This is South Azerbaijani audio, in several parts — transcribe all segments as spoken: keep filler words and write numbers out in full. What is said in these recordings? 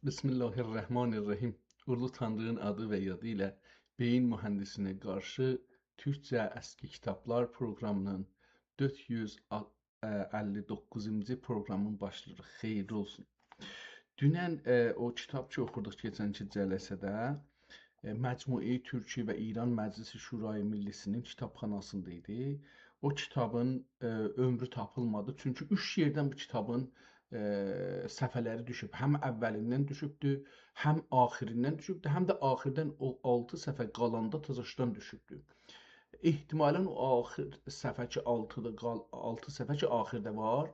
بسم الله الرحمن الرحیم. اولو تانری‌نین آدی و یادی ایله بئیین موهندیسینه قارشی تورکجه اسکی کیتابلار پروقرامی‌نین دؤرد یوز اللی دوققوزونجو پروقرامین باشلاییریق. خئییرلی اولسون. دونن، ائ، او کیتاب کی اوخوردوق کئچنکی جلسه‌ده، ائ، مجموعه‌ی تورکی و ایران مجلس شورای ملی‌سی‌نین کیتابخاناسیندا ایدی. او کیتابین، ائ، عؤمرو تاپیلمادی. چونکی اوچ یئردن بو کیتابین، ائ، صفحه‌لری دوشوب. هم اولیندن دوشوبدو، هم آخیریندن دوشوبدو، هم ده آخیردن او آلتی صفحه قالاندا تازاشدان دوشوبدو. احتمالاً او آخیر صفحه کی آلتیدا قال-، آلتی صفحه کی آخیرده وار،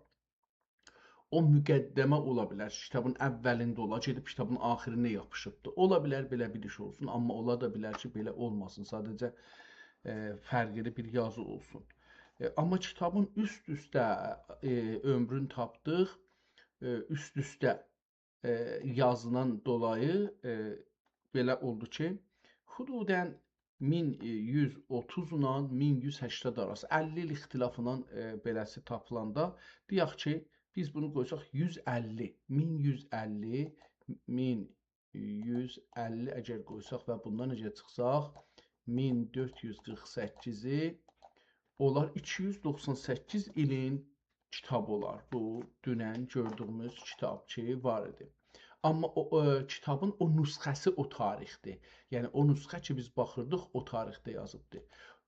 او مقدمه اولا بیلر کی، کیتابین اولینده اولا، گئدیب کیتابین آخیرینه یاپیشیبدی. اولا بیلر بئله بیر ایش اولسون، آمما اولا دا بیلر کی، بئله اولماسین. ساده‌جه، ائ، فرقلی بیر یازی اولسون. ائ، آمما کیتابین اوست-اوسته، ائ، عؤمرونو تاپدیق، ائ، اوست-اوسته، ائ، یازیندان دولایی، ائ، بئله اولدو کی، حدوداً مین یوز اوتوز ایله مین یوز هشتاد آراسی، اللی ایل اختلافینان، ائ، بئله‌سی تاپیلاندا، دئیک کی، بیز بونو قویساق یوز اللی، مین یوز اللی، مین یوز اللی اگر قویساق و بوندان اگر چیخساق، مین دؤرد یوز قیرخ سککیزی اولار ایکی یوز دوخسان سککیز ایلین کیتاب اولار. بو دونن گؤردویوموز کیتاب کی وار ایدی. آمما او، او کیتابین او نسخه‌سی او تاریخدیر. یعنی او نسخه کی بیز باخیردیق، او تاریخده یازیبدیر.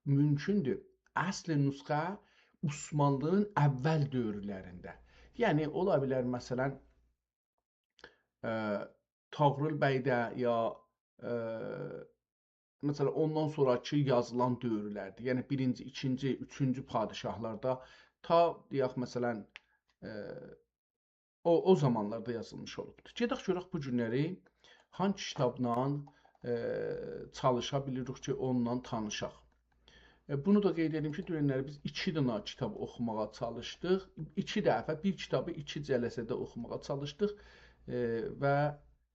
مومکوندور، اصل نسخه عثمانلی‌نین اول دؤورلرینده. یعنی اولا بیلر، مثلاً، ائ، طغرل بیده یا، ائ، مثلاً، اوندان سونراکی یازیلان دؤورلردیر. یعنی بیرینجی، ایکینجی، اوچونجو پادشاهلاردا تا، دئیک، مثلاً، ائ، او، او زامانلاردا یازیلمیش اولوبدور. گئدک گؤرک بو گونلری هانگی کیتابلا، ائ، چالیشا بیلیریک کی، اونونلا تانیشاق. ائ، بونو دا قید ائدیم کی، دوننلری بیز ایکی دنه کیتاب اوخوماغا چالیشدیق. ایکی دفعه بیر کیتابی ایکی جلسه‌ده اوخوماغا چالیشدیق، ائ، و،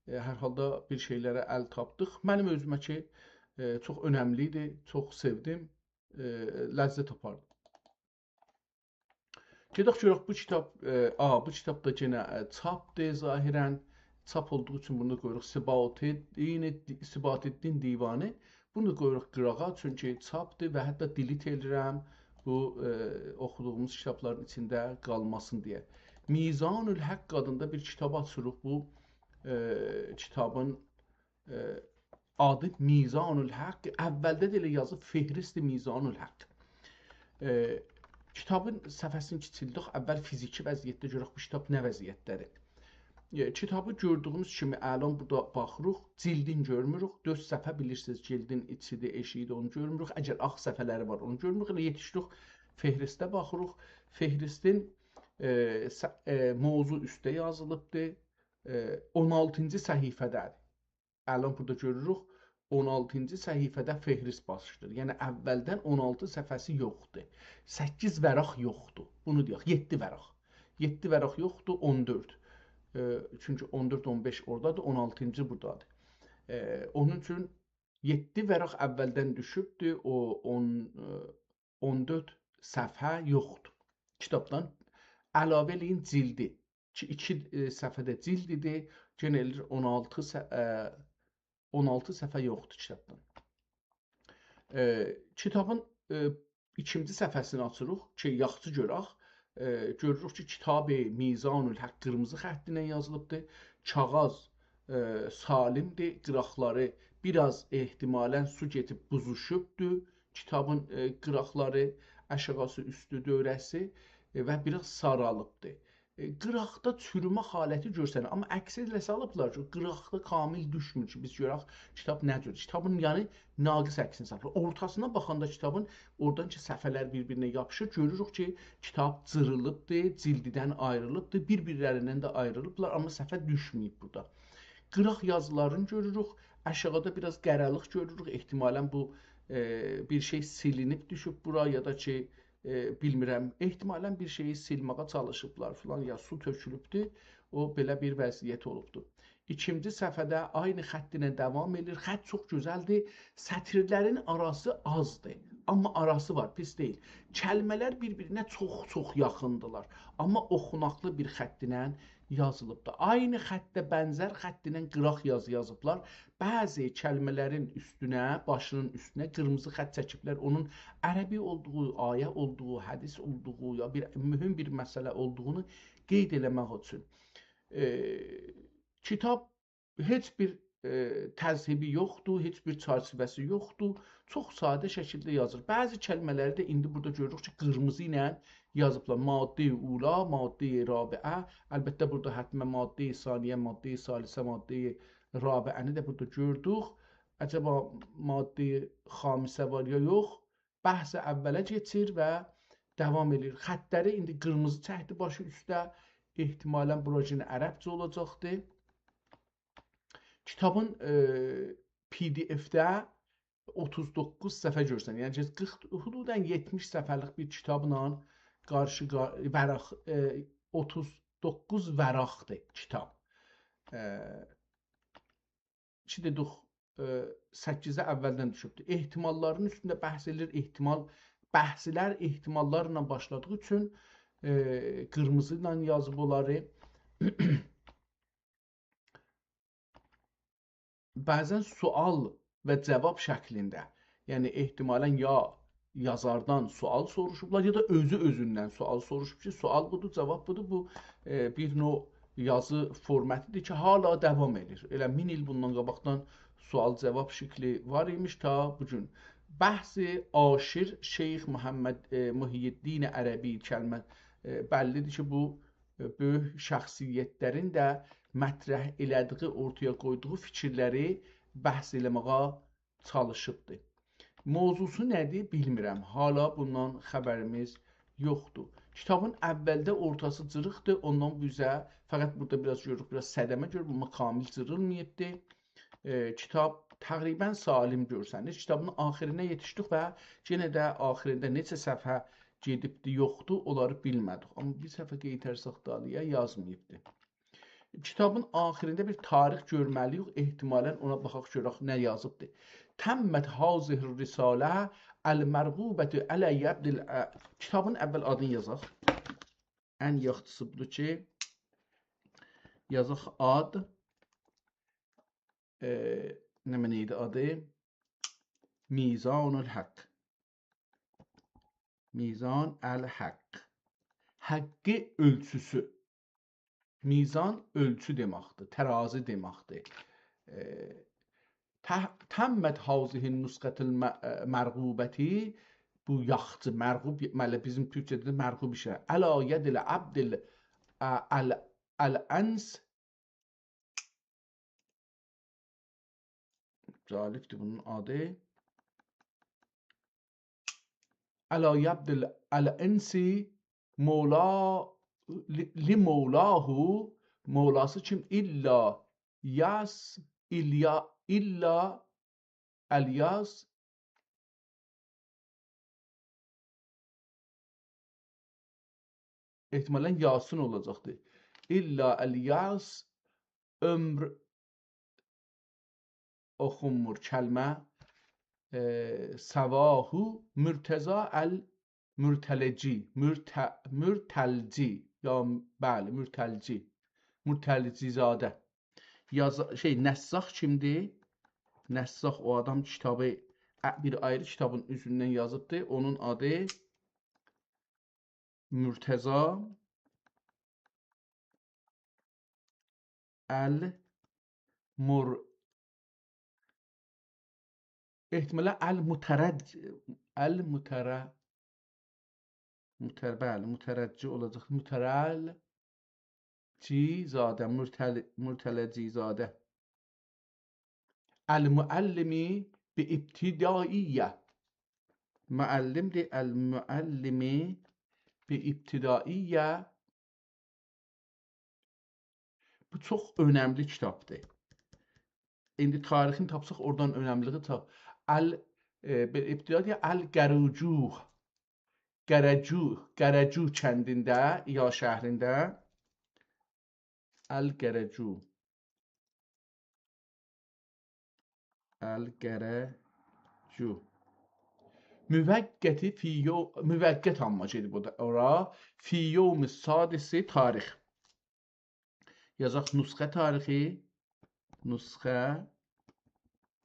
ائ، هر حالدا بیر شئیلره ال تاپدیق. منیم اؤزومه کی، ائ، چوخ اؤنملی ایدی، چوخ سئودیم، ائ، لذت آپاردیم. گئدک گؤرک بو کیتاب، ائ، آ، بو کیتاب دا یئنه، ائ، چاپدیر ظاهراً. چاپ اولدوغو اوچون بونو دا قویوروق سبات الدین، سبات الدین دیوانی. بونو دا قویوروق قیراغا، چونکی چاپدیر و حتی دیلیت ائله‌ییرم. بو، ائ، اوخودوغوموز کیتابلارین ایچینده قالماسین دئیه. میزان الحق آدیندا بیر کیتاب آچیریق. بو، ائ، کیتابین، ائ، آدی میزان الحق. اولده ده ائله یازیب فهرست میزان الحق. ائ، کیتابین صفحه‌سینی کیچیلدیک. اول فیزیکی وضعیتده گؤرک بو کیتاب نه وضعیتده‌دیر. ائ، کیتابی گؤردویوموز کیمی الان بورادا باخیریق، جلدین گؤرموروک. دؤرد صفحه بیلیرسینیز، جلدین ایچیدیر، ائشیگیدیر، اونو گؤرموروک. اگر آغ صفحه‌لری وار، اونو گؤرموروک. ائله یئتیشدیک فهرسته باخیریق. فهرستین، ائ، س-، ائ، موضوع اوسته یازیلیبدیر. ائ، اون آلتینجی صفحه‌ده‌دیر. الان بورادا گؤروروک، اون آلتینجی صفحه‌ده فهرست باشلاییر. یعنی اولدن اون آلتی صفحه‌سی یوخدور. سککیز ورق یوخدور. بونو دئیک، یئددی ورق. یئددی ورق یوخدور، اون دؤرد. ائ، چونکی اون دؤرد، اون بئش اورادادیر، اون آلتینجی بورادادیر. ائ، اونون اوچون یئددی ورق اولدن دوشوبدور، او اون، ائ، اون دؤرد صفحه یوخدور. کیتابدان علاوه ائله‌یین جلدی. کی، ایکی، ائ، صفحه ده جلد ایدی. یئنه ائله‌ییر اون آلتی ص-، ائ، اون آلتی صفحه یوخدور کیتابدان. ائ، کیتابین، ائ، ایکینجی صفحه‌سینی آچیریق کی، یاخشی گؤرک. ائ، گؤروروک کی، کتاب میزان الحق قیرمیزی خط ایله یازیلیبدیر. کاغذ، ائ، سالمدیر، قیراقلاری بیر آز احتمالاً سو گئدیب بوزوشوبدور. کیتابین، ائ، قیراقلاری، آشاغیسی، اوستو، دؤوره‌سی، ائ، و بیر آز سارالیبدیر. ائ، قیراقدا چورومه حالتی گؤرسنیر. آمما عکس ائله سالیبلار کی، قیراقدا کامل دوشمور کی، بیز گؤرک کیتاب نه جور. کیتابین، یعنی، ناقص عکسینی سالیبلار. اورتاسینا باخاندا کیتابین، اورادان کی، صفحه‌لر بیر-بیرینه یاپیشیر، گؤروروک کی، کیتاب جیریلیبدیر، جلدیدن آیریلیبدیر، بیر-بیرلریندن ده آیریلیبلار، آمما صفحه دوشمه‌ییب بورادا. قیراق یازیلارینی گؤروروک، آشاغیدا بیر آز قارالیق گؤروروک. احتمالاً بو، ائ، بیر شئی سیلینیب دوشوب بورا، یا دا کی، ائ، بیلمیرم، احتمالاً بیر شئیی سیلمه‌یه چالیشیبلار فلان، یا سو تؤکولوبدور، او بئله بیر وضعیت اولوبدور. ایکینجی صفحه‌ده عینی خط ایله داوام ائدیر. خط چوخ گؤزلدیر. سطیرلرین آراسی آزدیر. آمما آراسی وار، پیس دئییل. کلمه‌لر بیر-بیرینه چوخ-چوخ یاخیندیلار. آمما اوخوناقلی بیر خط ایله یازیلیبدیر. عینی خطه بنزر خط ایله قیراق یازی یازیبلار. بعضی کلمه‌لرین اوستونه، باشینین اوستونه قیرمیزی خط چکیبلر. اونون عربی اولدوغو، آیه اولدوغو، حدیث اولدوغو، یا بیر مهم بیر مسئله اولدوغونو قید ائله‌مک اوچون. ائ، کیتاب هئچ بیر، ائ، تذهیبی یوخدور، هئچ بیر چرچیوه‌سی یوخدور. چوخ ساده شکیلده یازیر. بعضی کلمه‌لری ده ایندی بورادا گؤروروک کی، قیرمیزی ایله یازیبلار. ماده‌ی اولی، ماده‌ی رابعه. البته، بورادا حتما ماده‌ی ثانیه، ماده‌ی ثالثه، ماده‌ی رابعه‌نی ده بورادا گؤردوک. عجبا ماده‌ی خامسه وار یا یوخ؟ بحث اوله کئچیر و داوام ائله‌ییر. خطلری ایندی قیرمیزی چکدی باشی اوسته. احتمالا بوراجینی عربجه اولاجاقدی. کیتابین، ائ، پی دی اف‌ده اوتوز دوققوز صفحه گؤرسن. یعنی کی، قیرخ، حدودا یئتمیش صفحه‌لیک بیر کیتابلا قارشی قار-، ورق، ائ، اوتوز دوققوز ورقدیر کیتاب. ائ، ایکی دئدیک، ائ، سککیزه اولدن دوشوبدور. احتماللارین اوستونده بحث ائدیر، احتمال، بحثلر احتماللارلا باشلادیغی اوچون، ائ، قیرمیزی ایله یازیب اونلاری. بعضا سؤال و جواب شکلینده، یعنی احتمالا یا یازاردان سؤال سوروشوبلار، یا دا اؤزو اؤزوندن سؤال سوروشوب کی، سؤال بودور، جواب بودور. بو، ائ، بیر نوع یازی فورماتیدیر کی، حالا داوام ائدیر. ائله مین ایل بوندان قاباقدان سؤال-جواب شکلی وار ایمیش تا بو گون. بحث عاشر شیخ محمد، ائ، محی‌الدین عربی کلمه، ائ، بللیدیر کی، بو، ائ، بؤیوک شخصیتلرین ده مطرح ائله‌دیگی، اورتایا قویدوغو فیکیرلری بحث ائله‌مه‌یه چالیشیبدی. موضوعسو نه‌دیر، بیلمیرم. حالا بوندان خبریمیز یوخدور. کیتابین اولده اورتاسی جیریقدیر، اوندان بو اوزه فقط بورادا بیر آز گؤروروک، بیر آز صدمه گؤروروک، آمما کامل جیریلماییبدی. ائ، کیتاب تقریبا سالم گؤرسنیر. کیتابین آخیرینه یئتیشدیک و یئنه ده آخیریندا نئچه صفحه گئدیبدی، یوخدور، اونلاری بیلمه‌دیک. آمما بیر صفحه قئیترسک دالییا، یازماییبدی. کیتابین آخیریندا بیر تاریخ گؤرمه‌لی‌ییک، احتمالا اونا باخاق، گؤرک نه یازیبدی. «تمت هذه الرسالة المرغوبة علی عبد ال-»، ا، کیتابین اول آدینی یازاق. ان یاخشیسی بودور کی، یازاق آد، ائ، نمنه ایدی آدی؟ میزان الحق. میزان الحق. حقی اؤلچوسو. میزان اؤلچو دئمکدیر، ترازی دئمکدیر. ائ، ته-، «تمت هذه النسخة الم-، مرغوبة»، بو یاخچی، مرغوب، بلی، بیزیم تورکجه‌ده ده مرغوب ایشه. «علی ید العبد ال-، ا-، ال-، الانس». جالبدیر بونون آدی. «علی عبد ال-، الانس مولا، ل-، لمولاه»، مولاسی کیم؟ «الا یاس، الیا، الا الیاس». احتمالا یاسین اولاجاقدیر. «الا الیاس عمر»، اوخونمور کلمه. ائ، «سواه مرتضی المرتلجی»، مرت-، مرتلجی، یا، بلی، مرتلجی، مرتلجی‌زاده. یاز-، شئی، نساخ کیمدیر؟ نساخ او آدام کیتابی، ا، بیر آیری کیتابین اوزوندن یازیبدی. اونون آدی مرتضی المر-، احتمالا المترج-، المتر-، متر-، بلی، مترجی اولاجاق. مرتلجی‌زاده، مرتل-، مرتلجی‌زاده. «المعلم بابتدائیة». معلمدیر، «المعلم بابتدائیة». بو چوخ اؤنملی کیتابدیر. ایندی تاریخینی تاپساق، اورادان اؤنملی‌لیگی تاپ-، ال-، ائ، بیر ابتدا دئیه، القرجو، قرجو، قرجو کندینده، یا شهرینده، القرجو. القرجو. موقتی فی یو-، موقت آمما گئدیب او دا اورا. فی یوم السادس تاریخ. یازاق نسخه تاریخی، نسخه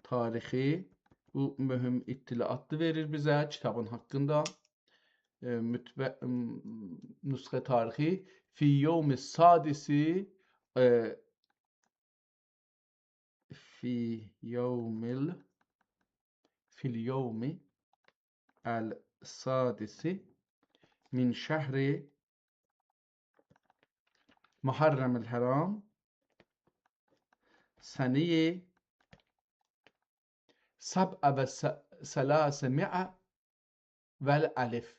تاریخی. بو مهم اطلاعاتی وئریر بیزه کیتابین حاقیندا. ائ، متب-، م-، نسخه تاریخی فی یوم السادس، ائ، فی یوم ال-، فی الیوم السادس من شهر محرم الحرام، سنه سبع و س-، ثلاثمائة و الألف.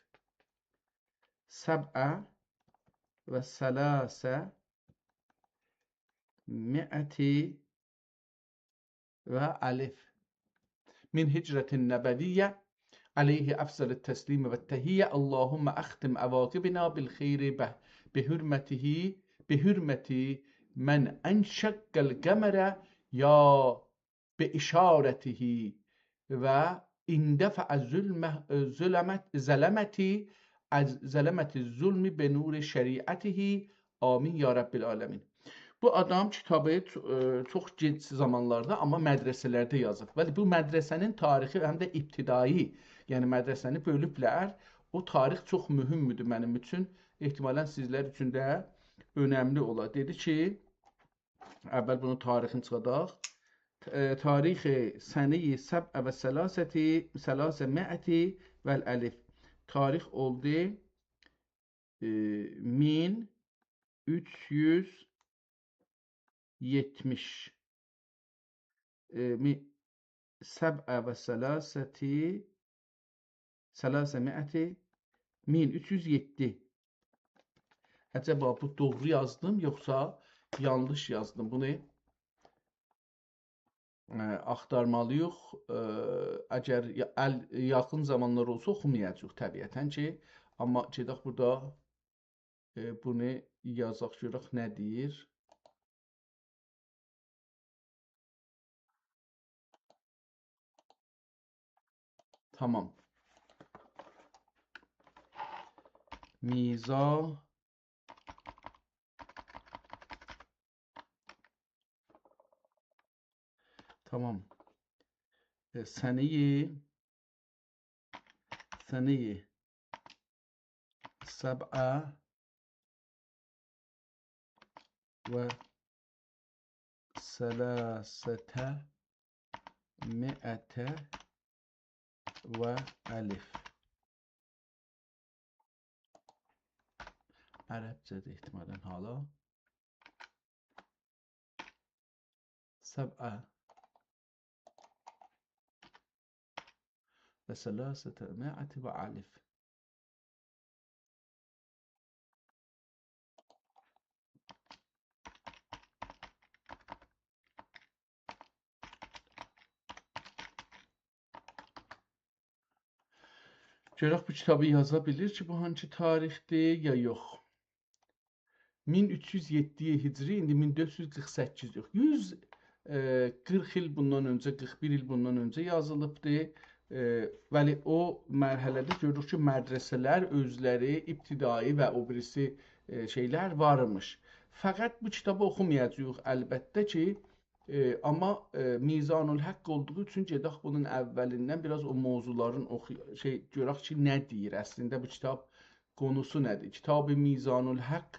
سبع و ثلاثمائة و الألف من هجرة النبوية، عليه أفضل التسليم والتحية. اللهم أختم عواقبنا بالخير به-، بحرمته، بحرمة من انشق القمر يا بإشارته، و اندفع ظلمة، ظلمة، ظلمة، از ظلمة الظلم بنور شريعته. آمين يا رب العالمين. بو آدام کیتابی چ-، ائ، چوخ گئج زامانلاردا، آمما مدرسه‌لرده یازیب. ولی بو مدرسه‌نین تاریخی هم ده ابتدایی، یعنی مدرسه‌نی بؤلوبلر. او تاریخ چوخ مهمدور منیم اوچون. احتمالاً سیزلر اوچون ده اؤنملی اولا. دئدی کی، اول بونون تاریخینی چیخاداق. ت-، ائ، تاریخ سنه سبع و ثلاثة، ثلاثمائة و الألف. تاریخ اولدو، ائ، مین اوچ یوز یئتمیش. ائ، می-، سبع و ثلاثة، ثلاثمائة، مین اوچ یوز یئددی. عجبا بو دوغرو یازدیم، یوخسا یانلیش یازدیم؟ بونو، ائ، آختارمالی‌ییق. ائ، اگر یا-، ال-، یاخین زامانلار اولسا اوخومایاجاغیق طبیعتاً کی، آمما گئدک بورادا، ائ، بونو یازاق، گؤرک نه دئییر. تامام. میزا-، تامام. ائ، سنه، سنه سبع و ثلاثمائة و الألف. عربجه‌دیر احتمالاً حالا. سبع و ثلاثمائة و الألف. گؤرک بو کیتابی یازا بیلیر کی، بو هانسی تاریخدیر یا یوخ. مین اوچ یوز یئددی هجری، ایندی مین دؤرد یوز قیرخ سککیز یوخ. یوز، ائ، قیرخ ایل بوندان اؤنجه، قیرخ بیر ایل بوندان اؤنجه یازیلیبدی. ائ، ولی او مرحله‌ده گؤروروک کی، مدرسه‌لر اؤزلری ابتدایی و او بیریسی، ائ، شئیلر وارمیش. فقط بو کیتابی اوخومایاجاغیق البته کی، ائ، آمما، ائ، میزان الحق اولدوغو اوچون گئدک بونون اولیندن بیر آز او موضوعلارین اوخو-، شئی، گؤرک کی، نه دئییر اصلینده بو کیتاب، قونوسو نه‌دیر؟ کتاب میزان الحق،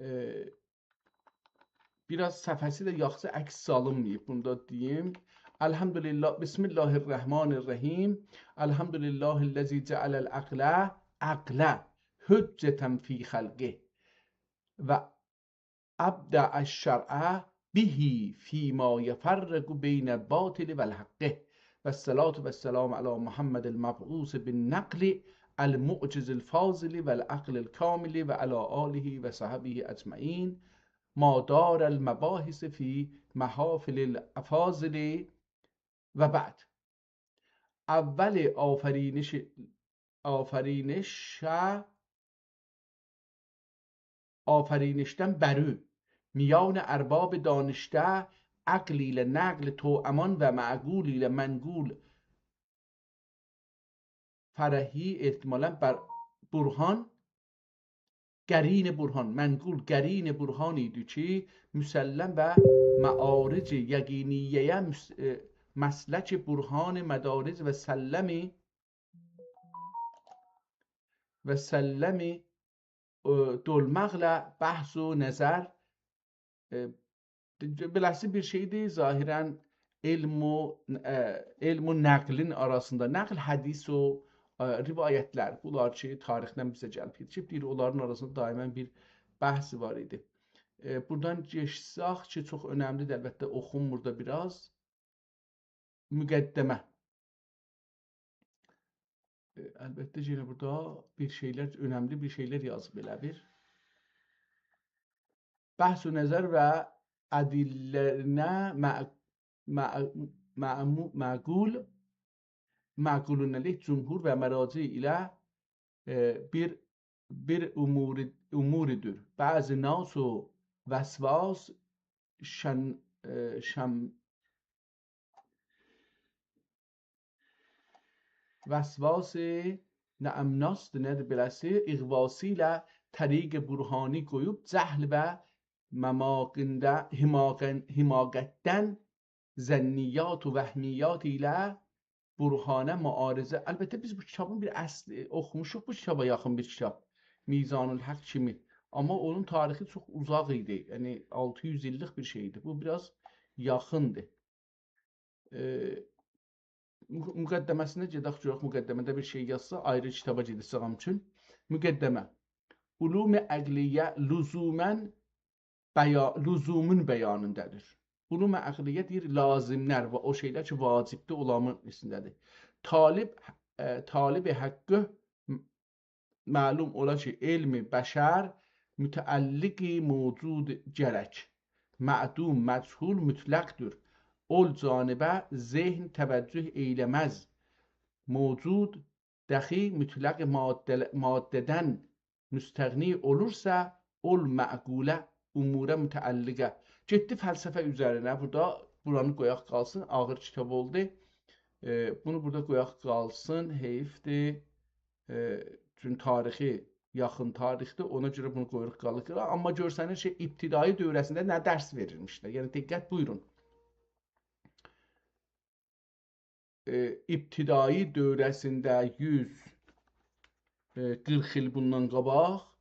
ائ، بیر آز صفحه‌سی ده یاخشی عکس سالینماییب، بونو دا دئییم. الحمدلله، بسم الله الرحمن الرحیم. الحمدلله الذی جعل العقل، عقل، حجة فی خلقه و أبدع الشرع به فیما یفرق بین الباطل و الحق. و الصلاة و السلام علی محمد المبعوث بالنقل المعجز الفاضل و العقل الکامل و علی آله و صحبه أجمعین، ما دار المباحث فی محافل الأفاضل و بعد. اول آفرینش، آفرینش آفرینشدن بری، میان ارباب دانشده، عقل ایله نقل توامان و معقول ایله منقول فرعی احتمالاً بر-، برهان، قرین برهان، منقول قرین برهان ایدی کی، مسلم و معارج یقینیه‌یه مس-، ائ، مسلک برهان مدارج و سلمی و سلمی، ائ، دولماقلا بحث و نظر، ائ، بئله‌سی بیر شئیدیر، ظاهراً علم و، ائ، علم و نقلین آراسیندا، نقل حدیث و، ائ، روایتلر، بونلار کی، تاریخدن بیزه گلیب یئتیشیب، دئییر، اونلارین آراسیندا دائماً بیر بحث وار ایدی. ائ، بورادان کئچسک کی، چوخ اؤنملیدیر، البته، اوخوم بورادا بیر آز. مقدمه. ائ، البته، یئنه بورادا بیر شئیلر، اؤنملی بیر شئیلر یازیب ائله بیر. بحث و نظر و ادله‌نه مع-، مع-، معمو-، معقول، معقولون علیه جمهور و مراجع ایله، ائ، بیر، بیر امور، اموردور. بعضی ناس و وسواس شن-، ائ، شم-، وسواس نعمناس، نه‌دیر بئله‌سی، اغواسی ایله طریق برهانی قویوب، جهل و مماقینده، حماقن-، حماقتدن ظنیات و وهمیات ایله برهانه معارضه. البته، بیز بو کیتابین بیر اصل-، اوخوموشوق، بو کیتابا یاخین بیر کیتاب. میزان‌الحق کیمی. آمما اونون تاریخی چوخ اوزاق ایدی. یعنی، آلتی یوز ایللیک بیر شئیدی. بو بیر آز یاخیندیر. ائ، مق-، مقدمه‌سینه گئدک، گؤرک مقدمه‌ده بیر شئی یازسا، آیری کیتابا گئده‌جه‌ییم اوچون. مقدمه. علوم عقلیه لزوماً بیا-، لزومون بیانیندادیر. علوم عقلیه دئییر، لازم‌لر و او شئیلر کی، واجبدیر، اولارین ایچینده‌دیر. طالب، ائ، طالب حقه م-، معلوم اولا کی، علم بشر متعلق موجود گرک. معدوم، مجهول، مطلق‌دور. اول جانبه ذهن توجه ائیله‌مز. موجود دخی مطلق ماده-، ماده‌دن مستغنی اولورسا، اول معقوله اموره متعلقه. گئتدی فلسفه اوزرینه. بورادا، بورانی قویاق قالسین، آغیر کیتاب اولدو. ائ، بونو بورادا قویاق قالسین، حئیفدیر. ائ، چون تاریخی، یاخین تاریخدیر، اونا گؤره بونو قویوروق قالیق قیراغا. آمما گؤرسنیر کی، ابتدایی دوره‌سینده نه درس وئریرمیشلر. یعنی، دقت بویورون. ائ، ابتدایی دوره‌سینده یوز، ائ، قیرخ ایل بوندان قاباق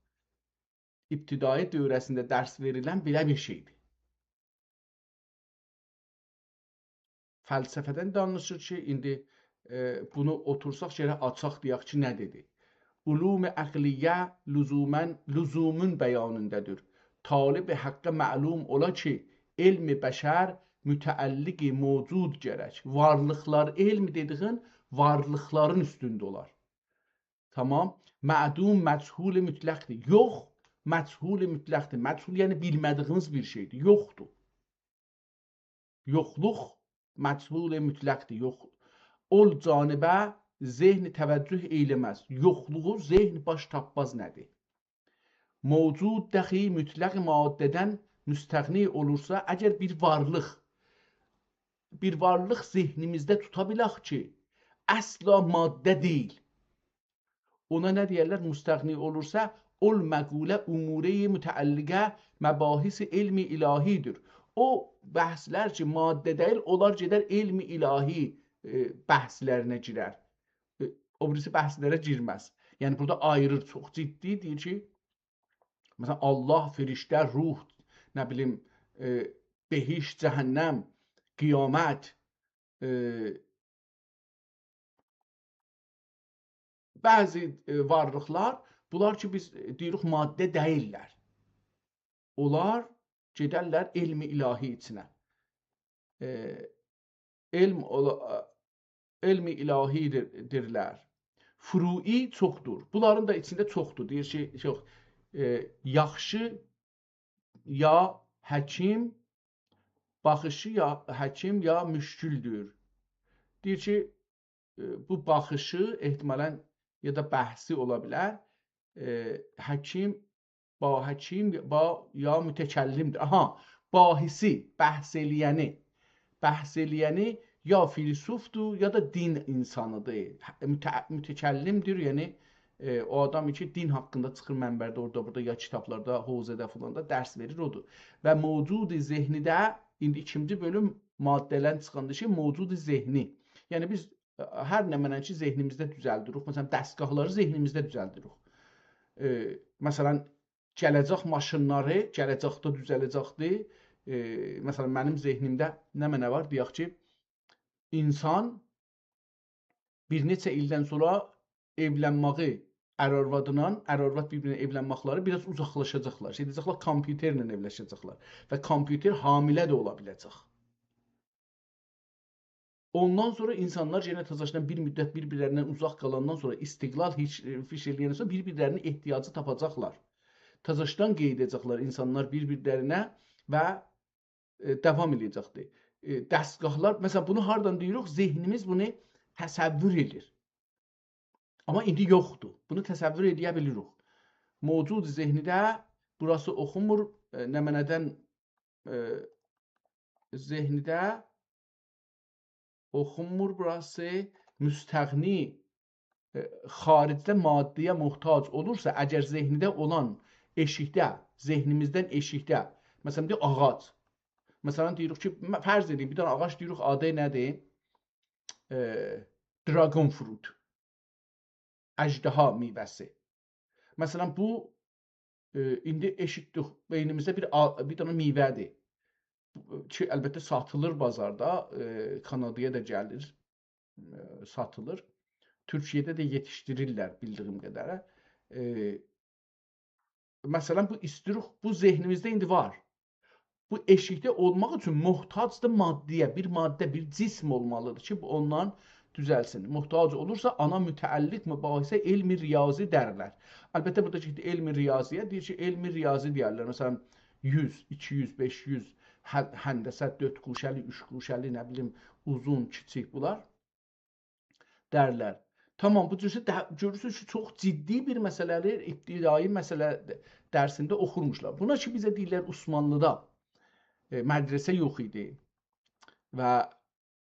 ابتدایی دوره‌سینده درس وئریلن بئله بیر شئیدیر. فلسفه‌دن دانیشیر کی، ایندی، ائ، بونو اوتورساق، گرک آچاق، دئیک کی، نه دئدی؟ علوم عقلیه لزوماً، لزومون بیانیندادیر. طالب حقه معلوم اولا کی، علم بشر متعلق موجود گرک. وارلیقلار، علم دئدیگین وارلیقلارین اوستونده اولار. تمام. معدوم مجهول مطلق‌دیر. یوخ، مجهول مطلق‌دیر. مجهول، یعنی بیلمه‌دیگینیز بیر شئیدیر. یوخدور. یوخلوق مجهول مطلق‌دیر. یوخ. اول جانبه ذهن توجه ائیله‌مز. یوخلوغو ذهن باش تاپماز، نه‌دیر؟ موجود دخی مطلق ماده‌دن مستغنی اولورسا، اگر بیر وارلیق، بیر وارلیق ذهنیمیزده توتا بیلک کی، اصلا ماده دئییل. اونا نه دئیرلر؟ مستغنی اولورسا، اول معقوله امور متعلقه مباحث علم الهی‌دیر. او بحثلر کی، ماده دئییل، اونلار گئدر علم الهی، ائ، بحثلرینه گیرر. ائ، او بیریسی بحثلره گیرمز. یعنی، بورادا آییریر، چوخ جدی دئییر کی، مثلا، الله، فرشته، روح، نه بیلیم، ائ، بهشت، جهنم، قیامت، ائ، بعضی، ائ، وارلیقلار، بونلار کی، بیز، ائ، دئییریک، ماده دئییللر. اونلار گئدرلر علم الهی ایچینه. ائ، علم اولا-، علم الهی‌دیر، دیرلر. فروعی چوخدور. بونلارین دا ایچینده چوخدور. دئییر کی، یوخ، ائ، یاخشی یا حکیم باخیشی یا حکیم یا مشکل‌دور. دئییر کی، ائ، بو باخیشی احتمالاً یا دا بحثی اولا بیلر. ائ، حکیم، با حکیم، با یا متکلم‌دیر. آها، باحثی، بحث ائله‌ینی، بحث ائله‌ینی یا فیلسوفدور، یا دا دین اینسانیدیر. متع-، متکلمدیر، یعنی، ائ، او آدام کی، دین حاقیندا چیخیر منبرده، اورادا، بورادا، یا کیتابلاردا، حوزه‌ده فلاندا درس وئریر، اودور. و موجود ذهنی‌ده، ایندی ایکینجی بؤلوم ماده‌لرین چیخاندیشی موجود ذهنی. یعنی بیز، ائ، هر نمنه کی، ذهنیمیزده دوزلدیریک. مثلا، دستگاهلاری ذهنیمیزده دوزلدیریک. ائ، مثلا، گله‌جک ماشینلاری، گله‌جکده دوزله‌جکدیر. ائ، مثلا، منیم ذهنیمده نمنه وار؟ دئیک کی، اینسان بیر نئچه ایلدن سونرا ائولنمه‌یی، ار-آروادینان، ار-آرواد بیر-بیرینه ائولنمکلری بیر آز اوزاقلاشاجاقلار. شئی دئیه‌جکلر، کامپیوترله ائولنشه‌جکلر. و کامپیوتر حامله ده اولا بیله‌جک. اوندان سونرا اینسانلار یئنه تازاشدان بیر مدت بیر-بیرلریندن اوزاق قالاندان سونرا، استقلال هیچ، ائ، فیش ائله‌یندن سونرا بیر-بیرلرینه احتیاجی تاپاجاقلار. تازاشدان قئییده‌جکلر اینسانلار بیر-بیرلرینه و، ائ، داوام ائله‌یه‌جکدیر. ائ، دستگاهلار، مثلا، بونو هاردان دئییریک؟ ذهنیمیز بونو تصور ائدیر. آمما ایندی یوخدور. بونو تصور ائله‌یه بیلیریک. موجود ذهنی‌ده، بوراسی اوخونمور، ائ، نمنه‌دن، ائ، ذهنی‌ده اوخونمور بوراسی، مستغنی، ائ، خارجده ماده‌یه محتاج اولورسا، اگر ذهنی‌ده اولان ائشیکده، ذهنیمیزدن ائشیکده، مثلا، دئیک، آغاج. مثلا، دئییریک کی، م-، فرض ائدین، بیر دنه آغاج دئییریک، آدی نه‌دیر؟ ائ، dragon fruit. اژدها میوه‌سی. مثلا، بو، ائ، ایندی ائشیتدیک، بئینیمیزده بیر آ-، بیر دنه میوه‌دیر. کی، البته، ساتیلیر بازاردا، ائ، کانادایا دا گلیر، ائ، ساتیلیر. تورکیه‌ده ده یئتیشدیریرلر، بیلدیگیم قدره. ائ، مثلا، بو ایستیروخ، بو ذهنیمیزده ایندی وار. بو ائشیکده اولماق اوچون محتاجدیر ماده‌یه، بیر ماده، بیر جسم اولمالیدیر کی، بو اوندان دوزلسین. محتاج اولورسا، آنا متعلق مباحثه علم ریاضی درلر. البته، بورادا کی، علم ریاضی‌یه دئییر کی، علم ریاضی دئیرلر. مثلا، یوز، ایکی یوز، بئش یوز، هه-، هندسه، دؤرد گوشه‌لی، اوچ گوشه‌لی، نه بیلیم، اوزون، کیچیک، بونلار درلر. تامام، بو جور ده، گؤرورسونوز کی، چوخ جدی بیر مسئله‌دیر، ابتدایی مسئله درسینده اوخورموشلار. بونا کی، بیزه دئییرلر عثمانلیدا، ائ، مدرسه یوخ ایدی و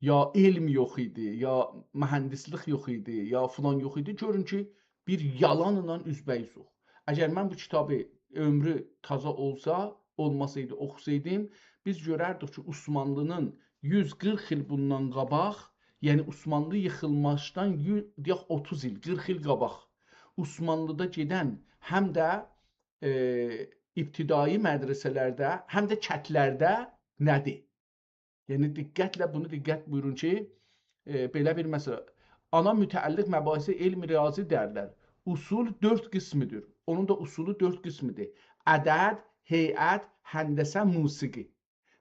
یا علم یوخ ایدی، یا مهندسلیک یوخ ایدی، یا فلان یوخ ایدی. گؤرون کی، بیر یالانلا اوزبه‌اوزوخ. اگر من بو کیتابی عؤمرو تازا اولسا، اولماسایدی، اوخوسایدیم، بیز گؤرردیک کی، عثمانلی‌نین یوز قیرخ ایل بوندان قاباق، یعنی عثمانلی ییخیلماشدان یو-، دئیک، اوتوز ایل، قیرخ ایل قاباق عثمانلیدا گئدن هم ده، ائ، ابتدایی مدرسه‌لرده، هم ده کتلرده نه‌دیر؟ یعنی، دقتله بونو دقت بویورون کی، ائ، بئله بیر مسئله. آنا متعلق مباحث علم ریاضی درلر. اصول دؤرد قسمیدیر. اونون دا اصولو دؤرد قسمیدیر. عدد، هیئت، هندسه، موسیقی.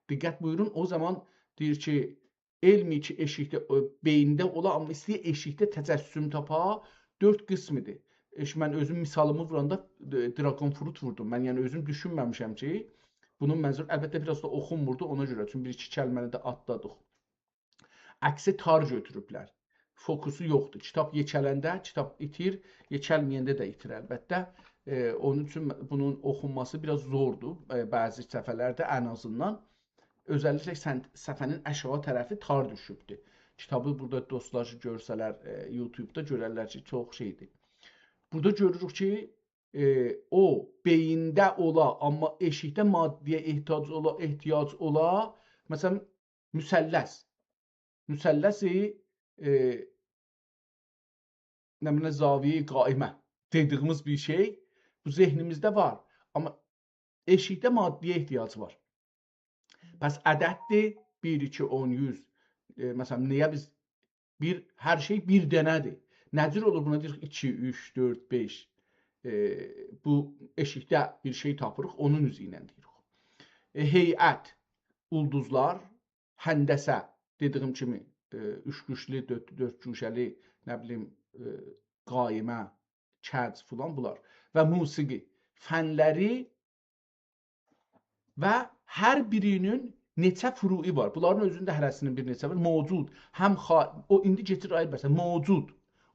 دقت بویورون، او زامان دئییر کی، علمی کی، ائشیکده، او، بئیینده اولا، آمما ایسته‌ییر ائشیکده تجسم تاپا، دؤرد قسمیدیر. ائش، من اؤزوم مثالیمی ووراندا، ائ، dragon fruit ووردوم. من، یعنی، اؤزوم دوشونمه‌میشم کی، بونون منظور، البته، بیر آز دا اوخونموردو، اونا گؤره، چونکی بیر-ایکی کلمه‌نی ده آتلادیق. عکس تار گؤتوروبلر. فوکوسو یوخدور. کیتاب یئکه‌لنده کیتاب ایتیر، یئکه‌لمه‌ینده ده ایتیر، البته. ائ، اونون اوچون بونون اوخونماسی بیر آز زوردور، ائ، بعضی صفحه‌لرده ان آزیندان. اؤزللیکله سن-، صفحه‌نین آشاغی طرفی تار دوشوبدور. کیتابی بورادا دوستلار کی، گؤرسه‌لر، ائ، یوتیوبدا گؤررلر کی، چوخ شئیدیر. بورادا گؤروروک کی، ائ، او بئیینده اولا، آمما ائشیکده ماده‌یه احتیاج اولا، احتیاج اولا. مثلا، مثلث. مثلث، ائ، نه بیلیم، زاویه‌ی قائمه دئدیگیمیز بیر شئی بو ذهنیمیزده وار. آمما ائشیکده ماده‌یه احتیاج وار. پس عدددیر، بیر، ایکی، اون، یوز. ائ، مثلا، نییه بیز بیر، هر شئی بیر دنه‌دیر؟ نه جور اولور بونا دئییریک ایکی، اوچ، دؤرد، بئش؟ ائ، بو ائشیکده بیر شئی تاپیریق، اونون اوزو ایله دئییریک. ائ، هیئت، اولدوزلار، هندسه، دئدیگیم کیمی، ائ، اوچ گوشلو، دؤرد، دؤرد گوشه‌لی، نه بیلیم، ائ، قائمه، کج فلان بونلار. و موسیقی فنلری و هر بیرینین نئچه فروعی وار. بونلارین اؤزونده هره‌سینین بیر نئچه وار. موجود، هم خا-، او ایندی کئچیر آیری بحثه. موجود،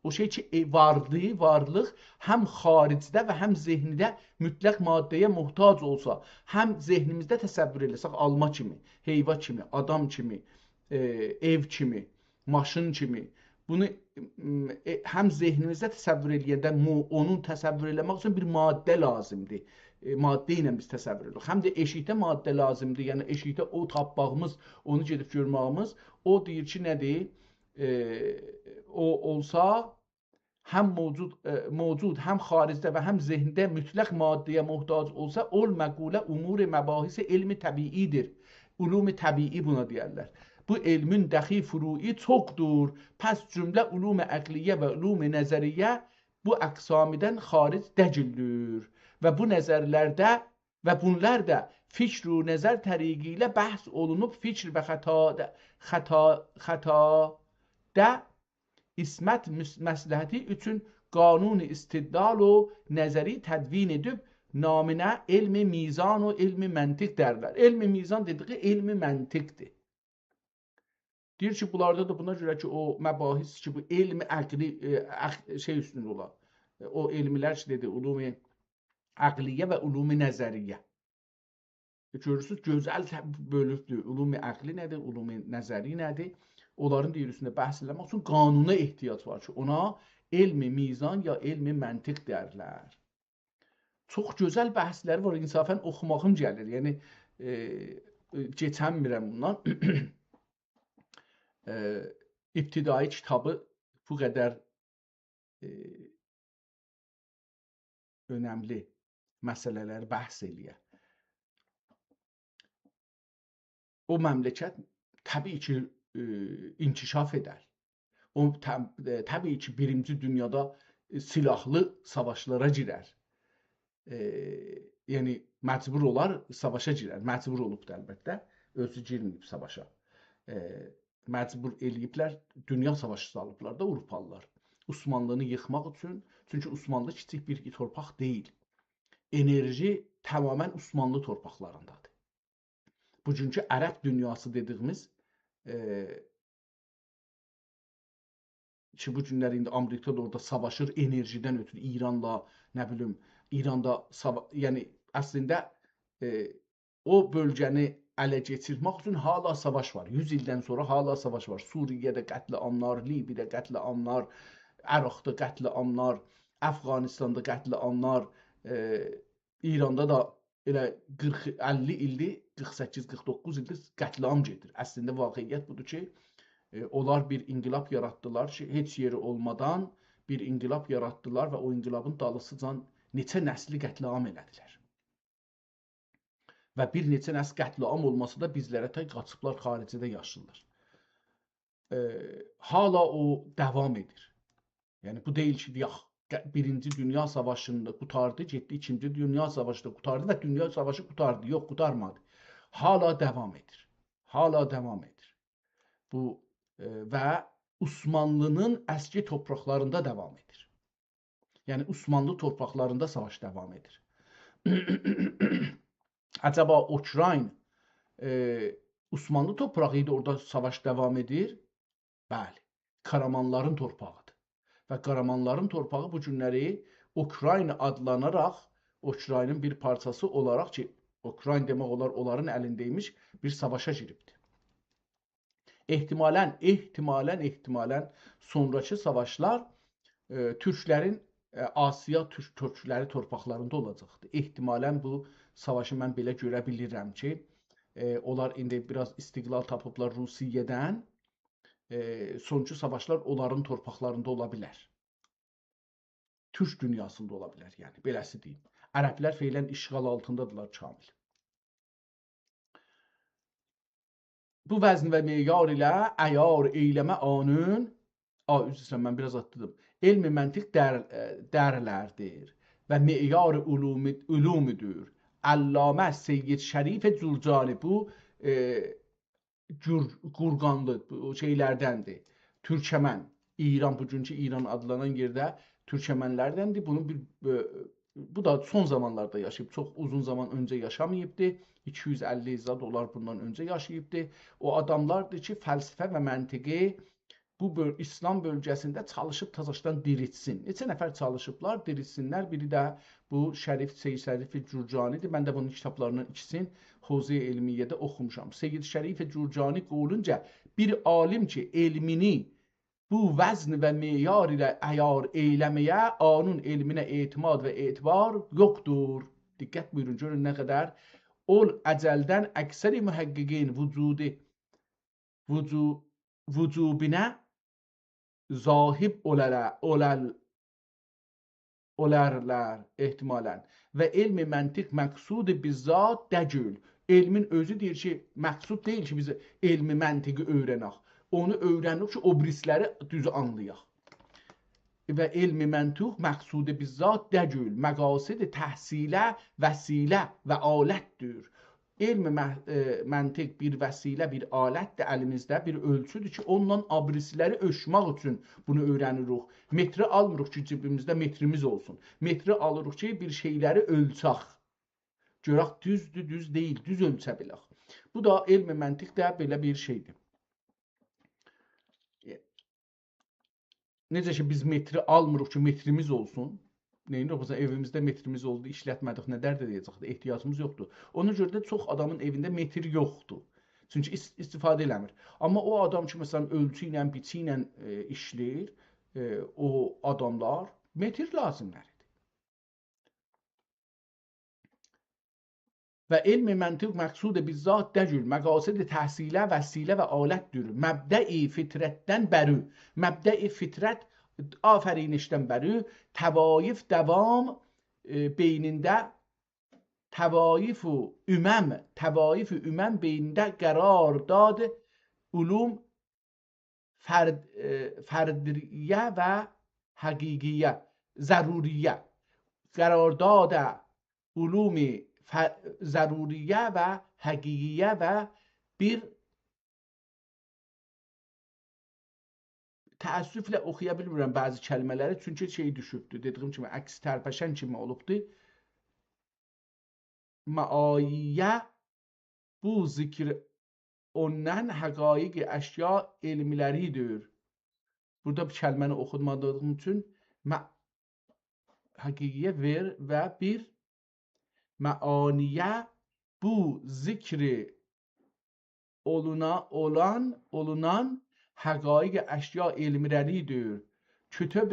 او شئی کی، ائ، واردی، وارلیق هم خارجده و هم ذهنده مطلق ماده‌یه محتاج اولسا، هم ذهنیمیزده تصور ائله‌سک، آلما کیمی، حیوا کیمی، آدام کیمی، ائ، ائو کیمی، ماشین کیمی، بونو، م، ائ، هم ذهنیمیزده تصور ائله‌ینده مو-، اونو تصور ائله‌مک اوچون بیر ماده لازیمدیر. ائ، ماده ایله بیز تصور ائدیریک. هم ده ائشیکده ماده لازیمدیر. یعنی ائشیکده او تاپماغیمیز، اونو گئدیب گؤرمه‌ییمیز، او دئییر کی، نه‌دیر؟ ائ، او اولسا، هم موجود، ائ، موجود، هم خارجده و هم ذهنده مطلق ماده‌یه محتاج اولسا، اول مقوله امور مباحث علم طبیعی‌دیر. علوم طبیعی بونا دئیرلر. بو علمین دخی فروعی چوخدور. پس جمله علوم عقلیه و علوم نظریه بو اقسامیدن خارج دئییلدیر. و بو نظرلرده و بونلار دا فکر و نظر طریقی ایله بحث اولونوب، فکر و خطادا، خطا، خطادا عصمت مس-، مصلحتی اوچون قانون استدلال و نظری تدوین ائدیب، نامینه علم میزان و علم منطق دئیرلر. علم میزان دئدیگی علم منطق‌دیر. دئییر کی، بونلاردا دا بونا گؤره کی، او مباحث کی، بو علم عقلی، ائ، عق-، شئی اوستونده اولا. ائ، او علملر کی، دئدی، علوم عقلیه و علوم نظریه. ائ، گؤرورسونوز، گؤزل ته-، بؤلوبدور. علوم عقلی نه‌دیر، علوم نظری نه‌دیر؟ اونلارین، دئییر، اوستونده بحث ائله‌مک اوچون قانونا احتیاج وار کی، اونا علم میزان یا علم منطق دئیرلر. چوخ گؤزل بحثلری وار، انصافاً اوخوماغیم گلیر. یعنی، ائ، ائ، کئچنمیرم بوندان. ائ، ابتدایی کیتابی بو قدر، ائ، اؤنملی مسئله‌لری بحث ائله‌یه. او مملکت طبیعی کی، ائ، انکشاف ائدر. او طب-، ائ، طبیعی کی، بیرینجی دونیادا، ائ، سلاحلی ساواشلارا گیرر. ائ، یعنی، مجبور اولار، ساواشا گیرر. مجبور اولوبدور البته. اؤزو گیرمه‌ییب ساواشا. ائ، مجبور ائله‌ییبلر، دونیا ساواشی سالیبلار دا آوروپالیلار. عثمانلینی ییخماق اوچون، چونکی عثمانلی کیچیک بیر تورپاق دئییل. انرژی تماماً عثمانلی تورپاقلاریندادیر. بوگونکو عرب دونیاسی دئدیگیمیز، ائ، کی، بو گونلر ایندی آمریکا دا اورادا ساواشیر انرژیدن اؤترو ایرانلا، نه بیلیم، ایراندا ساوا-، یعنی، اصلینده، ائ، او بؤلگه‌نی اله کئچیرتمک اوچون هالا ساواش وار. یوز ایلدن سونرا هالا ساواش وار. سوریه‌ده قتل‌عاملار، لیبی‌ده قتل‌عاملار، عراقدا قتل‌عاملار، افغانستاندا قتل‌عاملار، ائ، ایراندا دا ائله قیرخ، اللی ایلدیر، قیرخ سککیز، قیرخ دوققوز ایلدیر قتل‌عام گئدیر. اصلینده واقعیت بودور کی، ائ، اونلار بیر انقلاب یاراتدیلار کی، هئچ یئری اولمادان بیر انقلاب یاراتدیلار و او انقلابین دالیسیجان نئچه نسلی قتل‌عام ائله‌دیلر. و بیر نئچه نسل قتل‌عام اولماسا دا بیزلره تای قاچیبلار، خارجده یاشاییرلار. ائ، هالا او داوام ائدیر. یعنی، بو دئییل کی، یاخ، ق-، بیرینجی دونیا ساواشیندا قوتاردی، گئتدی، ایکینجی دونیا ساواشی دا قوتاردی و دونیا ساواشی قوتاردی. یوخ، قوتارمادی. هالا داوام ائدیر. هالا داوام ائدیر. بو، ائ، و عثمانلی‌نین اسکی تورپاقلاریندا داوام ائدیر. یعنی، عثمانلی تورپاقلاریندا ساواش داوام ائدیر. عجبا اوکراین، ائ، عثمانلی تورپاغی ایدی، اورادا ساواش داوام ائدیر؟ بلی، کارامانلارین تورپاغیدیر. و کارامانلارین تورپاغی بو گونلری اوکراین آدلاناراق، اوکراینین بیر پارچاسی اولاراق کی، اوکراین دئمک اولار اونلارین الینده‌یمیش، بیر ساواشا گیریبدیر. احتمالاً، احتمالاً، احتمالاً سونراکی ساواشلار، ائ، تورکلرین، ائ، آسیا تورک، تورکلری تورپاقلاریندا اولاجاقدیر. احتمالاً بو ساواشی من بئله گؤره بیلیرم کی، ائ، اونلار ایندی بیر آز استقلال تاپیبلار روسیه‌دن. ائ، سونراکی ساواشلار اونلارین تورپاقلاریندا اولا بیلر. تورک دونیاسیندا اولا بیلر، یعنی، بئله‌سی دئییم. عربلر فعلاً اشغال آلتیندادیلار کامل. بو وزن و معیار ایله عیار ائیله‌مه آنون، آ، عذر ایسته‌ییرم، من بیر آز آتلادیم. علم منطق در-، ائ، درلردیر و معیار علوم، علومودور. علامه سید شریف جرجانی بو، ائ، گور-، گورگانلی، بو شئیلردندیر. تورکمن، ایران، بوگونکو ایران آدلانان یئرده تورکمنلردندیر. بونون بیر، ائ، بو دا سون زامانلاردا یاشاییب، چوخ اوزون زامان اؤنجه یاشاماییبدی. ایکی یوز اللی زاد اولار بوندان اؤنجه یاشاییبدی. او آداملاردیر کی، فلسفه و منطقی، بو بؤل-، ایسلام بؤلگه‌سینده چالیشیب تازاشدان دیریتسین. نئچه نفر چالیشیبلار، دیریتسینلر. بیری ده بو شریف، سید شریف جرجانی‌دیر. من ده بونون کیتابلاریندان ایکیسین، حوزهٔ علمیه‌ده اوخوموشام. سید شریف جرجانی قولونجا بیر عالم کی، علمینی بو وزن و معیار ایله عیار ائیله‌مه‌یه، آنون علمینه اعتماد و اعتبار یوخدور. دقت بویورون، گؤرون نه قدر. اول اجلدن اکثر محققین وجودی وجو-، وجوبینه ذاهب اولارا-، اولار-، اولارلار احتمالاً. و علم منطق مقصود بالذات دگیل. علمین اؤزو دئییر کی، مقصود دئییل کی، بیز علم منطقی اؤیرنک. اونو اؤیرنیریک کی، او بیریسی‌لری دوز آنلایاق. و علم منطق مقصود بالذات دگیل، مقاصد تحصیله وسیله و آلتدیر. علم مه-، ائ، منطق بیر وسیله، بیر آلتدیر الیمیزده، بیر اؤلچودور کی، اونونلا آبریسی‌لری اؤلچمک اوچون بونو اؤیرنیریک. متری آلمیریق کی، جیبیمیزده متریمیز اولسون. متری آلیریق کی، بیر شئی‌لری اؤلچک. گؤرک دوزدور، دوز دئییل، دوز اؤلچه بیلک. بو دا علم منطق ده بئله بیر شئی‌دیر. نئجه کی، بیز متری آلمیریق کی، متریمیز اولسون. نئینیریک؟ مثلاً، ائویمیزده متریمیز اولدو، ایشلتمه‌دیک، نه درد ائده‌جکدی؟ احتیاجیمیز یوخدور. اونا گؤره ده چوخ آدامین ائوینده متر یوخدور. چونکی ایس-، استفاده ائله‌میر. آمما او آدام کی، مثلاً، اؤلچو ایله، بیچی ایله، ائ، ایشله‌ییر، ائ، او آداملار متر لازیملار ایدی. و علم منطق مقصود بالذات دگیل، مقاصد تحصیله وسیله و آلتدیر. مبدأ فطرتدن بری، مبدأ فطرت آفرینشدن بری، طوایف دوام، ائ، بینینده، طوایف و امم، طوایف امم بینینده قرار داد علوم فرد-، ائ، فردیه و حقیقیه، ضروریه، قرار داد علوم ف-، ضروریه و حقیقیه و بیر، تأسفله اوخویا بیلمیرم بعضی کلمه‌لری، چونکی شئی دوشوبدور. دئدیگیم کیمی، عکس ترپشن کیمی اولوبدور. معاییه بو ذکر اونون حقایق اشیا علملریدیر. بورادا بیر کلمه‌نی اوخومادیغیم اوچون مع-، حقیقیه وئر و بیر معانیه بو ذکر اولونا-، اولان، اولونان حقایق اشیا علملریدیر. کتب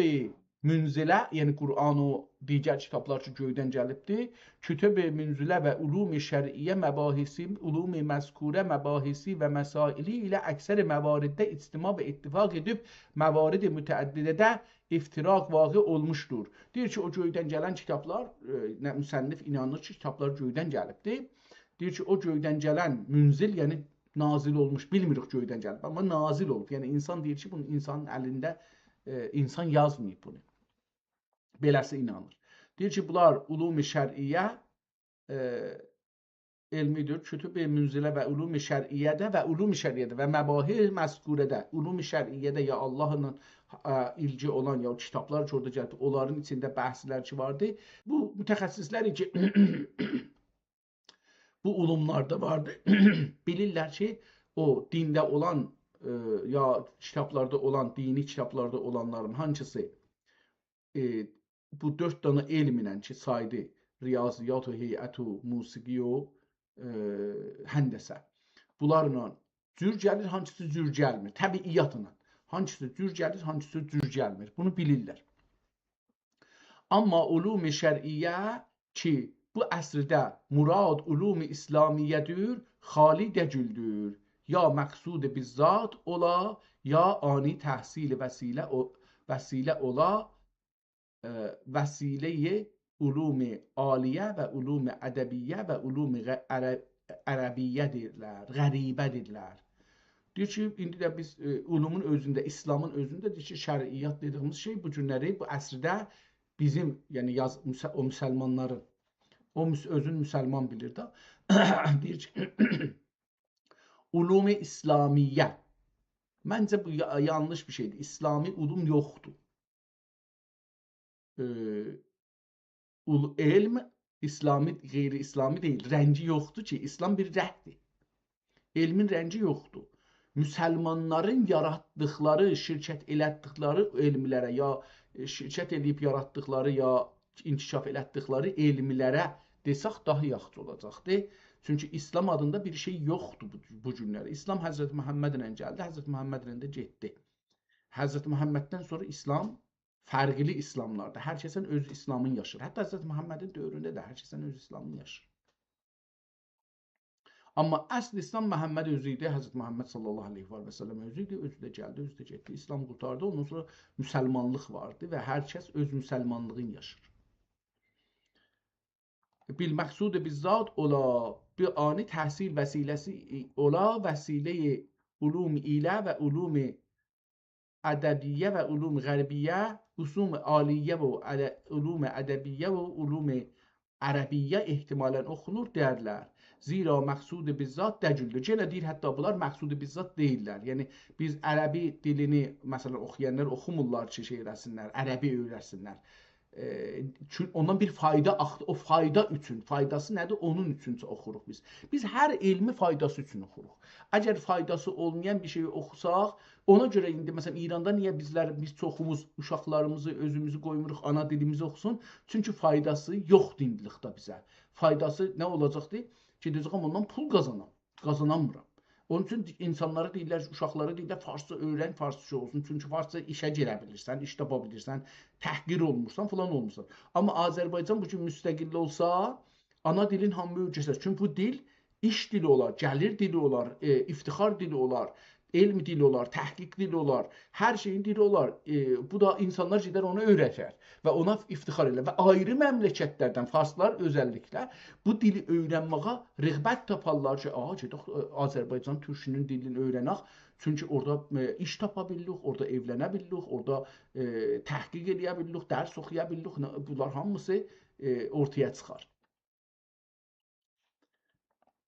منزله، یعنی قرآن و دیگر کیتابلار کی، گؤیدن گلیبدی. کتب منزله و علوم شرعیه مباحثی، علوم مذکوره مباحثی و مسائلی ایله اکثر مواردده اجتماع و اتفاق ائدیب، موارد متعدده‌ده افتراق واقع اولموشدور. دئییر کی، او گؤیدن گلن کیتابلار، ائ، نه، مصنف اینانیر کی، کیتابلار گؤیدن گلیبدی. دئییر کی، او گؤیدن گلن منزل، یعنی نازل اولموش، بیلمیریک گؤیدن گلیب، آمما نازل اولوب. یعنی اینسان دئییر کی، بونو اینسانین الینده، ائ، اینسان یازماییب بونو. بئله‌سی اینانیر. دئییر کی، بونلار علوم شرعیه، ائ، علمیدیر. کتب منزله و علوم شرعیه‌ده و علوم شرعیه‌ده و مباحث مذکوره‌ده، علوم شرعیه‌ده یا آللاهلا، ائ، ایلگی اولان یا او کیتابلار کی، اورادا گلیب، اونلارین ایچینده بحثلر کی واردی. بو متخصصلر کی، بو علوملاردا واردی، بیلیرلر کی، او دینده اولان، ائ، یا کیتابلاردا اولان، دینی کیتابلاردا اولانلارین هانسیسی، ائ، بو دؤرد دانا علم ایله کی، سایدی، ریاضیات و هیئت و موسیقی و، ائ، هندسه. بونلارلا جور گلیر، هانسیسی جور گلمیر، طبیعیاتلا. هانسیسی جور گلیر، هانسیسی جور گلمیر. بونو بیلیرلر. آمما علوم شرعیه کی، بو عصرده مراد علوم اسلامیه‌دیر، خالی دگیلدیر. یا مقصود بالذات اولا، یا آنی تحصیل وسیله او-، وسیله اولا، ائ، وسیله‌ی علوم عالیه و علوم ادبیه و علوم غ-، عر-، عربیه‌دیرلر، غریبه‌دیرلر. دئییر کی، ایندی ده بیز، ائ، علومون اؤزونده، ایسلامین اؤزونده دئییر کی، شرعیات دئدیگیمیز شئی بو گونلری، بو عصرده بیزیم، یعنی یاز-، مسه-، او مسلمانلارین، او مس-، اؤزون مسلمان بیلیر ده. دئییر کی، علوم اسلامیه. منجه، بو یا-، یانلیش بیر شئیدیر. اسلامی علوم یوخدور. ائ، اول-، علم اسلامی، غیر اسلامی دئییل. رنگی یوخدور کی، اسلام بیر رنگدیر. علمین رنگی یوخدور. مسلمانلارین یاراتدیقلاری، شرکت ائلتدیکلری علملره، یا، ائ، شرکت ائله‌ییب یاراتدیقلاری، یا انکشاف ائلتدیکلری علملره دئسک، داها یاخشی اولاجاقدی. چونکی ایسلام آدیندا بیر شئی یوخدور بو، بو گونلری. ایسلام حضرت محمدله گلدی، حضرت محمدله ده گئتدی. حضرت محمددن سونرا ایسلام فرقلی ایسلاملاردیر. هر کسن اؤز ایسلامینی یاشیر. حتی حضرت محمدین دؤورونده ده هر کسن اؤز ایسلامینی یاشیر. آمما اصل ایسلام محمد اؤزو ایدی، حضرت محمد صلی الله علیه و سلم اؤزو ایدی، اؤزو ده گلدی، اؤزو ده گئتدی. ایسلام قورتاردی، اوندان سونرا مسلمانلیق واردی و هر کس اؤز مسلمانلیغینی یاشیر. بالمقصود بالذات اولا، بو آنی تحصیل وسیله‌سی اولا، وسیله‌ی علوم ایله و علوم ادبیه و علوم غربیه، علوم عالیه و ال-، علوم ادبیه و علوم عربیه احتمالاً اوخونور دئیرلر. زیرا مقصود بالذات دئییلدیر. یئنه دئییر، حتی بونلار مقصود بالذات دئییللر. یعنی، بیز عربی دیلینی، مثلاً، اوخویانلار اوخومورلار کی، شئی ائله‌سینلر، عربی اؤیرنسینلر. ائ، چون-، اوندان بیر فایدا آخ-، او فایدا اوچون، فایداسی نه‌دیر، اونون اوچون اوخوروق بیز. بیز هر علمی فایداسی اوچون اوخوروق. اگر فایداسی اولمایان بیر شئیی اوخوساق، اونا گؤره ایندی، مثلاً، ایراندا نییه بیزلر، بیز چوخوموز اوشاقلاریمیزی، اؤزوموزو قویموروق آنا دیلیمیزی اوخوسون؟ چونکی فایداسی یوخدور ایندیلیکده بیزه. فایداسی نه اولاجاقدی؟ گئده‌جه‌یم اوندان پول قازانام. قازانامیرام. اونون اوچون اینسانلارا دئییرلر، اوشاقلارا دئییرلر، فارسجا اؤیرن، فارسجا اولسون. چونکی فارسجا ایشه گیره بیلیرسن، ایش تاپا بیلیرسن، تحقیر اولمورسان، فلان اولمورسان. آمما آذربایجان بو گون مستقل اولسا، آنا دیلین هامی اؤیره‌شر. چونکی بو دیل ایش دیلی اولار، گلیر دیلی اولار، ائ، افتخار دیلی اولار، علم دیلی اولار، تحقیق دیلی اولار، هر شئیین دیلی اولار. ائ، بو دا اینسانلار گئدر اونو اؤیره‌شر و اونا افتخار ائلر. و آیری مملکتلردن، فارسلار اؤزللیکله بو دیلی اؤیرنمه‌یه رغبت تاپارلار کی، «آ، گئدک، ائ، آذربایجان تورکونون دیلینی اؤیرنک.» چونکی اورادا، ائ، ایش تاپا بیلیریک، اورادا ائولنه بیلیریک، اورادا، ائ، تحقیق ائله‌یه بیلیریک، درس اوخویا بیلیریک. نه، بونلار هامیسی، ائ، اورتایا چیخار.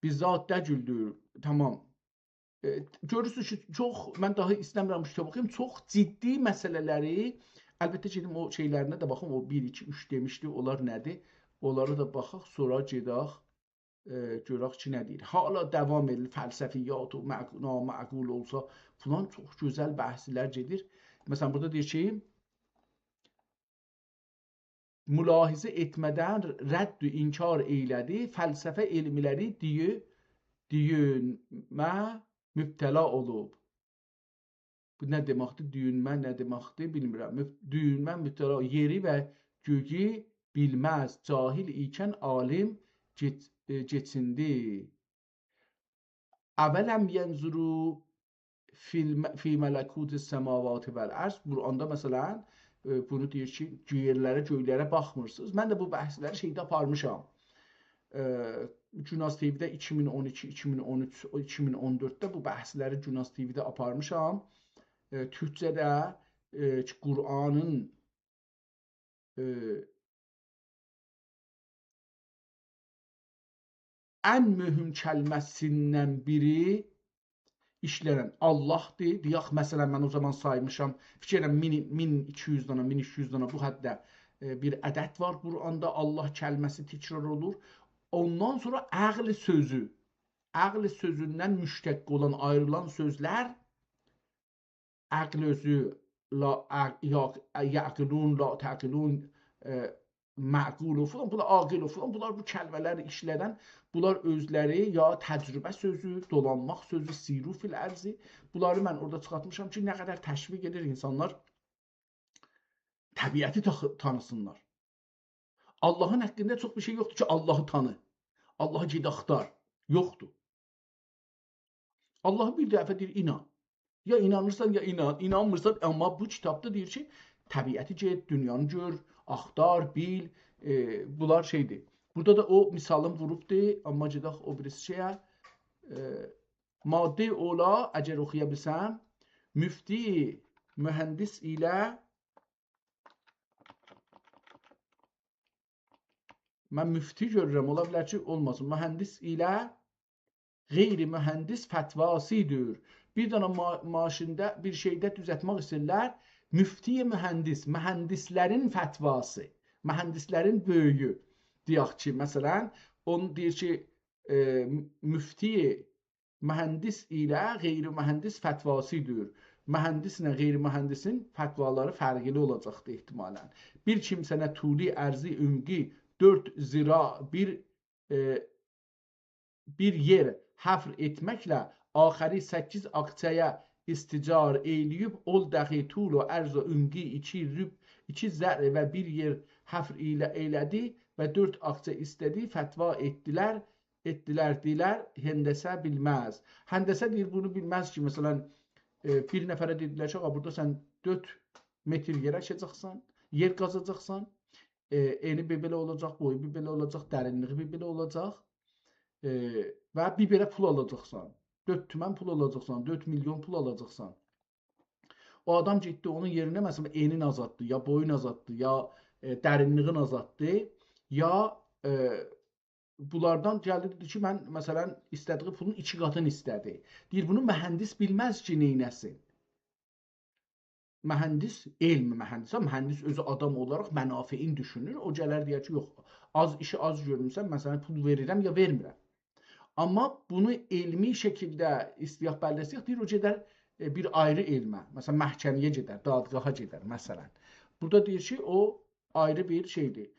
بالذات دئییلدیر. تامام. ائ، گؤرورسونوز کی، چوخ، من داها ایسته‌میرم بو کیتابی اوخویوم. چوخ جدی مسئله‌لری، البته، گئدیم او شئیلرینه ده باخیم، او بیر، ایکی، اوچ دئمیشدی، اونلار نه‌دیر؟ اونلارا دا باخاق، سونرا گئدک، ائ، گؤرک کی، نه دئییر. حالا داوام ائدیر، فلسفیات و معق-، نامعقول اولسا، فلان، چوخ گؤزل بحثلر گئدیر. مثلاً، بورادا دئییر کی، ملاحظه ائتمه‌دن رد و انکار ائیله‌دی، فلسفه علملری دویو-، دویونمه مبتلا اولوب. بو نه دئمکدیر؟ دویونمه نه دئمکدیر؟ بیلمیرم. مب-، دویونمه مبتلا، یئری و گؤیو بیلمز، جاهل ایکن عالم گئچ-، ائ، گئچیندی. «اولم ینظروا فی الم-، فی ملکوت السماوات والارض»، قرآندا، مثلاً، ائ، بونو دئییر کی، یئرلره، گؤیلره باخمیرسینیز. من ده بو بحثلری شئیده آپارمیشام. ائ، گوناز تی‌وی‌ده ایکی مین اون ایکی، ایکی مین اون اوچ، ایکی مین اون دؤردده بو بحثلری گوناز تی‌وی‌ده آپارمیشام. ائ، تورکجه‌ده، ائ، کی، قرآنین ائ، ان مهم کلمه‌سیندن بیری ایشلنن آللاهدیر. دئیک، مثلاً، من او زامان سایمیشام، فیکیر ائلیرم، مین، مین ایکی یوز دانا، مین اوچ یوز دانا، بو حدده، ائ، بیر عدد وار قرآندا، آللاه کلمه‌سی تکرار اولور. اوندان سونرا عقل سؤزو، عقل سؤزوندن مشتق اولان، آیریلان سؤزلر، عقل اؤزو، لا، عق-، یا-، یعقلون، لا تعقلون، ائ، معقول و فلان، بونلار عاقل و فلان، بونلار بو کلمه‌لری ایشلدن، بونلار اؤزلری یا تجربه سؤزو، دولانماق سؤزو، سیروا فی الارض، بونلاری من اورادا چیخارتمیشام کی، نه قدر تشویق ائدیر اینسانلار طبیعتی تاخ-، تانیسینلار. آللاهین حاقیندا چوخ بیر شئی یوخدور کی، آللاهی تانی. آللاهی گئت آختار. یوخدور. آللاهی بیر دفعه دئییر، اینان. یا اینانیرسان، یا اینان، اینانمیرسان، آمما بو کیتابدا دئییر کی، طبیعتی گئت، دونیانی گؤر، آختار، بیل، ائ، بونلار شئیدیر. بورادا دا او مثالین ووروبدور، آمما گئدک او بیریسی شئیه. ائ، ماده اولا، اگر اوخویا بیلسم، مفتی مهندس ایله، من مفتی گؤرورم، اولا بیلر کی، اولماسین. مهندس ایله غیر مهندس فتواسی‌دیر. بیر دنه ما-، ماشینده، بیر شئیده دوزلتمک ایسته‌ییرلر. مفتی مهندس، مهندسلرین فتواسی، مهندسلرین بؤیویو. دئیک کی، مثلاً، اونو دئییر کی، ائ، مفتی مهندس ایله غیر مهندس فتواسی دور. مهندسله غیر مهندسین فتوالاری فرقلی اولاجاقدی احتمالاً. بیر کیمسه‌نه طولو، عرضی، عمقی، دؤرد ذراع، بیر، ائ، بیر یئر حفر ائتمکله آخری سککیز آکچه‌یه استیجار ائیله‌ییب، اول داخی طول و عرض و عمقی ایکی رب-، ایکی ذره و بیر یئر حفر ایله ائیله‌دی و دؤرد آکچه ایسته‌دی، فتوا ائتدیلر، ائتدیلر، دئدیلر، هندسه بیلمز. هندسه دئییر، بونو بیلمز کی، مثلاً، ائ، بیر نفره دئدیلر کی، «آغا، بورادا سن دؤرد متر یئر اکه‌جکسن، یئر قازاجاقسان، ائ، انی بئ-، بئله اولاجاق، بویو بئ-، بئله اولاجاق، درینلیگی بئ-، بئله اولاجاق، ائ، و بیر بئله پول آلاجاقسان. دؤرد تومن پول آلاجاقسان، دؤرد میلیون پول آلاجاقسان.» او آدام گئتدی، اونون یئرینه، مثلاً، انین آزالتدی، یا بویون آزالتدی، یا، ائ، درینلیگین آزالتدی، یا، ائ، بونلاردان گلدی، دئدی کی، من، مثلاً، ایسته‌دیگی پولون ایکی قاتینی ایسته‌دی. دئییر، بونو مهندس بیلمز کی، نئینه‌سین. مهندس، علم مهندس، ها، مهندس اؤزو آدام اولاراق منافعین دوشونور. او گلر دئیر کی، یوخ، آز ایشی آز گؤرموسن، من سنه پول وئریرم یا وئرمیرم. آمما بونو علمی شکیلده ایسته‌یک، بلله‌سک، دئییر، او گئدر، ائ، بیر آیری علمه، مثلاً، محکمه‌یه گئدر، دادگاها گئدر، مثلاً. بورادا دئییر کی، او آیری بیر شئیدیر.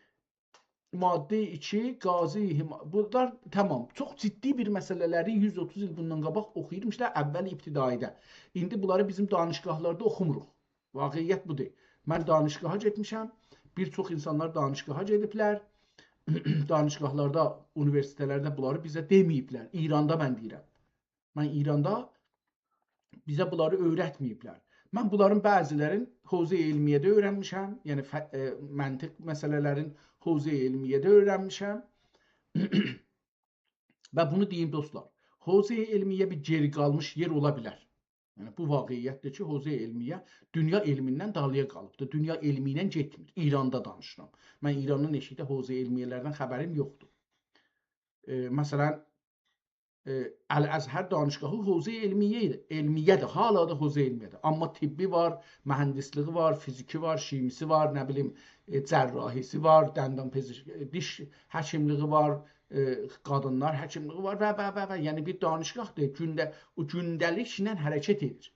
ماده ایکی، قاضی حما-، بونلار تمام. چوخ جدی بیر مسئله‌لری یوز اوتوز ایل بوندان قاباق اوخویورموشلار اول ابتدایی‌ده. ایندی بونلاری بیزیم دانشگاهلاردا اوخوموروق. واقعیت بودور. من دانشگاها گئتمیشم، بیر چوخ اینسانلار دانشگاها گئدیبلر. دانشگاهلاردا، اونیوئرسیتئتلرده بونلاری بیزه دئمه‌ییبلر. ایراندا من دئییرم. من ایراندا بیزه بونلاری اؤیرتمه‌ییبلر. من بونلارین بعضی‌لرین حوزه علمیه‌ده اؤیرنمیشم، یعنی ف-، ائ، منطق مسئله‌لرین حوزه علمیه‌ده اؤیرنمیشم. و بونو دئییم، دوستلار، حوزه علمیه بیر گئری قالمیش یئر اولا بیلر. یعنی، بو واقعیتدیر کی، حوزه علمیه دونیا علمیندن دالییا قالیبدیر. دونیا علمی ایله گئتمیر. ایراندا دانیشیرام. من ایرانین ائشیکده حوزه علمیه‌لردن خبریم یوخدور. ائ، مثلاً، ائ، الازهر دانشگاهی حوزه علمیه، علمیه‌دیر، حالا دا حوزه علمیه‌دیر. آمما طبی وار، مهندسلیگی وار، فیزیکی وار، شیمی‌سی وار، نه بیلیم، ائ، جراحی‌سی وار، دندان پزشک-، ائ، دیش حکیملیگی وار، ائ، قادینلار حکیملیگی وار و، و، و، و. یعنی بیر دانشگاهدیر، گونده-، او گونده‌لیکله حرکت ائدیر.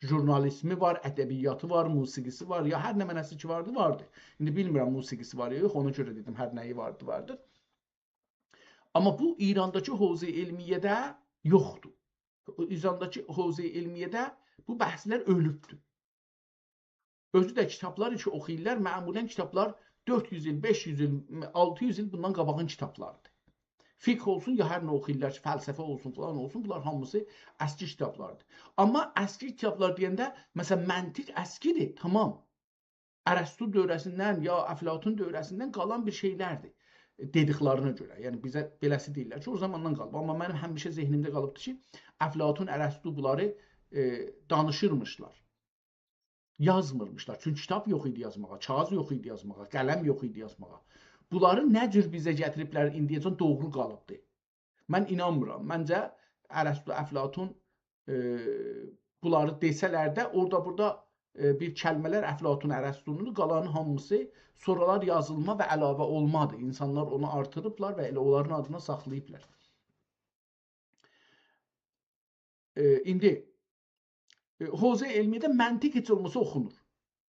ژورنالیزمی وار، ادبیاتی وار، موسیقی‌سی وار، یا هر نمنه‌سی کی واردی، واردی. ایندی بیلمیرم موسیقی‌سی وار یا یوخ، اونا گؤره دئدیم هر نه‌یی واردی، واردی. آمما بو ایرانداکی حوزه علمیه‌ده یوخدور. ایرانداکی حوزه علمیه‌ده بو بحثلر اؤلوبدور. اؤزو ده کیتابلار کی اوخویورلار، معمولاً کیتابلار دؤرد یوز ایل، بئش یوز ایل، آلتی یوز ایل بوندان قاباغین کیتابلاریدیر. فقه اولسون، یا هر نه اوخویورلار کی، فلسفه اولسون، فلان اولسون، بونلار هامیسی اسکی کیتابلاردیر. آمما اسکی کیتابلار دئینده، مثلاً، منطق اسکیدیر، تمام. ارسطو دوره‌سیندن یا افلاطون دوره‌سیندن قالان بیر شئیلردیر، ائ، دئدیکلرینه گؤره. یعنی بیزه بئله‌سی دئییرلر کی، او زاماندان قالیب. آمما منیم همیشه ذهنیمده قالیبدیر کی، افلاطون، ارسطو بونلاری، ائ، دانیشیرمیشلار. یازمیرمیشلار. چونکی کیتاب یوخ ایدی یازماغا، کاغیذ یوخ ایدی یازماغا، قلم یوخ ایدی یازماغا. بونلاری نه جور بیزه گتیریبلر، ایندیه‌جن دوغرو قالیبدیر. من اینانمیرام. منجه، ارسطو، افلاطون، ائ، بونلاری دئسه‌لر ده، اورادا بورادا، ائ، بیر کلمه‌لر افلاطون، ارسطونون‌دور، قالانی هامیسی سونرالار یازیلما و علاوه اولمادیر. اینسانلار اونو آرتیریبلار و ائله اونلارین آدینا ساخلاییبلار. ائ، ایندی، ائ، حوزه علمیه‌ده منطق هئچ اولماسا اوخونور.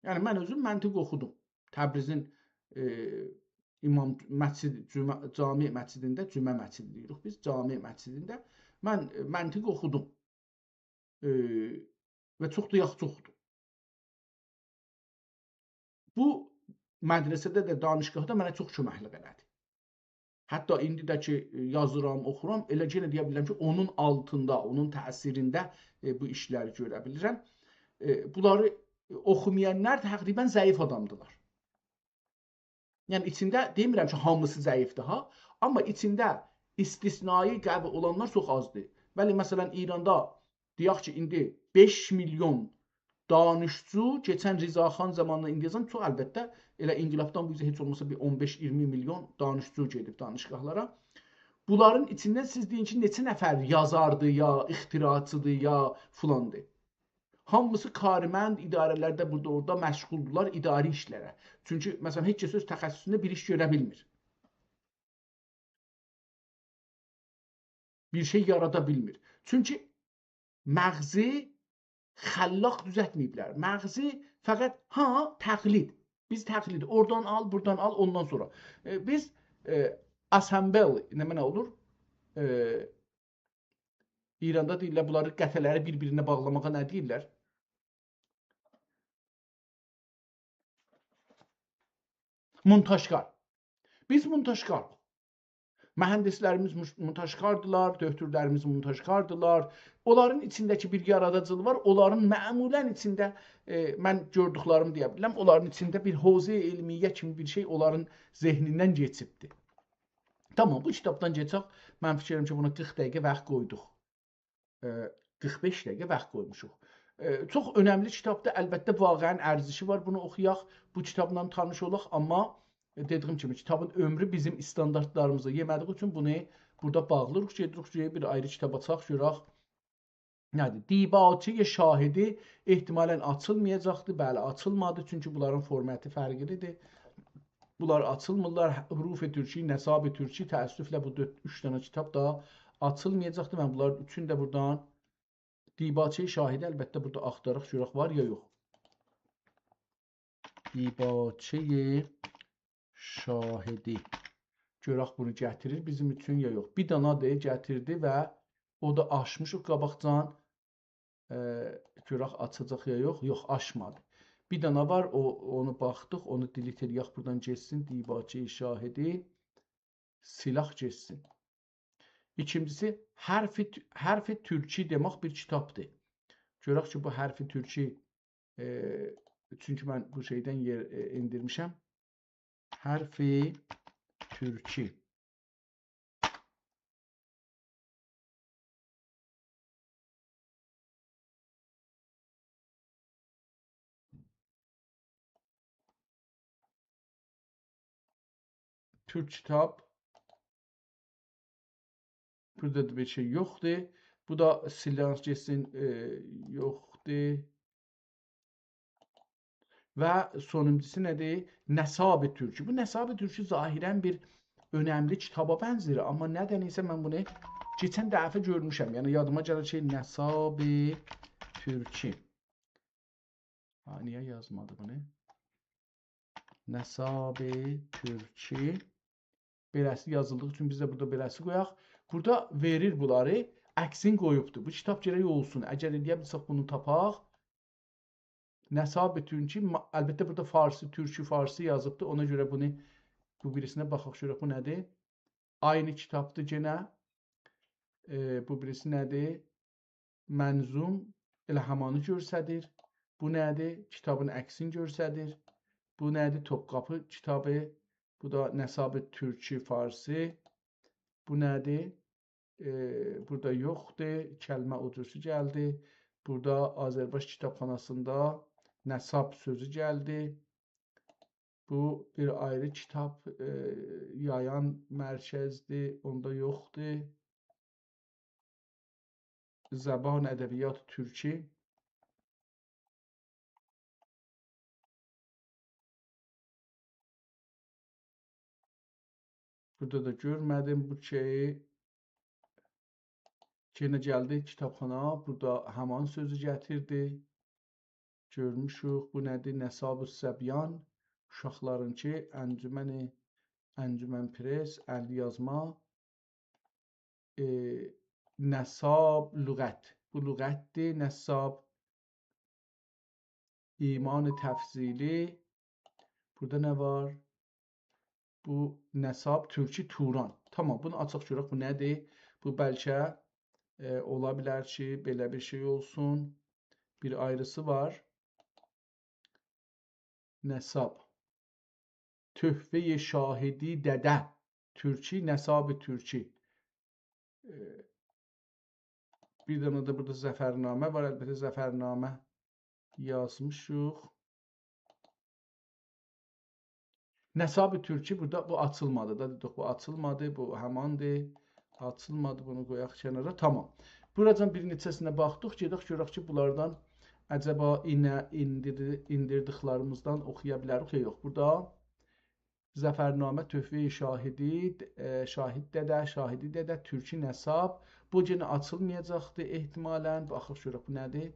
یعنی، من اؤزوم منطق اوخودوم. تبریزین، ائ، امام مسجد، جمعه، جامع مسجدینده، جمعه مسجدی دئییریک بیز، جامع مسجدینده من، ائ، منطق اوخودوم. ائ، و چوخ دا یاخشی اوخودوم. بو مدرسه‌ده ده، دانشگاهدا منه چوخ کؤمکلیک ائله‌دی. حتی ایندی ده کی، ائ، یازیرام، اوخورام، ائله یئنه دئیه بیلیرم کی، اونون آلتیندا، اونون تأثیرینده، ائ، بو ایشلری گؤره بیلیرم. ائ، بونلاری، ائ، اوخومایانلار تقریباً ضعیف آدامدیلار. یعنی، ایچینده، دئمیرم کی، هامیسی ضعیفدیر، ها، آمما ایچینده استثنایی قوی اولانلار چوخ آزدیر. بلی، مثلاً، ایراندا، دئیک کی، ایندی بئش میلیون دانشجو، کئچن رضا خان زامانیندا، ایندیه‌جن چوخ، البته، ائله انقلابدان بو اوزه هئچ اولماسا بیر اون بئش اییرمی میلیون دانشجو گئدیب دانشگاهلارا. بونلارین ایچیندن سیز دئیین کی، نئچه نفر یازاردی، یا اختراعچیدیر، یا فلاندیر. هامیسی کارمند، اداره‌لرده بورادا اورادا مشغولدولار اداری ایشلره. چونکی، مثلاً، هئچ کس اؤز تخصصونده بیر ایش گؤره بیلمیر. بیر شئی یارادا بیلمیر. چونکی مغزی خلاق دوزلتمه‌ییبلر. مغزی فقط، ها، تقلید. بیز تقلید، اورادان آل، بورادان آل، اوندان سونرا. ائ، بیز، ائ، assembly، نه معنا اولور؟ ائ، ایراندا دئییرلر، بونلاری، قطعه‌لری بیر-بیرینه باغلاماغا نه دئییرلر؟ مونتاژکار. بیز مونتاژکاریق. مهندسلریمیز موش-، مونتاژکاردیلار، دؤکتورلریمیز مونتاژکاردیلار. اونلارین ایچینده‌کی بیر یارادیجیلیق وار. اونلارین معمولاً ایچینده، ائ، من گؤردوکلریمی دئیه بیلرم، اونلارین ایچینده بیر حوزه علمیه کیمی بیر شئی اونلارین ذهنیندن کئچیبدی. تامام، بو کیتابدان کئچک. من فیکر ائدیرم کی، بونا قیرخ دقیقه واخت قویدوق. ائ، قیرخ بئش دقیقه واخت قویموشوق. ائ، چوخ اؤنملی کیتابدیر. البته، واقعاً ارزشی وار بونو اوخویاق، بو کیتابلا تانیش اولاق، آمما دئدیییم کیمی، کیتابین عؤمرو بیزیم استانداردلاریمیزا یئمه‌دیگی اوچون بونو بورادا باغلیریق، گئدیریک، گؤیه بیر آیری کیتاب آچاق، گؤرک نه‌دیر. دیباچه‌ی شاهدی احتمالاً آچیلمایاجاقدیر. بلی، آچیلمادی، چونکی بونلارین فورماتی فرقلیدیر. بونلار آچیلمیرلار. حروف ترکی، نساب ترکی، تأسفله بو دؤرد، اوچ دنه کیتاب دا آچیلمایاجاقدیر. من بونلارین اوچونو ده بورادان، دیباچه‌ی شاهدی، البته، بورادا آختاراق گؤرک وار یا یوخ. دیباچه‌ی شاهدی. گؤرک بونو گتیریر بیزیم اوچون یا یوخ. بیر دنه ده گتیردی و او دا آچمیشیق قاباقجان. ائ، گؤرک آچاجاق یا یوخ. یوخ، آچمادی. بیر دنه وار، او، اونو باخدیق، اونو delete ائله‌یک، بورادان گئتسین، دیباچه‌ی شاهدی، سیلاق گئتسین. ایکینجیسی، حرف، حرف ترکی دئمک بیر کیتابدیر. گؤرک کی، بو حرف ترکی، ائ، چونکی من بو شئیدن یئر، ائ، ائندیرمیشم. حرف ترکی. تورک کیتاب. بورادا دا بیر شئی یوخدور. بو دا سیلانس گئتسین، ائ، یوخدور. و سونونجوسو نه‌دیر؟ نساب ترکی. بو نساب ترکی ظاهراً بیر اؤنملی کیتابا بنزیر، آمما ندنسه من بونو کئچن دفعه گؤرموشم. یعنی، یادیما گلیر کی، نساب ترکی. ها، نییه یازمادی بونو؟ نساب ترکی. بئله‌سی یازیلدیغی اوچون بیز ده بورادا بئله‌سی قویاق. بورادا وئریر بونلاری، عکسینی قویوبدور. بو کیتاب گرک اولسون. اگر ائلیه بیلسک بونو تاپاق. نساب ترکی، ما-، البته بورادا فارسی، ترکی، فارسی یازیبدیر. اونا گؤره بونو، بو بیریسینه باخاق گؤرک بو نه‌دیر؟ عینی کیتابدیر یئنه. ائ، بو بیریسی نه‌دیر؟ منظوم، ائله همانی گؤستریر. بو نه‌دیر؟ کیتابین عکسینی گؤستریر. بو نه‌دیر؟ توپقاپی کیتابی. بو دا نساب ترکی، فارسی. بو نه‌دیر؟ ائ، بورادا یوخدور. کلمه اوجوسو گلدی. بورادا آذربایجان کیتابخاناسیندا نساب سؤزو گلدی. بو بیر آیری کیتاب، ائ، یایان مرکزدیر، اوندا یوخدور. زبان ادبیات ترکی. بورادا دا گؤرمه‌دیم بو شئیی. یئنه گلدی کیتابخانا، بورادا همان سؤزو گتیردی. گؤرموشوک، بو نه‌دیر؟ نساب الصبیان، اوشاقلارینکی، انجمن، انجمن پرس، ال‌یازما، ائ، نساب لغت. بو لغتدیر، نساب، ایمان تفضیلی. بورادا نه وار؟ بو نساب ترکی توران. تامام، بونو آچاق گؤرک، بو نه‌دیر؟ بو بلکه، ائ، اولا بیلر کی، بئله بیر شئی اولسون. بیر آیریسی وار. نساب. تحفه‌ی شاهدی دده. ترکی، نساب ترکی. ائ، بیر دنه ده بورادا ظفرنامه وار. البته، ظفرنامه یازمیشیق. نساب ترکی بورادا، بو آچیلمادی دا، دئدیک، بو آچیلمادی، بو هماندیر. آچیلمادی، بونو قویاق کنارا. تامام. بوراجان بیر نئچه‌سینه باخدیق، گئدک گؤرک کی، بونلاردان عجبا اینه ایندیردی-، ایندیردیکلریمیزدن اوخویا بیلریک، یا یوخ. بورادا ظفرنامه، تحفهٔ شاهدی، ائ، شاهد دده، شاهدی دده، تورکی نساب. بو یئنه آچیلمایاجاقدی احتمالاً. باخیق گؤرک بو نه‌دیر؟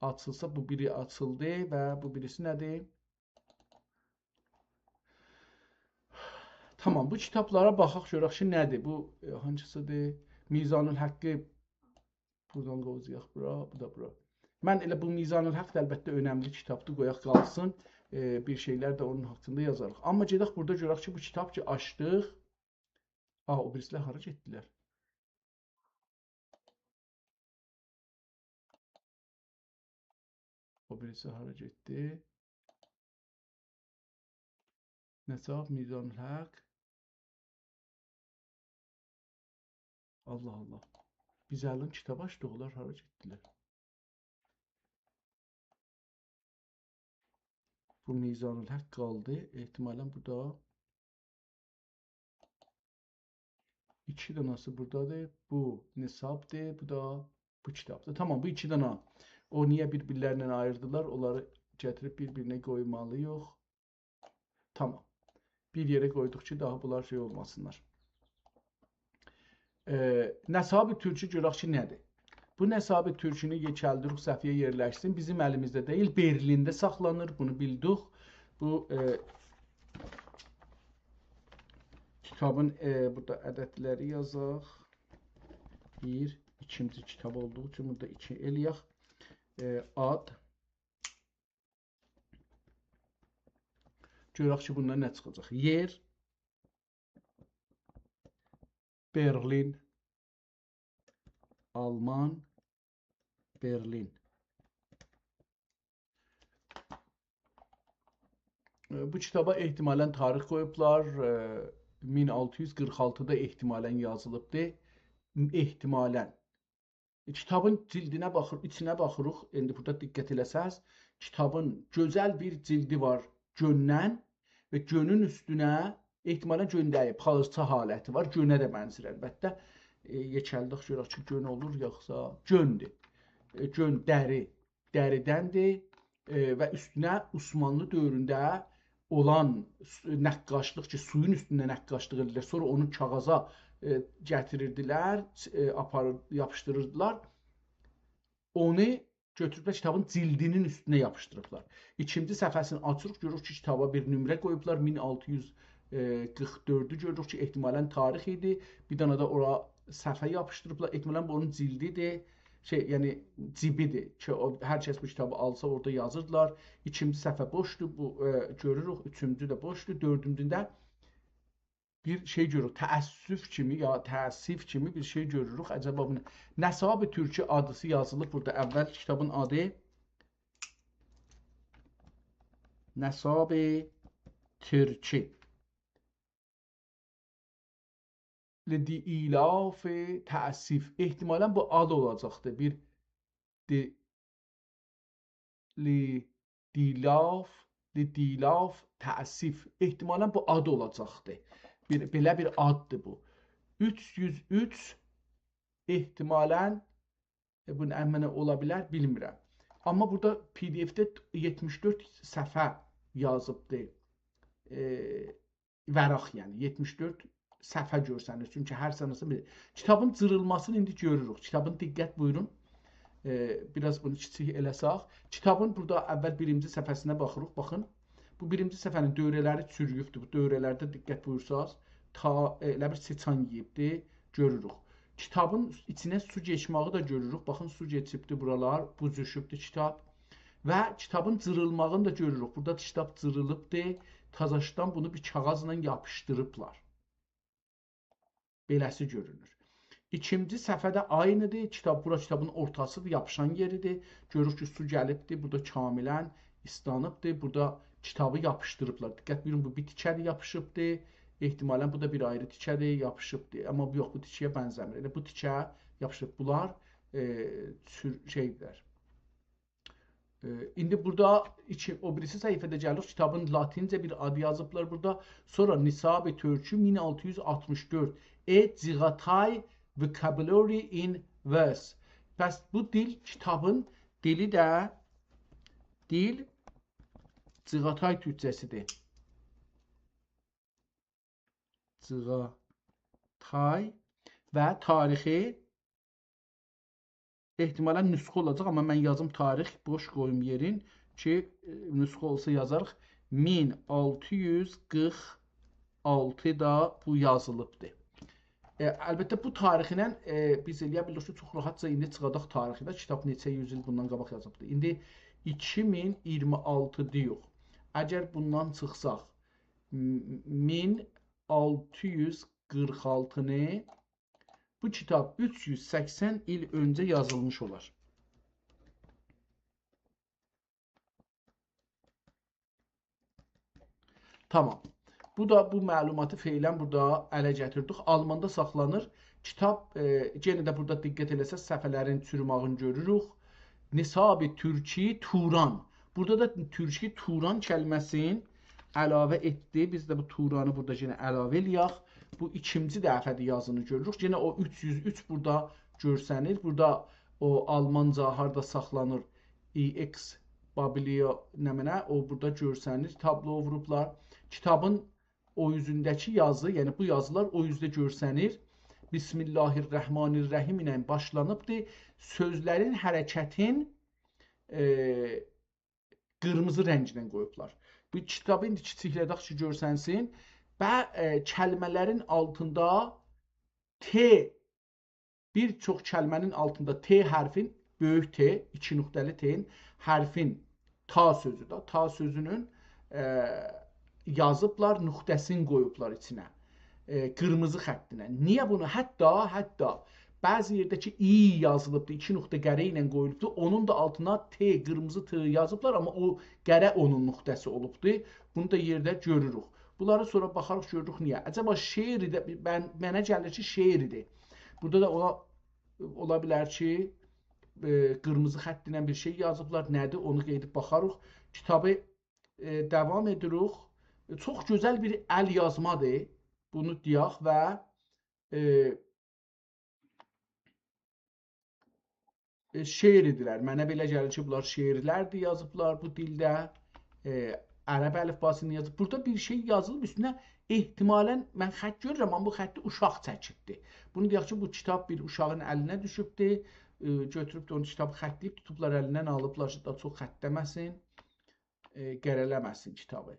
آچیلسا، بو بیری آچیلدی و بو بیریسی نه‌دیر؟ تامام، بو کیتابلارا باخاق، گؤرک کی، نه‌دیر؟ بو، ائ، هانسیسیدیر؟ میزان‌الحقی بورادان قووزایاق بورا، بو دا بورا. من ائله بو میزان‌الحق دا البته اؤنملی کیتابدیر، قویاق قالسین. ائ، بیر شئیلر ده اونون حاقیندا یازاریق. آمما گئدک بورادا گؤرک کی، بو کیتاب کی آچدیق. آ، او بیریسی‌لر هارا گئتدیلر؟ او بیریسی هارا گئتدی؟ نساب، میزان‌الحق. الله الله. بیز الان کیتاب آچدیق، اونلار هارا گئتدیلر؟ بو میزان‌الحق قالدی. احتمالاً بو دا ایکی داناسی بورادادیر. بو نسابدیر، بو دا بو کیتابدیر. تامام، بو ایکی دانا. او نییه بیر-بیرلریندن آییردیلار؟ اونلاری گتیریب بیر-بیرینه قویمالی‌ییق. تامام. بیر یئره قویدوق کی، داها بونلار شئی اولماسینلار. ائ، نساب تورکی گؤرک کی، نه‌دیر؟ بو نساب تورکینی یئکلدیریک، صفحه‌یه یئرلشسین. بیزیم الیمیزده دئییل، برلینده ساخلانیر، بونو بیلدیک. بو، ائ، کیتابین، ائ، بورادا عددلری یازاق. بیر، ایکینجی کیتاب اولدوغو اوچون بورادا ایکی ائله‌یک. ائ، آد. گؤرک کی، بوندان نه چیخاجاق. یئر، برلین، آلمان، برلین. ائ، بو کیتابا احتمالاً تاریخ قویوبلار. ائ، مین آلتی یوز قیرخ آلتیدا احتمالاً یازیلیبدی. احتمالاً. کیتابین جیلدینه باخیر، ایچینه باخیریق. ایندی بورادا دقت ائله‌سز، کیتابین گؤزل بیر جیلدی وار گؤندن و گؤنون اوستونه، احتمالاً گؤن دئییل، پارچا حالتی وار. گؤنه ده بنزیر البته. ائ، یئکلدیک گؤرک کی، گؤن اولور یوخسا گؤندور. ائ، گؤن دری، دریدندیر. ائ، و اوستونه عثمانلی دؤورونده اولان س-، نقاشلیق کی، سویون اوستونده نقاشلیق ائدیرلر. سونرا اونو کاغیذا، ائ، گتیریردیلر، ائ، آپاریر، یاپیشدیریردیلار. اونو گؤتوروبلر کیتابین جیلدینین اوستونه یاپیشدیریبلار. ایکینجی صفحه‌سینی آچیریق، گؤروروک کی، کیتابا بیر نمره قویوبلار، مین آلتی یوز قیرخ دؤردو گؤروروک کی، احتمالاً تاریخ ایدی. بیر دنه ده اورا صفحه یاپیشدیریبلار. احتمالاً بو اونون جیلدیدیر. شئی، یعنی جیبیدیر کی، او، هر کس بو کیتابی آلسا، اورادا یازیردیلار. ایکینجی صفحه بوشدور، بو، ائ، گؤروروک، اوچونجو ده بوشدور، دؤردونجونده بیر شئی گؤروروک، تأسف کیمی، یا تأسف کیمی بیر شئی گؤروروک. عجبا بو نه؟ نساب تورکی آدیسی یازیلیب بورادا. اول کیتابین آدی نساب تورکی. لدیلاف تأسف. احتمالاً بو آد اولاجاقدی. بیر دی-، لی-، دیلاف، لدیلاف تأسف. احتمالاً بو آد اولاجاقدی. بیر، بئله بیر آددیر بو. اوچ یوز اوچ احتمالاً، ائ، بو نه معنی اولا بیلر، بیلمیرم. آمما بورادا پی دی اف‌ده یئتمیش دؤرد صفحه یازیبدی. ائ، ورق، یعنی یئتمیش دؤرد صفحه گؤرسنیر. چونکی هر صفحه‌سی بیر. کیتابین جیریلماسینی ایندی گؤروروک. کیتابین، دقت بویورون. ائ، بیر آز بونو کیچیک ائله‌سک. کیتابین بورادا اول بیرینجی صفحه‌سینه باخیریق. باخین. بو بیرینجی صفحه‌نین دؤوره‌لری چورویوبدور. بو دؤوره‌لرده دقت بویورساز، تا، ائ، ائله بیر سیچان یئییبدی. گؤروروک. کیتابین ایچینه سو کئچمه‌یی ده گؤروروک. باخین، سو کئچیبدی بورالار، بوز دوشوبدو کیتاب. و کیتابین جیریلماغینی دا گؤروروک. بورادا کیتاب جیریلیبدی. تازاشدان بونو بیر کاغیذلا یاپیشدیریبلار. بئله‌سی گؤرونور. ایکینجی صفحه ده عینی‌دیر. کیتاب، بورا کیتابین اورتاسی‌دیر، یاپیشان یئری‌دیر. گؤروروک کی، سو گلیبدیر. بورادا کاملاً ایسلانیبدیر. بورادا کیتابی یاپیشدیریبلار. دقت بویورون، بو بیر تیکه‌دیر، یاپیشیبدیر. احتمالاً بو دا بیر آیری تیکه‌دیر، یاپیشیبدیر. آمما بو یوخ، بو تیکه‌یه بنزه‌میر. ائله بو تیکه یاپیشیب. بونلار، ائ، سور-، شئیدیرلر. ائ، ایندی بورادا ایکی، او بیریسی صفحه‌ده گلیریک، کیتابین لاتینجه بیر آدی یازیبلار بورادا. سونرا نساب تورکی مین آلتی یوز آلتمیش دؤرد. ائ جیغاتای vocabulary in verse. پس بو دیل، کیتابین دیلی ده دیل جیغاتای تورکجه‌سی‌دیر. جیغا تای و تاریخی احتمالاً نسخه اولاجاق، آمما من یازیم تاریخ، بوش قویوم یئرین کی، ائ، نسخه اولسا یازاریق. مین آلتی یوز قیرخ آلتیدا بو یازیلیبدیر. ائ، البته، بو تاریخینن، ائ، بیز ائلیه بیلیریک کی، چوخ راحتجا ایندی چیخاداق تاریخی ده، کیتاب نئچه یوز ایل بوندان قاباق یازیبدیر. ایندی ایکی مین اییرمی آلتی دئییوخ. اگر بوندان چیخساق، م-، مین آلتی یوز قیرخ آلتینی، بو کیتاب اوچ یوز سکسن ایل اؤنجه یازیلمیش اولار. تامام. بو دا، بو معلوماتی فعلاً بورادا اله گتیردیک. آلماندا ساخلانیر. کیتاب، ائ، یئنه ده بورادا دقت ائله‌سز، صفحه‌لرین چوروماغینی گؤروروک. نصاب تورکی توران. بورادا دا تورکی توران کلمه‌سین علاوه ائتدی. بیز ده بو تورانی بورادا یئنه علاوه ائلیک. بو ایکینجی دفعه‌دیر یازینی گؤروروک. یئنه او اوچ یوز اوچ بورادا گؤرسنیر. بورادا او آلمانجا هاردا ساخلانیر، ای ایکس بابلیو نمنه، او بورادا گؤرسنیر. تابلو ووروبلار. کیتابین او اوزونده‌کی یازی، یعنی بو یازیلار او اوزده گؤرسنیر. بسم الله الرحمن الرحیم ایله باشلانیبدیر. سؤزلرین حرکتین، ائ، قیرمیزی رنگینن قویوبلار. بو کیتابی ایندی کیچیکله‌دک کی، گؤرسنسین. و، ائ، کلمه‌لرین آلتیندا ت، بیر چوخ کلمه‌نین آلتیندا ت حرفین، بؤیوک ت، ایکی نقطه‌لی ت-ین حرفین، تا سؤزو ده، تا سؤزونون، ائ، یازیبلار، نقطه‌سینی قویوبلار ایچینه. ائ، قیرمیزی خطینه. نییه بونو؟ حتی، حتی بعضی یئرده کی، ای یازیلیبدی، ایکی نقطه قره ایله قویولوبدو، اونون دا آلتینا ت، قیرمیزی ت یازیبلار، آمما او قره اونون نقطه‌سی اولوبدو. بونو دا یئرده گؤروروک. بونلاری سونرا باخاریق، گؤروروک نییه. عجبا شعر ایدی، من، منه گلیر کی، شعر ایدی. بورادا دا اولا، اولا بیلر کی، ائ، قیرمیزی خط ایله بیر شئی یازیبلار. نه‌دیر؟ اونو قئییدیب باخاریق. کیتابی، ائ، داوام ائدیریک. چوخ گؤزل بیر ال یازمادیر. بونو دئیک و، ائ، ائ، شعر ایدیلر. منه بئله گلیر کی، بونلار شعرلردیر یازیبلار بو دیلده. ائ، عرب الیفباسینی یازیب. بورادا بیر شئی یازیلیب اوستونه. احتمالاً من خط گؤرورم، آمما بو خطی اوشاق چکیبدی. بونو دئیک کی، بو کیتاب بیر اوشاغین الینه دوشوبدو. ائ، گؤتوروبدو اونو، کیتابی خطله‌ییب توتوبلار الیندن، آلیبلار کی، دا چوخ خطله‌مه‌سین. ائ، قره‌له‌مه‌سین کیتابی.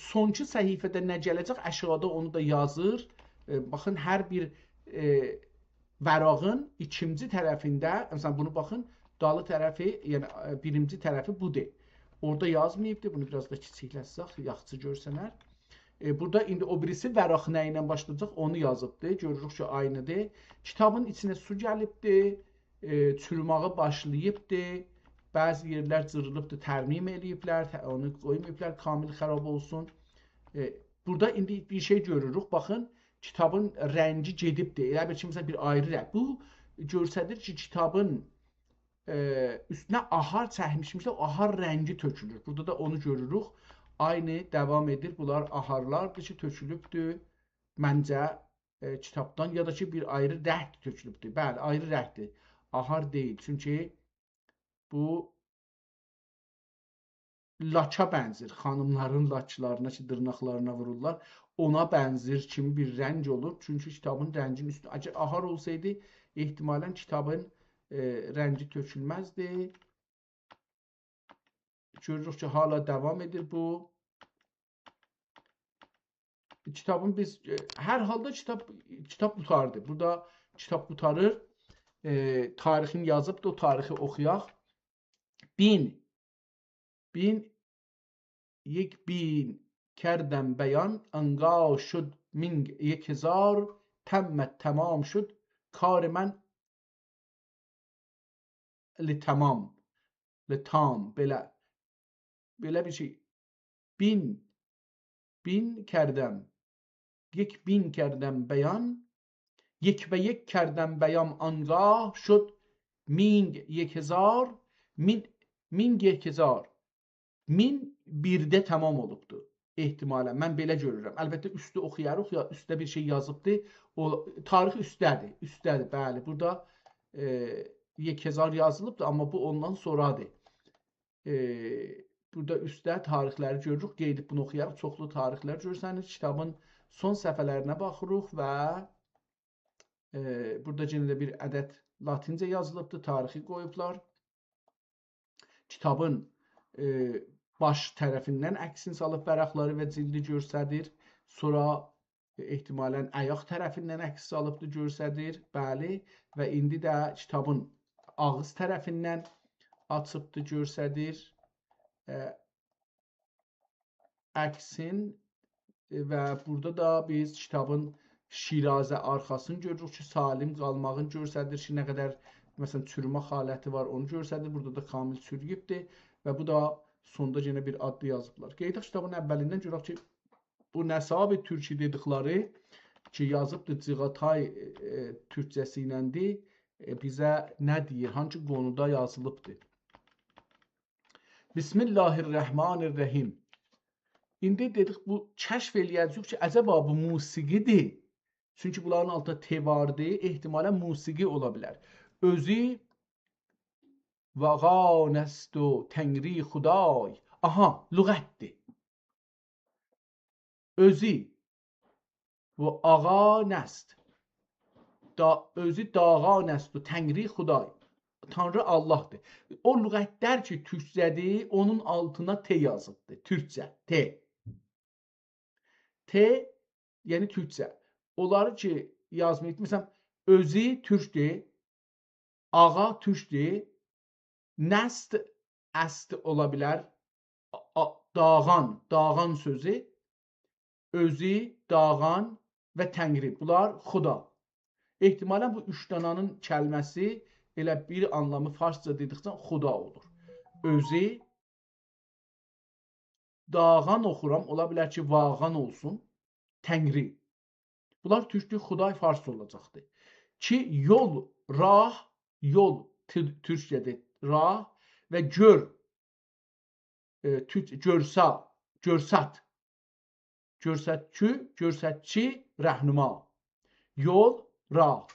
سونکی صفحه‌ده نه گله‌جک، آشاغیدا اونو دا یازیر. ائ، باخین، هر بیر، ائ، ورقین ایکینجی طرفینده، مثلاً، بونو باخین، دالی طرفی، یعنی، ائ، بیرینجی طرفی بودور. اورادا یازماییبدیر، بونو بیر آز دا کیچیکلتسک، یاخشی گؤرسنر. ائ، بورادا ایندی او بیریسی ورق نه ایله باشلایاجاق، اونو یازیبدیر. گؤروروک کی، عینیدیر. کیتابین ایچینه سو گلیبدیر. ائ، چوروماغی باشلاییبدی. بعضی یئرلر جیریلیبدی، ترمیم ائله‌ییبلر، ت-، اونو قویماییبلار کامل خراب اولسون. ائ، بورادا ایندی بیر شئی گؤروروک. باخین، کیتابین رنگی گئدیبدی. ائله بیل کی، مثلاً، بیر آیری رنگ. بو گؤستریر کی، کیتابین، ائ، اوستونه آهار چکمیشمیشلر، آهار رنگی تؤکولور. بورادا دا اونو گؤروروک. عینی داوام ائدیر. بونلار آهارلاردیر کی، تؤکولوبدور. منجه، ائ، کیتابدان، یا دا کی، بیر آیری رنگ تؤکولوبدور. بلی، آیری رنگدیر. آهار دئییل. چونکی بو لاکا بنزیر. خانیملارین لاکلارینا کی، دیرناقلارینا وورورلار، اونا بنزیر کیمی بیر رنگ اولور. چونکی کیتابین رنگینین اوستو، اگر آهار اولسایدی، احتمالاً کیتابین، ائ، رنگی تؤکولمزدی. گؤروروک کی، هله داوام ائدیر بو. کیتابین بیز، ائ، هر حالدا کیتاب، کیتاب قوتاردی. بورادا کیتاب قوتاریر. ائ، تاریخینی یازیبدی، او تاریخی اوخویاق. بین، بین، یک بین کردم بیان، آنگاه شد مین یک هزار، تمت تمام شد کار من، لتمام، لتام، بئله، بئله بیر شئی. بین، بین کردم، یک بین کردم بیان، یک به یک کردم بیان، آنگاه شد مین یک هزار، مین، مین یک هزار. مین بیرده تمام اولوبدور احتمالاً. من بئله گؤرورم. البته، اوستو اوخویاریق، یا اوستده بیر شئی یازیبدی. او تاریخ اوستده‌دیر. اوستده‌دیر، بلی. بورادا، ائ، یک هزار یازیلیبدیر، آمما بو اوندان سونرادیر. ائ، بورادا اوستده تاریخلری گؤروروک. قئییدیب بونو اوخویاریق. چوخلو تاریخلر گؤرسنیر. کیتابین سون صفحه‌لرینه باخیریق و، ائ، بورادا یئنه ده بیر عدد لاتینجه یازیلیبدیر، تاریخی قویوبلار. کیتابین، ائ، باش طرفیندن عکسینی سالیب ورقلری و جیلدی گؤرسدیر. سونرا، ائ، احتمالاً آیاق طرفیندن عکس سالیبدی، گؤرسدیر. بلی. و ایندی ده کیتابین آغیز طرفیندن آچیبدی، گؤرسدیر. ائ، عکسین، ائ، و بورادا دا بیز کیتابین شیرازه آرخاسینی گؤروروک کی، سالم قالماغینی گؤرسدیر کی، نه قدر، مثلاً، چورومه حالتی وار، اونو گؤرسدیر. بورادا دا کامل چورویوبدور و بو دا سوندا یئنه بیر آددی یازیبلار. قئییداق کیتابین اولیندن گؤرک کی، بو نساب تورکی دئدیکلری کی، یازیبدیر، جیغاتای، ائ، تورکجه‌سی ایلندیر، ائ، بیزه نه دئییر، هانسی قونودا یازیلیبدیر؟ بسم الله الرحمن الرحیم. ایندی دئدیک، بو کشف ائله‌یه‌جه‌ییک کی، عجبا بو موسیقی‌دیر؟ چونکی بونلارین آلتیندا ت واردی، احتمالاً موسیقی اولا بیلر. اؤزو واقعان است و تنگری خدای. آها، لغت‌دیر. اؤزو و آقا نست. دا، اؤزو داغان است و تنگری خدای. تانری آللاه‌دیر. او لغت‌لر کی، تورکجه‌دیر، اونون آلتینا ت یازیبدیر. تورکجه، ت. ت، یعنی تورکجه. اونلاری کی، یازماییب، مثلاً، اؤزو تورکدور، آقا تورکدور، نست، است اولا بیلر، آ-، آ-، داغان، داغان سؤزو، اؤزو، داغان و تنگری. بونلار خدا. احتمالاً بو اوچ دانانین کلمه‌سی ائله بیر آنلامی فارسجا دئدیکجه خدا اولور. اؤزو، داغان اوخورام، اولا بیلر کی، واغان اولسون، تنگری. بونلار تورکدور، خدای فارس اولاجاقدیر. کی، یول، راه، یول، تور-، تورکجه‌دیر، راه و گؤر، ائ، تورک-، گؤرسا، گؤرسات. گؤرستچی، گؤرستچی، رهنما. یول، راه.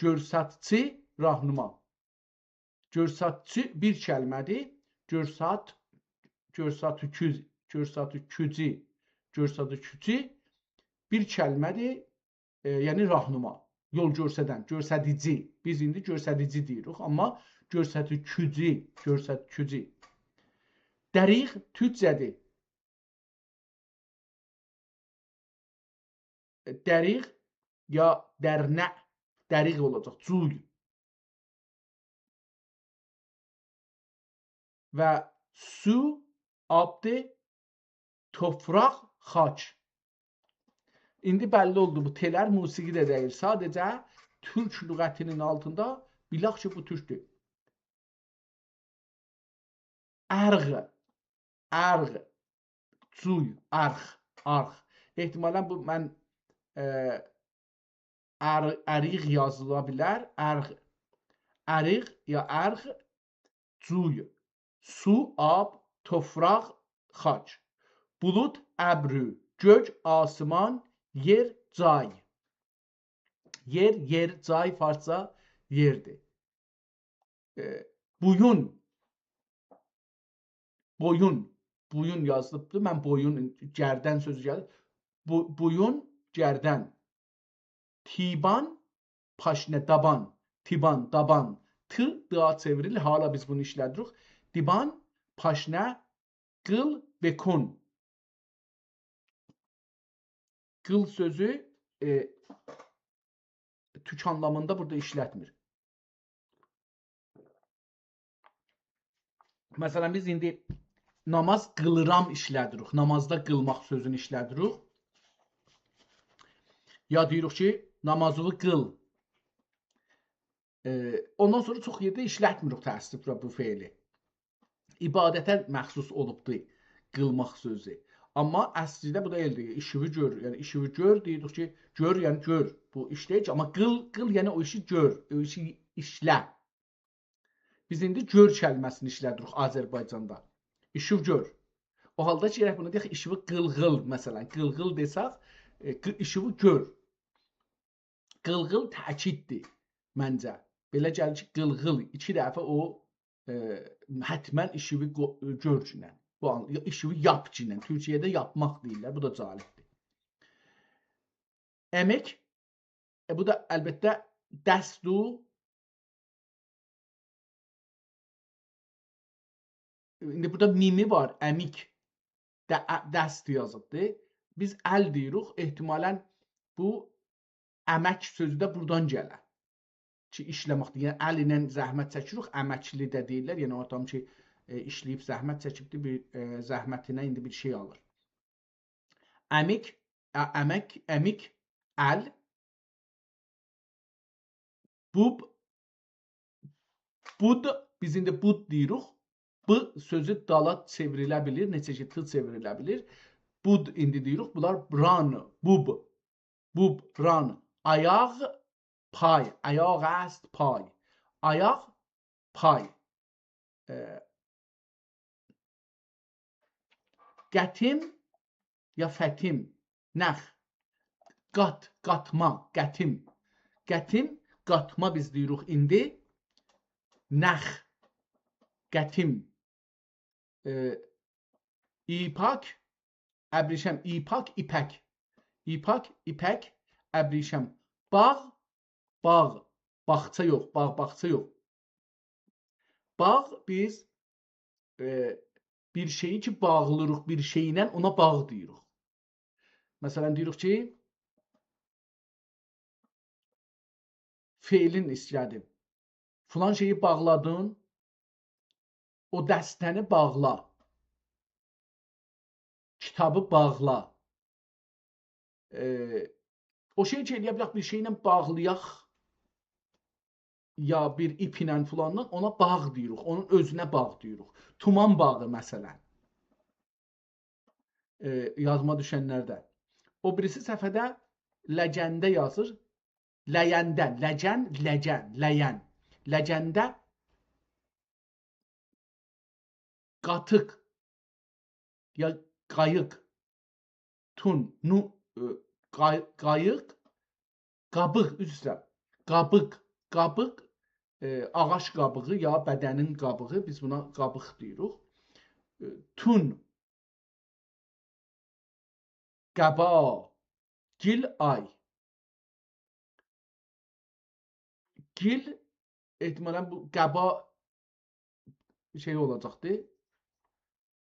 گؤرستچی، راهنما. گؤرستچی بیر کلمه‌دیر. گؤرست، گؤرستچی، گؤرستچی، گؤرستچی بیر کلمه‌دیر. ائ، یعنی راهنما، یول گؤرسدن، گؤرسدیجی. بیز ایندی گؤرسدیجی دئییریک، آمما گؤرستچی، گؤرستچی. دریغ تورکجه‌دیر. دریغ یا درنه، دریغ اولاجاق، جوی. و سو، آبدی، توفراق، خاک. ایندی بللی اولدو، بو ت‌لر موسیقی ده دئییل. ساده‌جه تورک لغتی‌نین آلتیندا بیلک کی، بو تورکدور. ارغ، ارغ، جوی، ارخ، آرخ. احتمالاً بو من، ائ، ار-، اریغ یازیلا بیلر. ارغ، اریغ یا ارغ، جوی، سو، آب، توفراق، خاک. بولود، ابرو، گؤک، آسمان، یئر، جای. یئر، یئر، جای فارسجا یئردیر. ائ، بویون، بویون، بویون یازیلیبدیر. من بویون، گردن سؤزو گلیر. بو-، بویون، گردن. تیبان، پاشنه، دابان، تیبان، دابان، ت، دا چئوریلیر. حالا بیز بونو ایشله‌دیریک. دیبان، پاشنه، قیل، بکون. قیل سؤزو، ائ، تورک آنلامیندا بورادا ایشلتمیر. مثلاً، بیز ایندی ناماز قیلیرام ایشله‌دیریک. نامازدا قیلماق سؤزونو ایشله‌دیریک. یا دئییریک کی، نامازینی قیل. ائ، اوندان سونرا چوخ یئرده ایشلتمیریک تأسفله بو فعلی. عبادته مخصوص اولوبدو قیلماق سؤزو. آمما اصلیده بو دا ائله‌دیر. ایشیوی گؤر، یعنی ایشیوی گؤر، دئییریک کی، گؤر، یعنی گؤر. بو ایش دئییل کی، آمما قیل، قیل، یعنی او ایشی گؤر، او ایشی ایشله. بیز ایندی گؤر کلمه‌سینی ایشله‌دیریک آذربایجاندا. ایشیو گؤر. او حالدا کی، گرک بونو دئیک، ایشیوی قیلغیل، مثلاً، قیلغیل دئسک، ائ، قی-، ایشیوی گؤر. قیلغیل تأکیددیر منجه. بئله گلیر کی، قیلغیل ایکی دفعه او ائ، حتماً ایشیوی گؤ-، گؤرگینن. بو آن-، یا ایشیوی یاپگینن. تورکیه‌ده یاپماق دئییرلر. بو دا جالبدیر. امک، ائ، بو دا البته دستو. ایندی بورادا میمی وار، امیک. د-، ا-، دست یازیبدی. بیز ال دئییریک، احتمالاً بو امک سؤزو ده بورادان گله. کی، ایشله‌مکدیر. یعنی، ال ایله زحمت چکیریک، امکلی ده دئییرلر. یعنی، او آدام کی، ائ، ایشله‌ییب زحمت چکیبدیر، بیر، ائ، زحمتینه ایندی بیر شئی آلیر. امیک، ا-، امک، امیک، ال. بوب، بود، بیز ایندی بود دئییریک. ب سؤزو دالا چئوریله بیلیر، نئجه کی، ت چئوریله بیلیر. بود ایندی دئییریک، بونلار ران، بوب، بوب، ران. آیاق، پای. آیاق است، پای. آیاق، پای. ائ، قتیم یا فتیم، نخ. قات، قاتما، قتیم. قتیم، قاتما بیز دئییریک ایندی. نخ، قتیم. ائ، ایپاک، ابریشم، ایپاک، ایپک. ایپاک، ایپک، ابریشم. باغ، باغ، باغچا یوخ، باغ، باغچا یوخ. باغ، بیز، ائ، بیر شئیی کی، باغلیریق بیر شئیله، اونا باغ دئییریک. مثلاً، دئییریک کی، فعلین ایسته‌دیم. فلان شئیی باغلادین، او دسته‌نی باغلا. کیتابی باغلا. ائ، او شئی کی، ائلیه بیلک، بیر شئیله باغلایاق، یا بیر ایپ ایله فلاندان، اونا باغ دئییریک، اونون اؤزونه باغ دئییریک. تومان باغی، مثلاً. ائ، یادیما دوشنلرده. او بیریسی صفحه‌ده لگنده یازیر. لینده، لگن، لگن، لین. لگنده قاتیق، یا قاییق، تون، نو، ائ، قای-، قاییق، قابیق، عذر ایسته‌ییرم. قابیق، قابیق، ائ، آغاج قابیغی یا بدنین قابیغی، بیز بونا قابیق دئییریک. ائ، تون، قبا، گیل، آی. گیل، احتمالاً بو قبا شئی اولاجاقدی.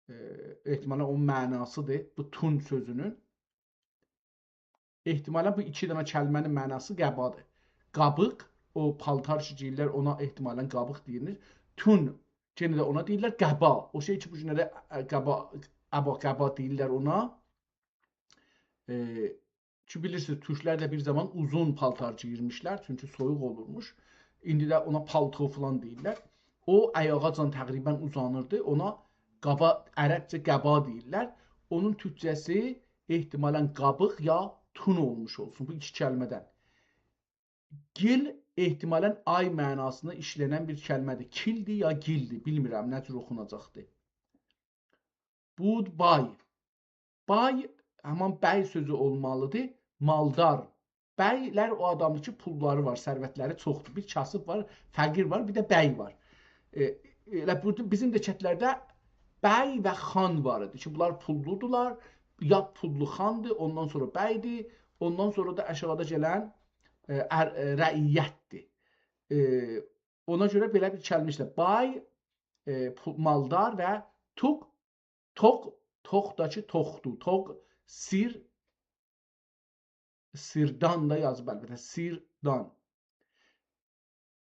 ائ، احتمالاً اونون معناسیدیر بو تون سؤزونون. احتمالاً بو ایکی دنه کلمه‌نین معناسی قبادیر. قابیق، او پالتار کی گئییرلر، اونا احتمالاً قابیق دئییلیر. تون، یئنه ده اونا دئییرلر قبا. او شئی کی، بو گونلری، ائ، قبا، ابا، قبا دئییرلر اونا. ائ، کی، بیلیرسینیز، تورکلر ده بیر زامان اوزون پالتار گئییرمیشلر، چونکی سویوق اولورموش. ایندی ده اونا پالتو فلان دئییرلر. او، آیاغاجان تقریباً اوزانیردی. اونا قابا، عربجه قبا دئییرلر. اونون تورکجه‌سی احتمالاً قابیق یا تون اولموش اولسون. بو ایکی کلمه‌دن. گیل احتمالاً آی معناسیندا ایشله‌نن بیر کلمه‌دیر. کیلدیر یا گیلدیر، بیلمیرم نه جور اوخوناجاقدیر. بود بای. بای، همان بی سؤزو اولمالیدیر. مالدار. بیلر او آدامدیر کی، پوللاری وار، ثروتلری چوخدور. بیر کاسیب وار، فقیر وار، بیر ده بی وار. ائ، ائله بورادا بیزیم ده کندلرده بی و خان وار ایدی کی، بونلار پوللودولار. یا پوللو خاندیر، اوندان سونرا بیدیر، اوندان سونرا دا آشاغیدا گلن، ائ، ار-، ائ، رعیتدیر. ائ، اونا گؤره بئله بیر کلمه ایشله‌دیر. بای، ائ، پو-، مالدار و توق، توق، توق دا کی، توخدور. توق، سیر، سیردان دا یازیب البته. سیردان.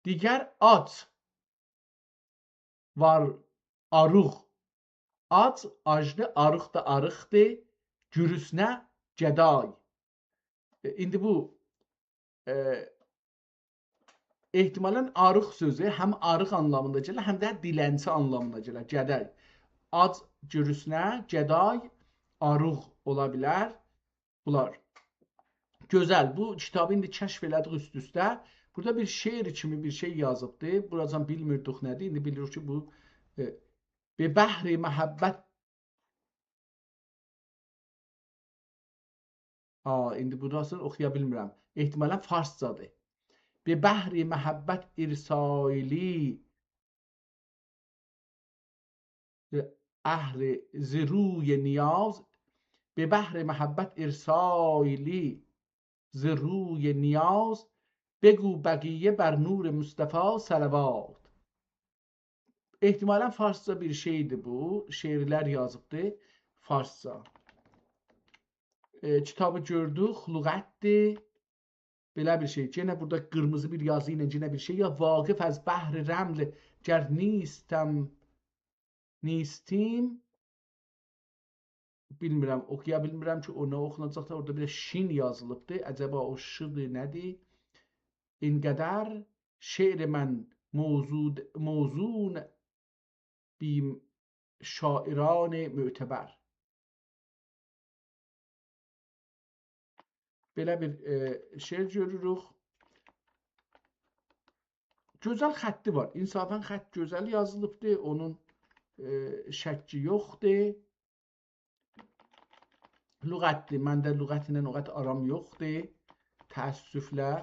دیگر آج، وار، آروق. آج، آجدیر، آروق دا آروقدیر. گروسنه، گدای. ائ، ایندی بو، ائ، احتمالاً آروق سؤزو هم آروق آنلامیندا گلیر، هم ده دیلنچی آنلامیندا گلیر. گدای. آج، گروسنه، گدای، آروق اولا بیلر. بونلار. گؤزل. بو کیتابی ایندی کشف ائله‌دیک اوست-اوسته. بورادا بیر شعر کیمی بیر شئی یازیبدی. بوراجان بیلمیردیک نه‌دیر. ایندی بیلیریک کی، بو، ائ، «به بحر محبت». آ، ایندی بوراسی اوخویا بیلمیرم. احتمالاً فارسجادیر. «به بحر محبت ارسالی اهل ز روی نیاز، به بحر محبت ارسالی ز روی نیاز، بگو بقیه بر نور مصطفی صلوات. احتمالاً فارسجا بیر شئیدیر بو. شعرلر یازیبدی فارسجا. ائ، کیتابی گؤردوک، لغتدیر. بئله بیر شئی. یئنه بورادا قیرمیزی بیر یازی ایله یئنه بیر شئی. یا واقف از بحر رمل گر نیستم، نیستیم. بیلمیرم، اوخویا بیلمیرم کی، او نه اوخوناجاق دا. اورادا بیر ده شین یازیلیبدی. عجبا او ش دیر، نه‌دیر؟ این‌قدر شعر من موزود-، موزون بی شاعران معتبر. بئله بیر، ائ، شعر گؤروروک. گؤزل خطی وار. انصافاً خط گؤزل یازیلیبدی. اونون، ائ، شکی یوخدور. لغتدیر. منده لغت ایله او قدر آرام یوخدور. تأسفله.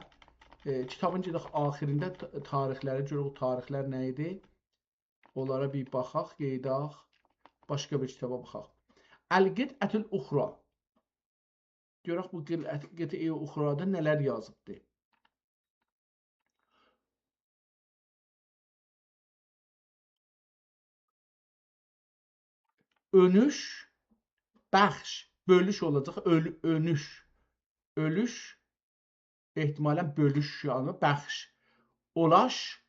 ائ، کیتابین گئدک آخیرینده تا-، تاریخلری گؤرک، او تاریخلر نه ایدی؟ اونلارا بیر باخاق، قئییداق. باشقا بیر کیتابا باخاق. القطعة الأخری. گؤرک بو قطعه، قطعه اخرادا نه‌لر یازیبدی. اؤنوش، بخش، بؤلوش اولاجاق، اؤل-، اؤنوش. اؤلوش، احتمالاً بؤلوش، یعنی بخش. اولاش،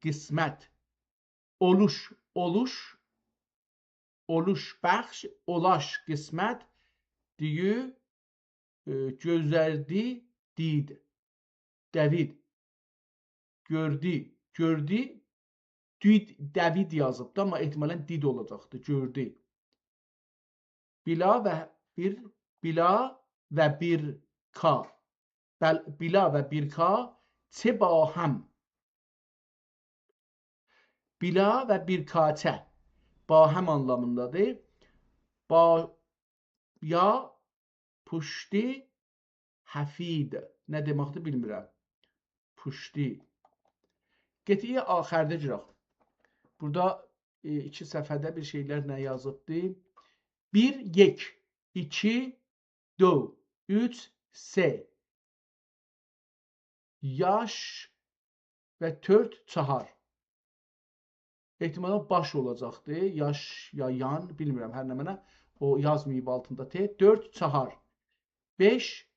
قسمت. اولوش، اولوش، اولوش، بخش، اولاش، قسمت، دیگی، ائ، گؤزردی، دید، دوید، گؤردو، گؤردو، دید، دوید یازیبدی، آمما احتمالاً دید اولاجاقدی، گؤردو. بیلا و بیر، بیلا و بیر کا. بل-، بیلا و بیر کا، چه با هم. بیلا و بیر کا چه. با هم آنلامیندادیر. با، یا پوشتی هفید. نه دئمکدیر، بیلمیرم. پوشتی. قطعه آخرده گیرک. بورادا، ائ، ایکی صفحه‌ده بیر شئیلر نه یازیبدی؟ بیر، یک، ایکی، دو، اوچ، سه. یاش و تؤرد، چهار. احتمالاً باش اولاجاقدی. یاش یا یان، بیلمیرم، هر نمنه. او یازماییب آلتیندا ت. دؤرد، چهار. بئش،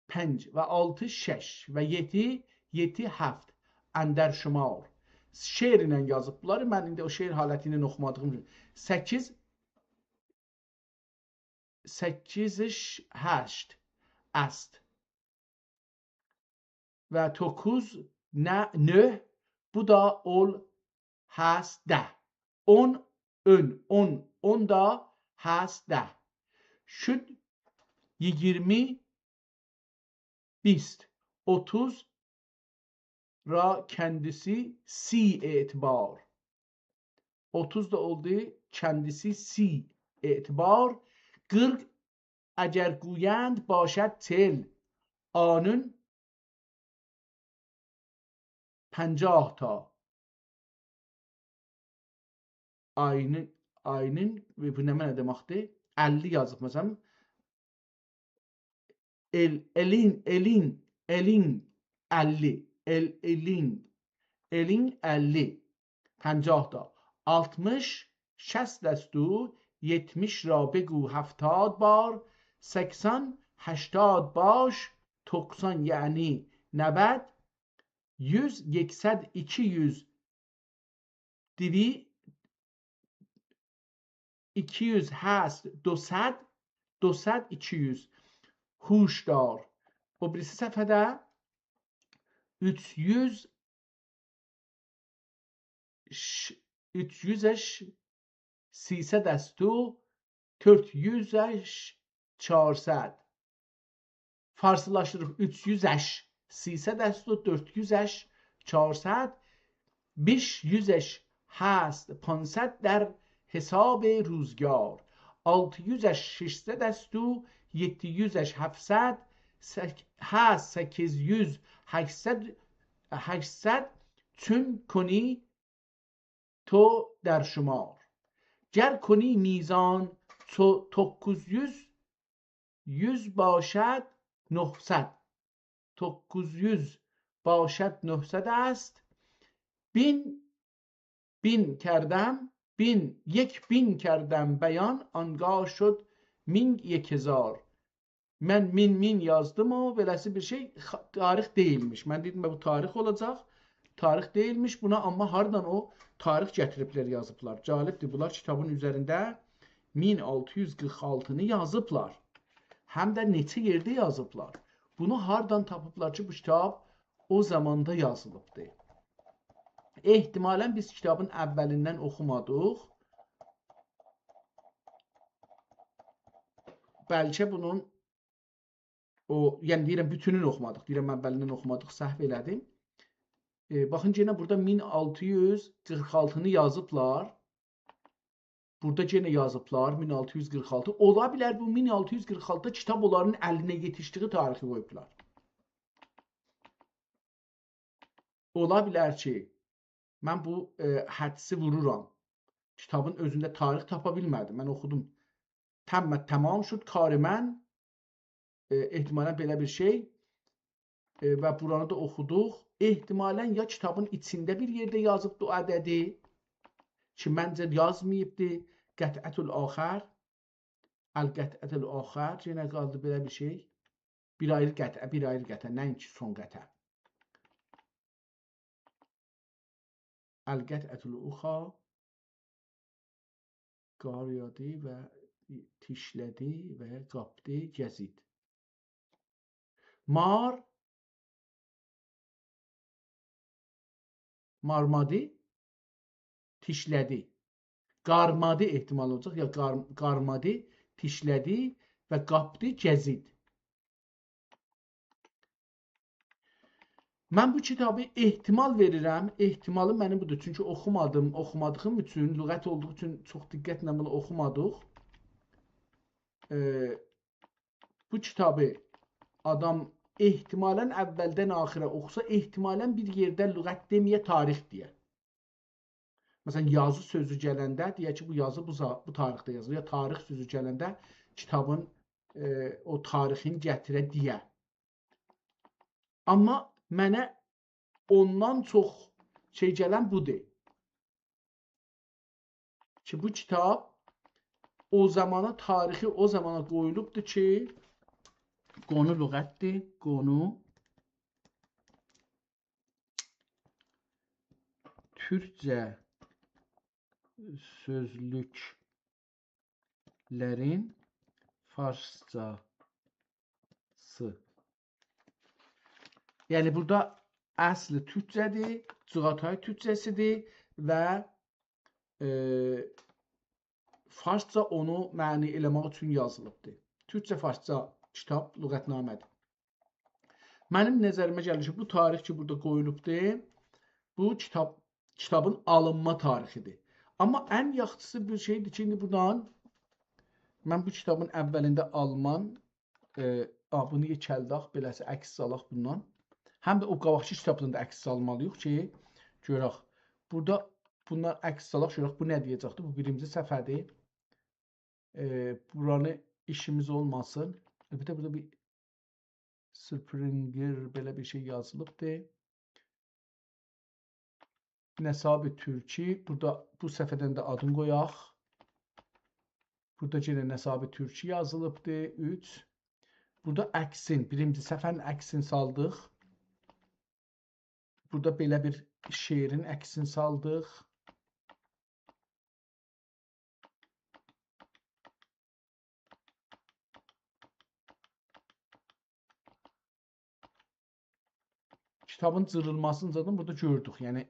پنج و آلتی، شش و یئدی، یئدی، هفت. اندر شمار. شعر ایله یازیب بونلاری. من ایندی او شعر حالتی ایله اوخومادیغیم اوچون. سککیز، سککیزش هشت است. و دوققوز، نه، نه، بو دا اول هست ده. اون، اؤن، اون، اون دا هست ده. شد ایگیرمی، بیست، اوتوز را کندیسی سی اعتبار. اوتوز دا اولدو، کندیسی سی اعتبار. قیرخ اگر گویند باشد چهل، آنون پنجاه تا. آینین، آینین، بو نمنه دئمکدیر؟ اللی یازیب، مثلاً. ال، الین، الین، الین، اللی. ال، الین، الین، اللی. پنجاه تا. آلتمیش، شصت است و یئتمیش را بگو هفتاد بار، سکسن، هشتاد باش، توقسان یعنی نود، یوز، یکصد، ایکی یوز، دیوی، ایکی یوز هست، دوصد، دوصد، ایکی یوز. هوشدار. او بیریسی صفحه‌ده اوچ یوز، ش-، اوچ یوزش، سیصد است و دؤرد یوزش، چهارصد. فارسیلاشدیریریق، اوچ یوزش، سیصد است و دؤرد یوزش، چهارصد. بئش یوزش هست، پانصد در حساب روزگار. آلتی یوزش، ششصد است و یئددی یوزش، هفتصد. سک-، هست، سککیز یوز، هشتصد، هشتصد، چون کنی تو در شمار. گر کنی میزان، چو-، توکقوز یوز، یوز باشد نهصد. توکقوز یوز باشد نهصد است. بین، بین کردم، بین، یک بین کردم بیان، آنگاه شد مین یک هزار. من مین، مین یازدیم، او بئله‌سی بیر شئی، خا-، تاریخ دئییلمیش. من دئدیم، بو تاریخ اولاجاق. تاریخ دئییلمیش. بونا آمما هاردان او تاریخ گتیریبلر، یازیبلار؟ جالبدیر، بونلار کیتابین اوزرینده مین آلتی یوز قیرخ آلتینی یازیبلار. هم ده نئچه یئرده یازیبلار. بونو هاردان تاپیبلار کی، بو کیتاب او زاماندا یازیلیبدی؟ احتمالاً بیز کیتابین اولیندن اوخومادیق. بلکه بونون او، یعنی دئییرم، بوتونونو اوخومادیق. دئییرم، من اولیندن اوخومادیق، سهو ائله‌دیم. ائ، باخین، یئنه بورادا مین آلتی یوز قیرخ آلتینی یازیبلار. بورادا یئنه یازیبلار مین آلتی یوز قیرخ آلتی. اولا بیلر بو مین آلتی یوز قیرخ آلتیدا کیتاب اونلارین الینه یئتیشدیگی تاریخی قویوبلار. اولا بیلر کی، من بو، ائ، حدسی وورورام. کیتابین اؤزونده تاریخ تاپا بیلمه‌دیم. من اوخودوم. «تم تمام شد کار من»، ائ، احتمالاً بئله بیر شئی. ائ، و بورانی دا اوخودوق. احتمالاً یا کیتابین ایچینده بیر یئرده یازیبدی او عددی کی، منجه یازماییبدی. قطعة الآخر، القطعة الآخر، یئنه قالدی بئله بیر شئی. بیر آیری قطعه، بیر آیری قطعه، نه اینکی سون قطعه. القطعة الأخری، قار یاغدی و تیشله‌دی و قاپدی، گزید. مار، مارمادی، تیشله‌دی. قارمادی احتمال اولاجاق، یا قار-، قارمادی، تیشله‌دی و قاپدی، گزید. من بو کیتابی احتمال وئریرم. احتمالی منیم بودور. چونکی اوخومادیم. اوخومادیغیم اوچون، لغت اولدوغو اوچون چوخ دقتله بونو اوخومادیق. ائ، بو کیتابی آدام احتمالاً اولدن آخیره اوخوسا، احتمالاً بیر یئرده لغت دئمه‌یه، تاریخ دئیه. مثلاً، یازی سؤزو گلنده دئیه کی، بو یازی بو زا-، بو تاریخده یازیلیر. یا تاریخ سؤزو گلنده کیتابین، ائ، او تاریخینی گتیره دئیه. آمما منه اوندان چوخ شئی گلن بودور کی، بو کیتاب او زامانا، تاریخی او زامانا قویولوبدور کی، قونو لغتدیر، قونو تورکجه سؤزلوکلرین فارسجاسی. یعنی، بورادا اصلی تورکجه‌دیر، جیغاتای تورکجه‌سیدیر و، ائ، فارسجا اونو معنی ائله‌مک اوچون یازیلیبدیر. تورکجه فارسجا کیتاب لغتنامه‌دیر. منیم نظریمه گلیر کی، بو تاریخ کی، بورادا قویولوبدور، بو کیتاب، کیتابین آلینما تاریخیدیر. آمما ان یاخشیسی بیر شئیدیر کی، ایندی بورادان من بو کیتابین اولینده آلمان، ائ، آ، بونو یئکلدک، بئله‌سی عکس سالاق بوندان. هم ده او قاباقکی کیتابدان دا عکس سالمالی‌ییق کی، گؤرک. بورادا بوندان عکس سالاق، گؤرک بو نه دئیه‌جکدیر. بو بیرینجی صفحه‌دیر. ائ، بورانی ایشیمیز اولماسین. ائ، بیر ده بورادا بیر Springer بئله بیر شئی یازیلیبدیر. نصاب تورکی. بورادا بو صفحه‌دن ده آدین قویاق. بورادا یئنه نصاب تورکی یازیلیبدیر. اوچ. بورادا عکسین، بیرینجی صفحه‌نین عکسینی سالدیق. بورادا بئله بیر شعرین عکسینی سالدیق. کیتابین جیریلماسینی زادن بورادا گؤردوک. یعنی،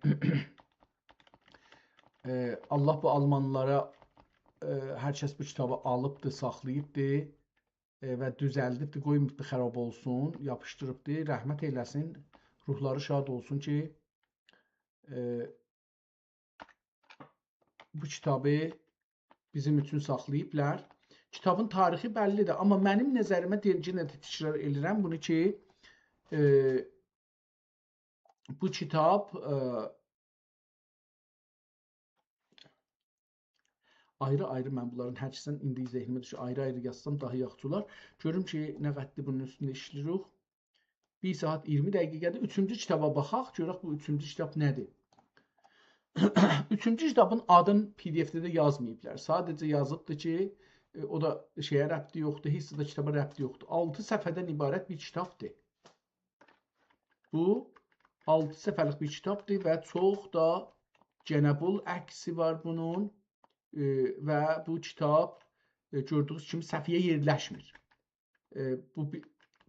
ائ، الله بو آلمانلارا، ائ، هر کس بو کیتابی آلیبدی، ساخلاییبدی، ائ، و دوزلدیبدی، قویماییبدی خراب اولسون، یاپیشدیریبدی. رحمت ائله‌سین، روحلاری شاد اولسون کی، ائ، بو کیتابی بیزیم اوچون ساخلاییبلار. کیتابین تاریخی بللی‌دیر، آمما منیم نظریمه، دئییم، یئنه ده تکرار ائله‌ییرم بونو کی، ائ، بو کیتاب، ائ، آیری-آیری من بونلارین هر ایکیسینی ایندی ذهنیمه دوشور، آیری-آیری یازسام داها یاخشی اولار. گؤروم کی، نه قدردیر بونون اوستونده ایشله‌ییریک. بیر ساعت اییرمی دقیقه‌دیر. اوچونجو کیتابا باخاق، گؤرک بو اوچونجو کیتاب نه‌دیر؟ اوچونجو کیتابین آدین پی دی اف‌ده ده یازماییبلار. ساده‌جه یازیبدیر کی، ائ، او دا شئیه ربطی یوخدور، هئچ ده کیتابا ربطی یوخدور. آلتی صفحه‌دن عبارت بیر کیتابدیر. بو آلتی صفحه‌لیک بیر کیتابدیر و چوخ دا گئنه بول عکسی وار بونون. ائ، و بو کیتاب، ائ، گؤردویونوز کیمی صفحه‌یه یئرلشمیر. ائ، بو بی-،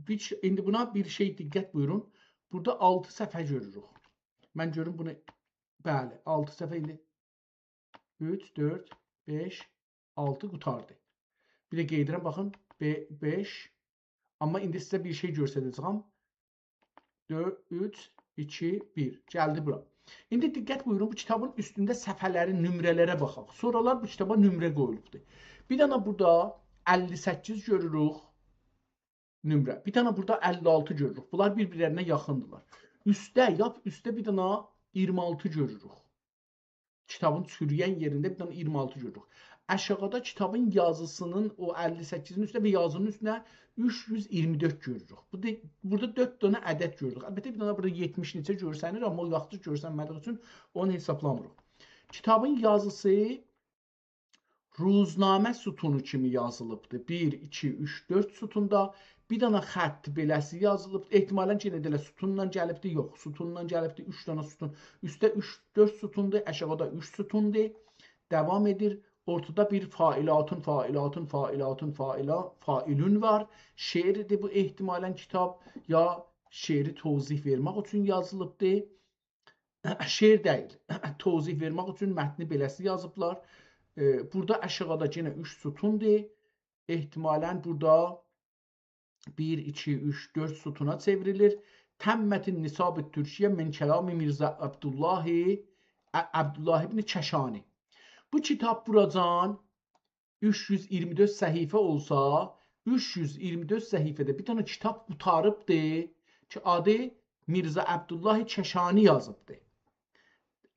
بیر شئی، ایندی بونا بیر شئی دقت بویورون. بورادا آلتی صفحه گؤروروک. من گؤروم بونو، بلی، آلتی صفحه ایندی. اوچ، دؤرد، بئش، آلتی قوتاردی. بیر ده قئییدیرم، باخین، بئ-، بئش. آمما ایندی سیزه بیر شئی گؤستره‌جه‌یم. دؤرد، اوچ، ایکی، بیر. گلدی بورا. ایندی دقت بویورون، بو کیتابین اوستونده صفحه‌لری، نمره‌لره باخاق. سونرالار بو کیتابا نمره قویولوبدور. بیر دنه بورادا اللی سککیز گؤروروک، نمره. بیر دنه بورادا اللی آلتی گؤروروک. بونلار بیر-بیرلرینه یاخیندیرلار. اوستده، لاپ اوستده بیر دنه اییرمی آلتی گؤروروک. کیتابین چوروین یئرینده بیر دنه اییرمی آلتی گؤروروک. آشاغیدا کیتابین یازیسینین او اللی سککیزین اوسته و یازینین اوستونه اوچ یوز اییرمی دؤرد گؤروروک. بو دا، بورادا دؤرد دنه عدد گؤروروک. البته، بیر دنه بورادا یئتمیش نئچه گؤرسنیر، آمما او یاخشی گؤرسنمه‌دیگی اوچون اونو حسابلامیریق. کیتابین یازیسی روزنامه ستونو کیمی یازیلیبدی. بیر، ایکی، اوچ، دؤرد ستوندا. بیر دنه خط بئله‌سی یازیلیبدی. احتمالاً یئنه ده ائله ستونلا گلیبدی. یوخ، ستونلا گلیبدی. اوچ دنه ستون. اوسته اوچ، دؤرد ستوندور، آشاغیدا اوچ ستوندور. داوام ائدیر. اورتادا بیر فاعلاتون، فاعلاتون، فاعلاتون، فاعلا-، فاعلون وار. شعردیر بو احتمالاً کیتاب، یا شعری توضیح وئرمک اوچون یازیلیبدی. شعر دئییل. توضیح وئرمک اوچون متنی بئله‌سی یازیبلار. ائ، بورادا آشاغیدا یئنه اوچ ستوندور. احتمالاً بورادا بیر، ایکی، اوچ، دؤرد ستونا چئوریلیر. «تمت النساء بالترکیة من کلام میرزا عبدالله، ع-، عبدالله ابن کشانی». بو کیتاب بوراجان اوچ یوز اییرمی دؤرد صفحه اولسا، اوچ یوز اییرمی دؤرد صفحه‌ده بیر دنه کیتاب قوتاریبدی کی، آدی میرزا عبدالله کشانی یازیبدی.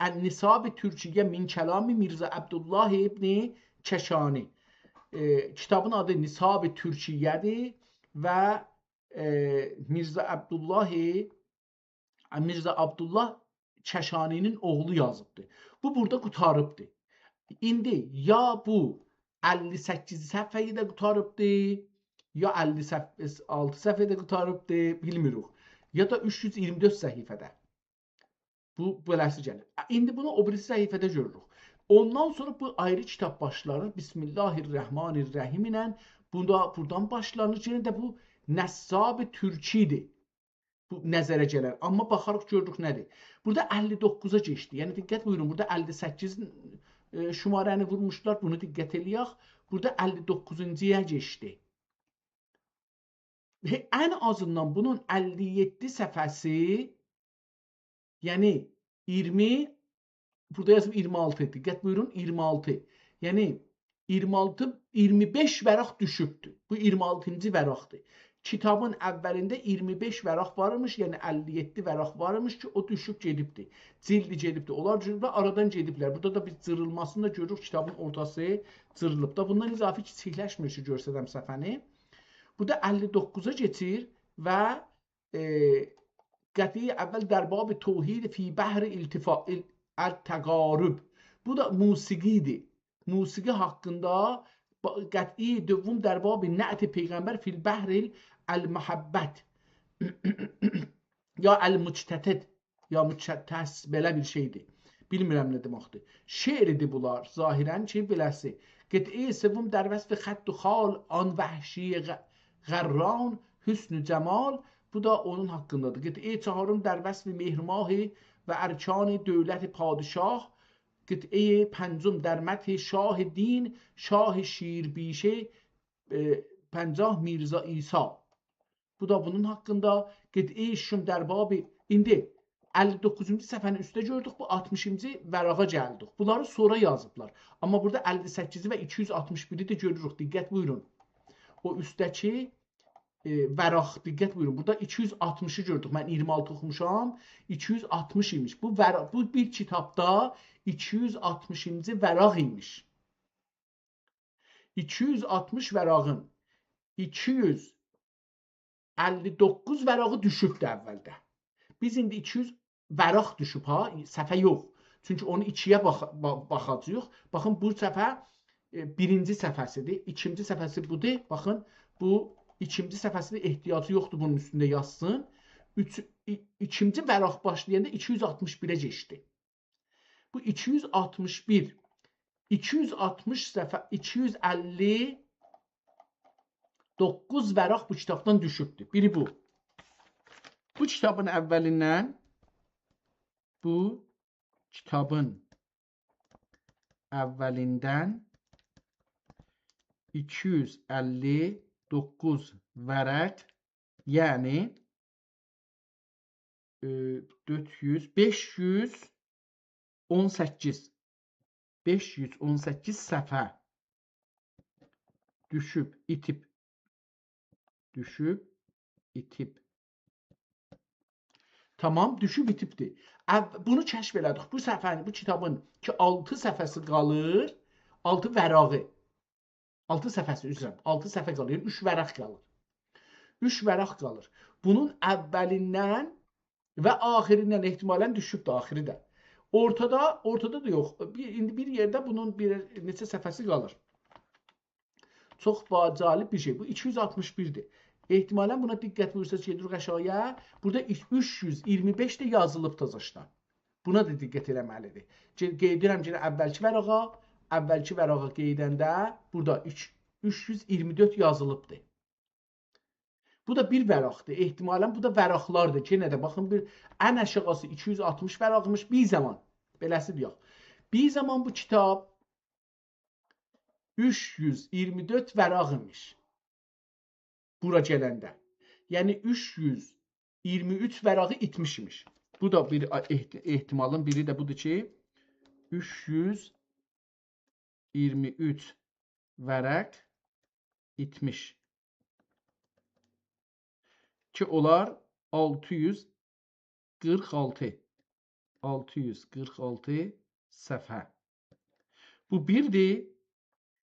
«النساء بالترکیة من کلام میرزا عبدالله ابن کشانی». ائ، کیتابین آدی «نساء بالترکیه‌دیر» و، ائ، میرزا عبدالله، میرزا عبدالله کشانی‌نین اوغلو یازیبدی. بو بورادا قوتاریبدی. ایندی یا بو اللی سککیز صفحه‌یی ده قوتاریبدی، یا اللی صفحه، آلتی صفحه‌ده قوتاریبدی، بیلمیریک. یا دا اوچ یوز اییرمی دؤرد صفحه‌ده. بو بئله‌سی گلیر. ا، ایندی بونو او بیریسی صفحه‌ده گؤروروک. اوندان سونرا بو آیری کیتاب باشلانیر. بسم الله الرحمن الرحیم ایله بو دا بورادان باشلانیر. یئنه ده بو نساب ترکی‌دیر. بو نظره گلر. آمما باخاریق، گؤروروک نه‌دیر. بورادا اللی دوققوزا کئچدی. یعنی دقت بویورون، بورادا اللی سککیز، ائ، شماره‌نی وورموشلار. بونو دقت ائله‌یک. بورادا اللی دوققوزونجویا کئچدی. هئ، ان آزیندان بونون اللی یئددی صفحه‌سی، یعنی اییرمی، بورادا یازیب اییرمی آلتی، دقت بویورون، اییرمی آلتی. یعنی اییرمی آلتی، اییرمی بئش ورق دوشوبدور. بو اییرمی آلتینجی ورقدیر. کیتابین اولینده اییرمی بئش ورق وارمیش، یعنی اللی یئددی ورق وارمیش کی، او دوشوب گئدیبدی. جلدی گئدیبدی. اونلار دوشوبلر، آرادان گئدیبلر. بورادا دا بیز جیریلماسینی دا گؤروروک، کیتابین اورتاسی جیریلیب دا. بوندان اضافی کیچیکلشمیر کی، گؤسترم صفحه‌نی. بورادا اللی دوققوزا کئچیر و، ائ، قطعه‌ی اول در باب توحید فی بحر التفا-، ال-، التقارب. بو دا موسیقی‌دیر. موسیقی حاقیندا با-، قطعه‌ی دوم در باب نعت پیغمبر فی البحر ال-، المحبت. یا المجتتت، یا مجتتس، بئله بیر شئیدیر. بیلمیرم نه دئمکدیر. شعردیر بونلار، ظاهراً کی، بئله‌سی. قطعه‌ی سوم در وصف خط و خال آن وحشی غ-، غران حسن و جمال. بو دا اونون حاقیندادیر. قطعه‌ی چهارم در وصف مهرماه و ارکان دولت پادشاه. قطعه‌ی پنجم در مدح شاه دین، شاه شیربیشه، ائ، پنجاه میرزا عیسی. بو دا بونون حاقیندا. قطعه‌ی ششم در باب، ایندی اللی دوققوزونجو صفحه‌نی اوسته گؤردوک، بو آلتمیشینجی ورقه گلدیک. بونلاری سونرا یازیبلار. آمما بورادا اللی سککیزی و ایکی یوز آلتمیش بیری ده گؤروروک. دقت بویورون. او اوستده‌کی، ائ، ورق، دقت بویورون. بورادا ایکی یوز آلتمیشی گؤردوک. من اییرمی آلتی اوخوموشام، ایکی یوز آلتمیش ایمیش. بو ورق، بو بیر کیتابدا ایکی یوز آلتمیشینجی ورق ایمیش. ایکی یوز آلتمیش ورقین ایکی یوز اللی دوققوز ورقی دوشوبدو اولده. بیز ایندی ایکی یوز ورق دوشوب ها، صفحه یوخ. چونکی اونو ایکی‌یه باخ-، با-، باخاجاغیق. باخین، بو صفحه، ائ، بیرینجی صفحه‌سیدیر، ایکینجی صفحه‌سی بودور. باخین، بو ایکینجی صفحه‌سیدیر، احتیاجی یوخدور بونون اوستونده یازسین. اوچ، ای-، ایکینجی ورق باشلایاندا ایکی یوز آلتمیش بیره کئچدی. بو ایکی یوز آلتمیش بیر، ایکی یوز آلتمیش صفحه، ایکی یوز اللی دوققوز ورق بو کیتابدان دوشوبدور. بیری بو. بو کیتابین اولیندن، بو کیتابین اولیندن ایکی یوز اللی دوققوز ورق، یعنی، ائ، دؤرد یوز، بئش یوز اون سککیز، بئش یوز اون سککیز صفحه دوشوب، ایتیب، دوشوب، ایتیب. تامام، دوشوب ایتیبدیر. اَو-، بونو کشف ائله‌دیک. بو صفحه‌نی، بو کیتابین کی آلتی صفحه‌سی قالیر، آلتی ورقی. آلتی صفحه‌سی، عذرم، آلتی صفحه قالیر، اوچ ورق قالیر. اوچ ورق قالیر. بونون اولیندن و آخیریندن احتمالاً دوشوبدور آخیری ده. اورتادا، اورتادا دا یوخ. بیر، ایندی بیر یئرده بونون بیر نئچه صفحه‌سی قالیر. چوخ با-، جالب بیر شئی. بو ایکی یوز آلتمیش بیردیر. احتمالاً بونا دقت بویورساز، گئدیریک آشاغییا. بورادا اوچ یوز اییرمی بئش ده یازیلیب تازاشدان. بونا دا دقت ائله‌مه‌لیدیر. گئ-، قئییدیرم یئنه اولکی ورقه، اولکی ورقه قئییدنده بورادا اوچ، اوچ یوز اییرمی دؤرد یازیلیبدیر. بو دا بیر ورقدیر. احتمالاً بو دا ورقلاردیر. یئنه ده باخین، بیر ان آشاغیسی ایکی یوز آلتمیش ورقیمیش بیر زامان. بئله‌سی دئیک. بیر زامان بو کیتاب اوچ یوز اییرمی دؤرد ورق ایمیش. بورا گلنده. یعنی اوچ یوز اییرمی اوچ ورقی ایتمیش ایمیش. بو دا بیر احت-، احتمالین بیری ده بودور کی، اوچ یوز اییرمی اوچ ورق ایتمیش. کی اولار آلتی یوز قیرخ آلتی. آلتی یوز قیرخ آلتی صفحه. بو بیردیر.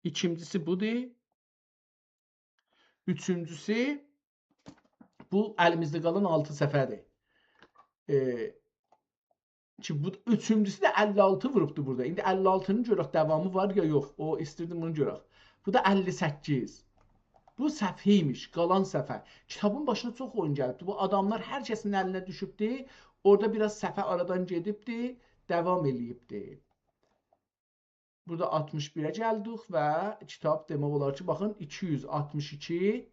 ایکینجیسی بودور. اوچونجوسو، بو الیمیزده قالان آلتی صفحه‌دیر. ائ، کی، بو اوچونجوسو ده اللی آلتی ووروبدو بورادا. ایندی اللی آلتینین گؤرک داوامی وار یا یوخ. او، ایستیردیم بونو گؤرک. بو دا اللی سککیز. بو صفحه ایمیش، قالان صفحه. کیتابین باشینا چوخ اویون گلیبدی. بو آداملار هر کسین الینه دوشوبدو. اورادا بیر آز صفحه آرادان گئدیبدی، داوام ائله‌ییبدی. بورادا آلتمیش بیره گلدیک و کیتاب دئمک اولار کی، باخین، ایکی یوز آلتمیش ایکی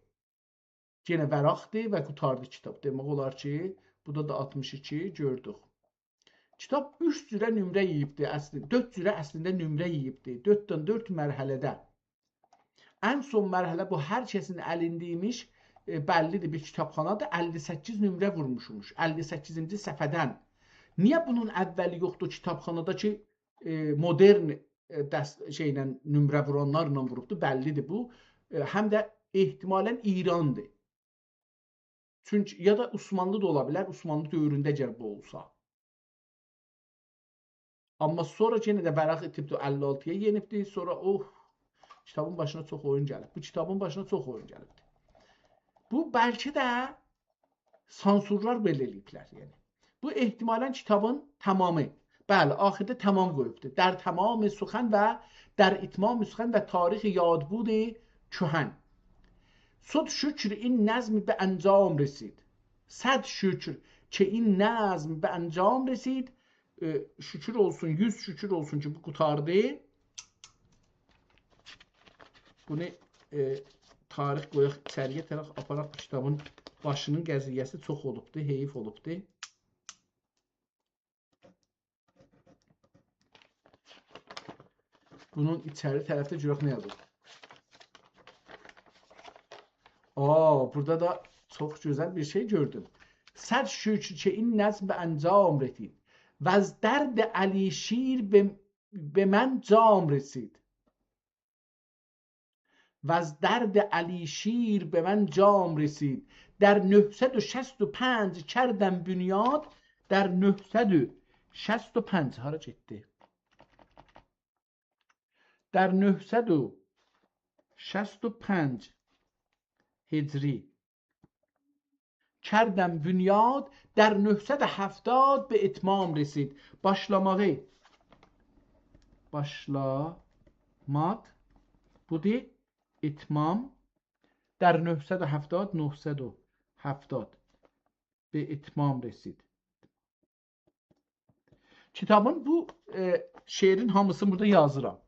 یئنه ورقدیر و قوتاردی کیتاب. دئمک اولار کی، بورادا دا آلتمیش ایکی گؤردوک. کیتاب اوچ جوره نمره یئییبدی اصلینده، دؤرد جوره اصلینده نمره یئییبدی. دؤرد دنه، دؤرد مرحله‌ده. ان سون مرحله بو هر کسین الینده ایمیش، ائ، بللیدیر، بیر کیتابخانادیر، اللی سککیز نمره وورموشموش، اللی سککیزینجی صفحه‌دن. نییه بونون اولی یوخدور کیتابخانادا کی، ائ، مدرن، ائ، دس-، شئیله، نمره وورانلارلا ووروبدور، بللیدیر بو. ائ، هم ده احتمالاً ایراندیر. چونکی یا دا عثمانلی دا اولا بیلر، عثمانلی دؤورونده اگر بو اولسا. آمما سونرا یئنه ده ورق ایتیبدی، اللی آلتی‌یا یئنیبدی. سونرا، اوه، کیتابین باشینا چوخ اویون گلیب. بو کیتابین باشینا چوخ اویون گلیبدی. بو بلکه ده سانسورلار بئله ائله‌ییبلر، یعنی. بو احتمالاً کیتابین تمامی. بلی، آخیردا تمام قویوبدور. در تمام سخن و در اتمام سخن و تاریخ یادبود کهن. صد شکر این نظم به انجام رسید. صد شکر که این نظم به انجام رسید. ائ، شکر اولسون، یوز شکر اولسون کی، بو قوتاردی. بونو، ائ، تاریخ قویاق ایچری‌یه طرف آپاراق، بو کیتابین باشینین قضیه‌سی چوخ اولوبدو، حیف اولوبدو. بونون ایچری طرفده گؤرک نه یازیب. آ، بورادا دا چوخ گؤزل بیر شئی گؤردوم. صد شکر که این نظم به انجام رسید و از درد علی شیر به، به من جام رسید. و از درد علی شیر به من جام رسید. در نهصد و شصت و پنج کردم بنیاد، در نهصد و شصت و پنج، هارا گئتدی؟ در نهصد و، شصت و پنج هجری. کردم بنیاد، در نهصد و هفتاد به اتمام رسید. باشلاماغی، باشلاماق، بودور اتمام. در نهصد و هفتاد، نهصد و هفتاد به اتمام رسید. کیتابین بو، ائ، شعرین هامیسینی بورادا یازیرام.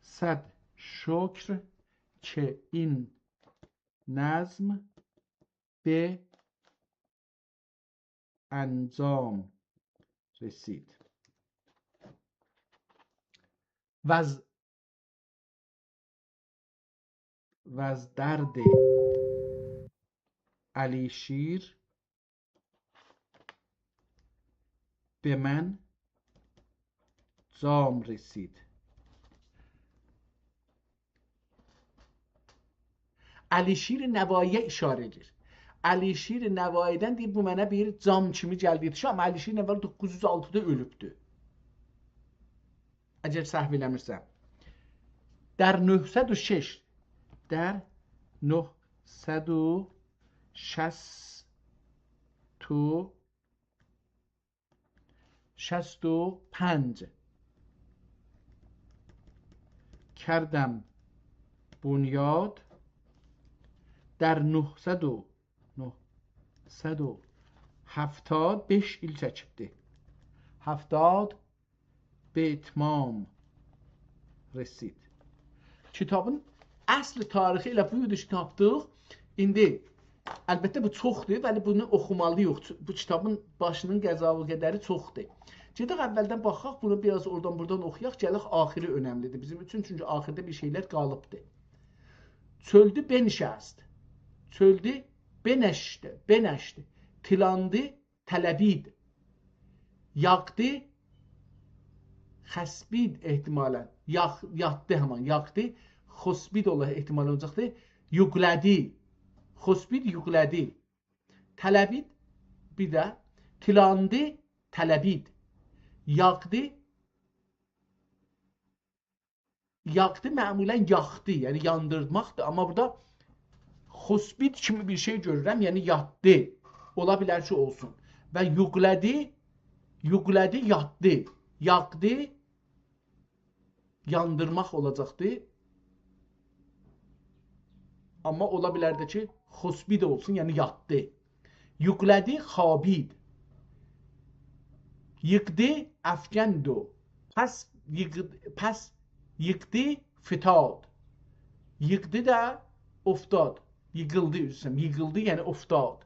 صد شکر که این نظم به انجام رسید. وز وز درد علیشیر به من جام رسید. علیشیر نوایی‌یه ایشاره ائدیر. علیشیر نوایی‌دن دئییر، بو منه بیر جام کیمی گلدی یئتیشیر، آمما علیشیر نوایی دوققوز یوز آلتیدا اؤلوبدور. اگر سهو ائله‌میرسم. در نهصد و شش، در نهصد و شصت و، شصت و پنج کردم بنیاد، در نهصد و، نهصد و هفتاد، بئش ایل چکیبدی. هفتاد به اتمام رسید. کیتابین اصل تاریخی ائله بو ایدی کی، تاپدیق. ایندی، البته، بو چوخدور، ولی بونو اوخومالی‌ییق. چو-، بو کیتابین باشینین قضا و قدری چوخدور. گئدک اولدن باخاق، بونو بیر آز اورادان بورادان اوخویاق، گلک آخیری اؤنملی‌دیر بیزیم اوچون، چونکی آخیردا بیر شئیلر قالیبدیر. چؤلدو بنشست. چؤلدو بنشت، بنشت. تیلاندی تلوید. یاقدی، خسبید احتمالاً. یاق-، یاتدی همان، یاقدی. خسبید اولا احتمالاً اولاجاقدی. یوقله‌دی. خسبید یوقله‌دی. تلوید، بیر ده. تیلاندی تلوید. یاقدی یاقدی معمولاً یاخدی، یعنی یاندیرماقدیر. آمما بورادا خسبید کیمی بیر شئی گؤرورم، یعنی یاتدی. اولا بیلر کی، اولسون. و یوقله‌دی، یوقله‌دی، یاتدی. یاقدی، یاندیرماق اولاجاقدی. آمما اولا بیلر ده کی، خسبید اولسون، یعنی یاتدی. یوقله‌دی، خوابید. ییقدی، افکند و. پس ییق-، پس ییقدی، فتاد. ییقدی دا، افتاد. ییقیلدی، عذر ایسته‌ییرم. ییقیلدی، یعنی افتاد.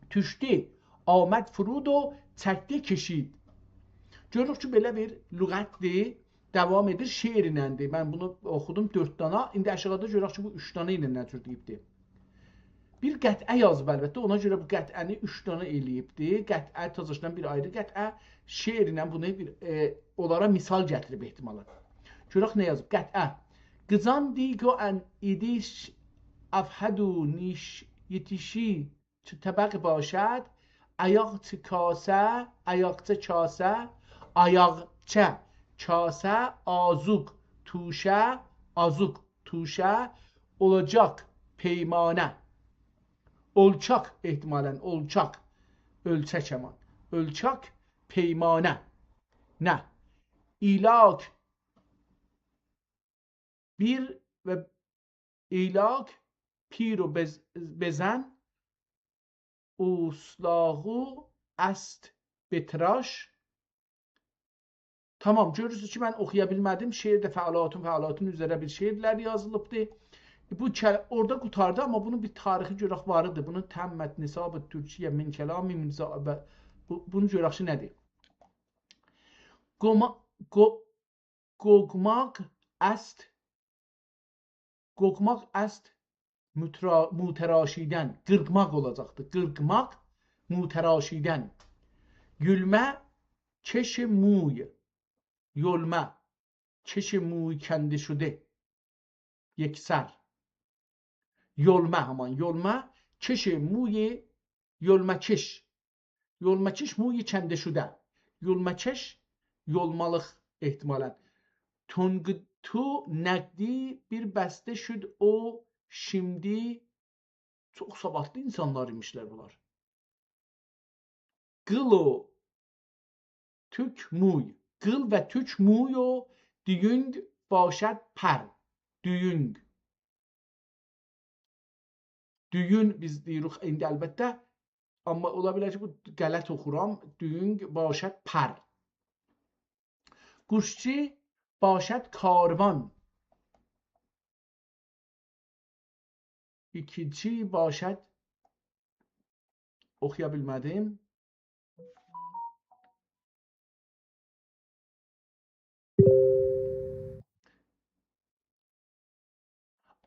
توشدو، آمد فرود و چکدی، کشید. گؤروروک کی، بئله بیر لغتدیر. داوام ائدیر، شعر ایلندیر. من بونو اوخودوم دؤرد دانا. ایندی آشاغیدا گؤرک کی، بو اوچ دانا ایله نه جور دئییبدی. بیر قطعه یازیب البته، اونا گؤره بو قطعه‌نی اوچ دانا ائله‌ییبدی. قطعه، تازاشدان بیر آیری قطعه، شعر ایله بونو بیر، ائ، اونلارا مثال گتیریب احتمالاً. گؤرک نه یازیب؟ قطعه. قیزان دیگو ان ایدیش افهدو نیش یتیشی چو طبق باشد، آیاقچه کاسه، آیاقچه کاسه، آیاقچه کاسه، آزوق توشه، آزوق توشه، اولاجاق پیمانه. اولچاق احتمالاً، اولچاق. اؤلچک همان. اولچاق پیمانه. نه؟ ایلاک بیر و ایلاک پیر و بز-، بزن، اوسلاغو است بتراش. تامام، گؤرورسونوز کی، من اوخویا بیلمه‌دیم. شعر ده فعلاتون، فعلاتون اوزره بیر شعرلر یازیلیبدی. بو کل-، اورادا قوتاردی، آمما بونون بیر تاریخی گؤرک وار ایدی. بونو تمت نصاب ترکیه من کلام میرزا، بو، بونو گؤرک کی، نه‌دیر؟ قوما-، قو-، قوقماق است، قوقماق است موترا-، موتراشیدن. قیرقماق اولاجاقدی. قیرقماق، موتراشیدن. یولمه کش موی. یولمه کش موی کنده‌شده. یکسر. یولمه همان، یولمه کش موی، یولمه‌کش. یولمه‌کش موی کنده‌شده. یولمه‌کش، یولمالیق احتمالاً. تونقو-، تو نقدی بیر بسته شد او شیمدی. چوخ سوادلی اینسانلار ایمیشلر بونلار. قیل و توک موی. قیل و توک موی و دویونگ باشد پر. دویونگ. دویون بیز دئییریک ایندی البته. آمما اولا بیلر کی، بو غلط اوخورام. دویونگ باشد پر. قوشچی باشد کاروان. ایکیچی باشد، اوخویا بیلمه‌دیم.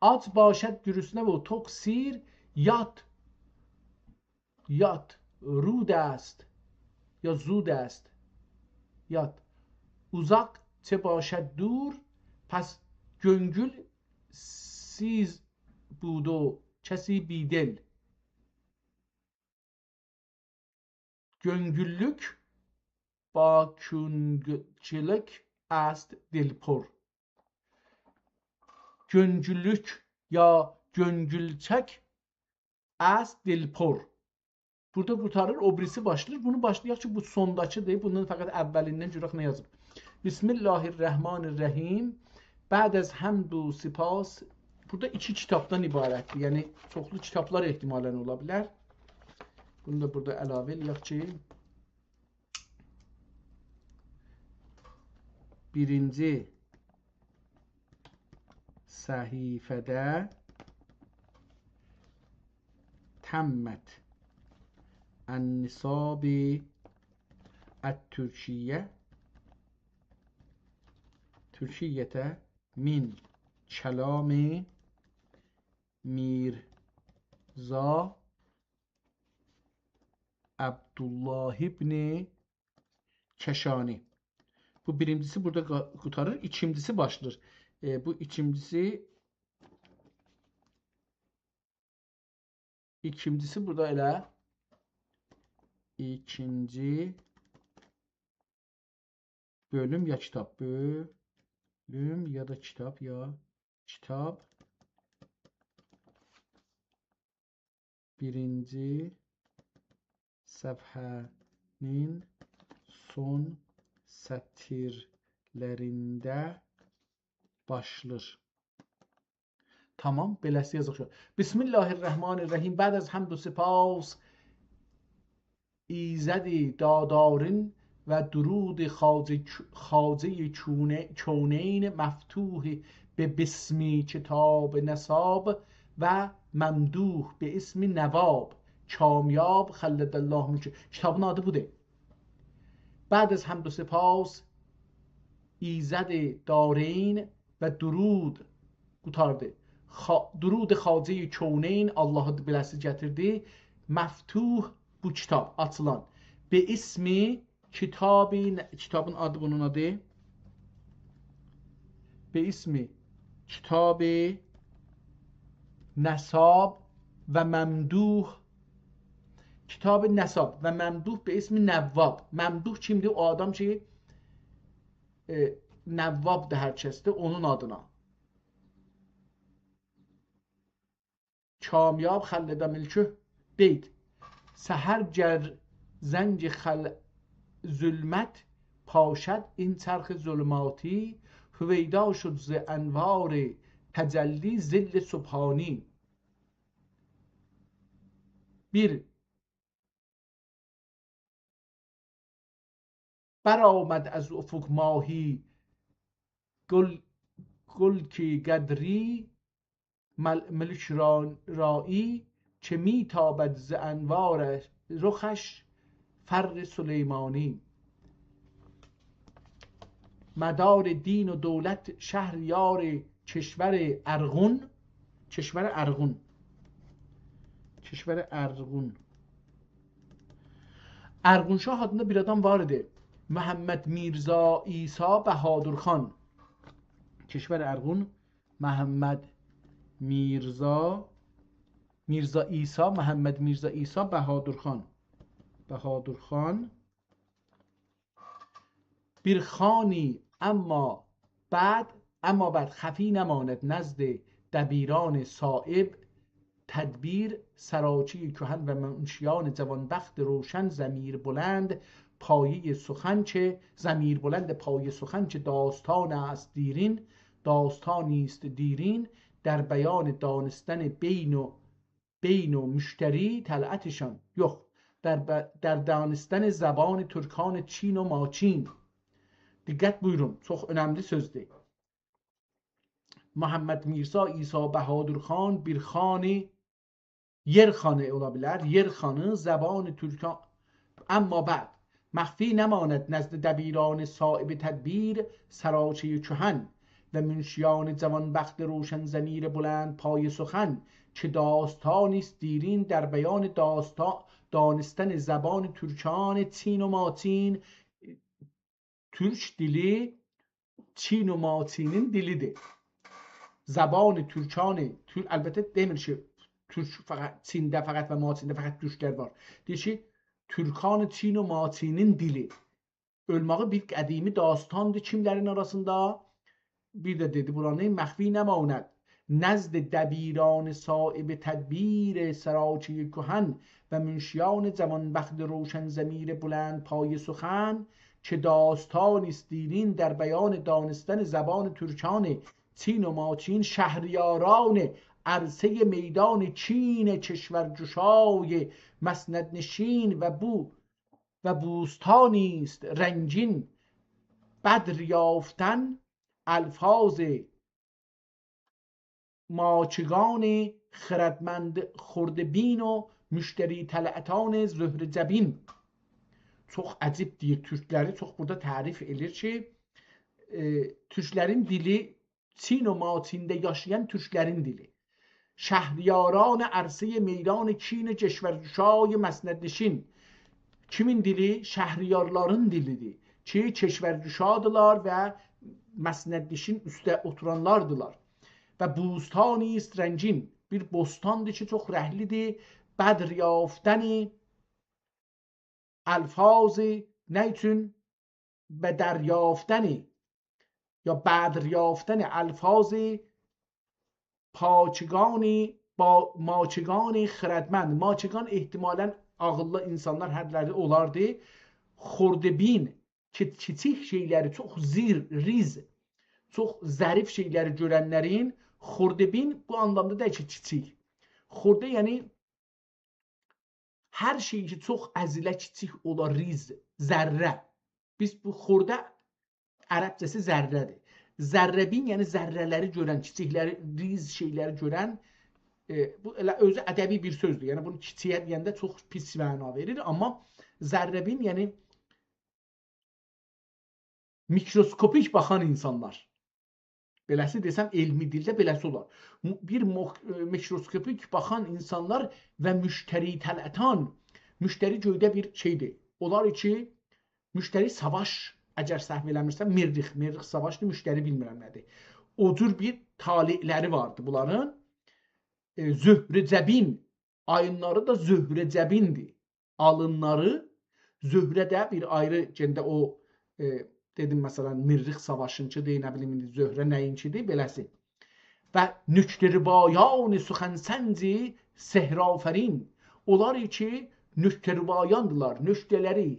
آج باشد گرسنه و توق سیر، یاد، یاد، رود است یا زود است، یاد. اوزاق چه باشد دور، پس گؤنگول سیز بودو کسی بی‌دل. گؤنگوللوک با کؤنگولچولوک است دل‌پر. گؤنگوللوک یا گؤنگولچک است دل‌پر. بورادا قوتاریر، او بیریسی باشلاییر. بونو باشلایاق کی، بو سونداکی‌دیر. بوندان فقط اولیندن گؤرک نه یازیب. بسم الله الرحمن الرحیم. بعد از حمد و سپاس، بورادا ایکی کیتابدان عبارتدیر. یعنی، چوخلو کیتابلار احتمالاً اولا بیلر. بونو دا بورادا علاوه ائله‌یک کی، بیرینجی صفحه‌ده تمت النساب الترکیه، ترکیه من کلام میرزا عبدالله ابن کشانی. بو بیرینجیسی بورادا قا-، قوتاریر، ایکینجیسی باشلاییر. ائ، بو ایکینجیسی، ایکینجیسی بورادا ائله ایکینجی بؤلوم یا کیتاب، بؤلوم یا دا کیتاب یا کیتاب. بیرینجی صفحه‌نین سون سطیرلرینده باشلاییر. تامام، بئله‌سی یازیق کی. بسم الله الرحمن الرحیم. بعد از حمد و سپاس ایزد دادآرین و درود خواجه، خواجهٔ کونه-، کونین مفتوح به باسم کتاب نساب و ممدوح به اسم نواب کامیاب خلد الله ملکه. کیتابین آدی بودور. بعد از حمد و سپاس ایزد دارین و درود قوتاردی. خا-، درود خواجهٔ کونین، آللاهی بئله‌سی گتیردی. مفتوح، بو کیتاب آچیلان. به اسم کتاب ن-، کیتابین آدی، بونون آدی. به اسم کتاب نساب و ممدوح. کتاب نساب و ممدوح به اسم نواب. ممدوح کیمدیر؟ او آدام کی، ائ، نوابدیر هر کسدیر، اونون آدینا. کامیاب خلد ملکه. بید. سحر گر زنگ خل-، ظلمت پاشد این چرخ ظلماتی، هویدا شد ز انوار تجلی ظل سبحانی. بیر. برآمد از افق ماهی گل-، گلک قدری، مل-، ملک را-، رایی، که می‌تابد ز انوار رخش فر سلیمانی. مدار دین و دولت شهریار کشور ارغون، کشور ارغون، کشور ارغون. ارغون شاه آدیندا بیر آدام وار ایدی. محمد میرزا عیسی بهادر خان. کشور ارغون، محمد میرزا، میرزا عیسی، محمد میرزا عیسی بهادر خان. بهادر خان. بیر خانی اما بعد اما بعد خفی نماند نزد دبیران صائب تدبیر، سراچهٔ کهن و منشیان جوانبخت روشن ضمیربلند پایهٔ سخن چه، ضمیربلند پایهٔ سخن چه داستان است دیرین، داستانی است دیرین، در بیان دانستن بین و، بین و مشتری طلعتشان. یوخ، در ب-، در دانستن زبان ترکان چین و ماچین. دقت بویورون، چوخ اؤنملی سؤزدور. محمد میرزا عیسی بهادر خان، بیر خانی، یئر خانی اولا بیلر، یئر خانی، زبان ترکان، اما بعد، مخفی نماند نزد دبیران صائب تدبیر، سراچهٔ کهن و منشیان جوانبخت روشن ضمیربلند پایهٔ سخن، چه داستانی است دیرین، در بیان داستا-، دانستن زبان ترکان چین و ماچین. تورک دیلی چین و ماچینین دیلیدیر. زبان ترکان، تور-، البته دئمیر کی، تورک فقط، چینده فقط و ماچینده فقط تورکلر وار. دئییر کی، ترکان چین و ماچینین دیلی. اولماغی بیر قدیمی داستاندیر. کیملرین آراسیندا؟ بیر ده دئدی بورانی، مخفی نماند نزد دبیران صائب تدبیر، سراچهٔ کهن و منشیان جوانبخت روشن ضمیربلند پایهٔ سخن، چه داستانی است دیرین، در بیان دانستن زبان ترکان چین و ماچین، شهریاران عرصهٔ میدان چین، کشورگشای مسندنشین و بو و بوستانی است رنگین، بدر یافتن الفاظ ماچگان خردمند، خردبین و مشتری طلعتان زهره جبین. چوخ عجیب دئییر تورکلری، چوخ بورادا تعریف ائله‌ییر کی، ائ، تورکلرین دیلی چین و ماچینده یاشایان تورکلرین دیلی. شهریاران عرصهٔ میدان چین، کشورگشای مسندنشین. کیمین دیلی؟ شهریارلارین دیلیدیر کی، کشورگشادیلار و مسندنشین، اوسته اوتورانلاردیلار. و بوستانی است رنگین، بیر بوستاندیر کی، چوخ رنگلیدیر. بدر یافتن الفاظ، نه اوچون؟ به دریافتن یا بدر یافتن الفاظ پاچگان، با ماچگان خردمند. ماچگان احتمالاً عاغیللی اینسانلار هر لری اولاردی. خردبین، کی-، کیچیک شئیلری، چوخ زیر، ریز، چوخ ظریف شئیلری گؤرنلرین، خردبین بو آنلامدا دئییل کی، کیچیک. خرده، یعنی هر شئی کی، چوخ ازیله، کیچیک اولا، ریز، ذره. بیز بو خرده، عربجه‌سی ذره‌دیر. ذره‌بین، یعنی ذره‌لری گؤرن، کیچیکلری، ریز شئیلری گؤرن، ائ، بو ائله اؤزو ادبی بیر سؤزدور. یعنی بونو کیچییه دئینده چوخ پیس معنا وئریر، آمما ذره‌بین، یعنی میکروسکوپیک باخان اینسانلار. بئله‌سی دئسم، علمی دیلده بئله‌سی اولار. مو-، بیر موخ-، ائ، میکروسکوپیک باخان اینسانلار و مشتری طلعتان. مشتری گؤیده بیر شئیدیر. اولار کی، مشتری ساواش، اگر سهو ائله‌میرسم، مریخ، مریخ ساواشدیر، مشتری بیلمیرم نه‌دیر. او جور بیر طالعلری واردی بونلارین. ائ، زهره جبین، آلینلاری دا زهره جبیندیر. آلینلاری، زهره ده بیر آیری، یئنه ده او، ائ، دئدیم، مثلا، مریخ ساواشینکی دئییل، نه بیلیم، ایندی زهره نه‌یینکیدیر، بئله‌سی. و نکته‌ربایان سخن‌سنج سحرآفرین. اونلار کی، نکته‌ربایاندیلار، نکته‌لری،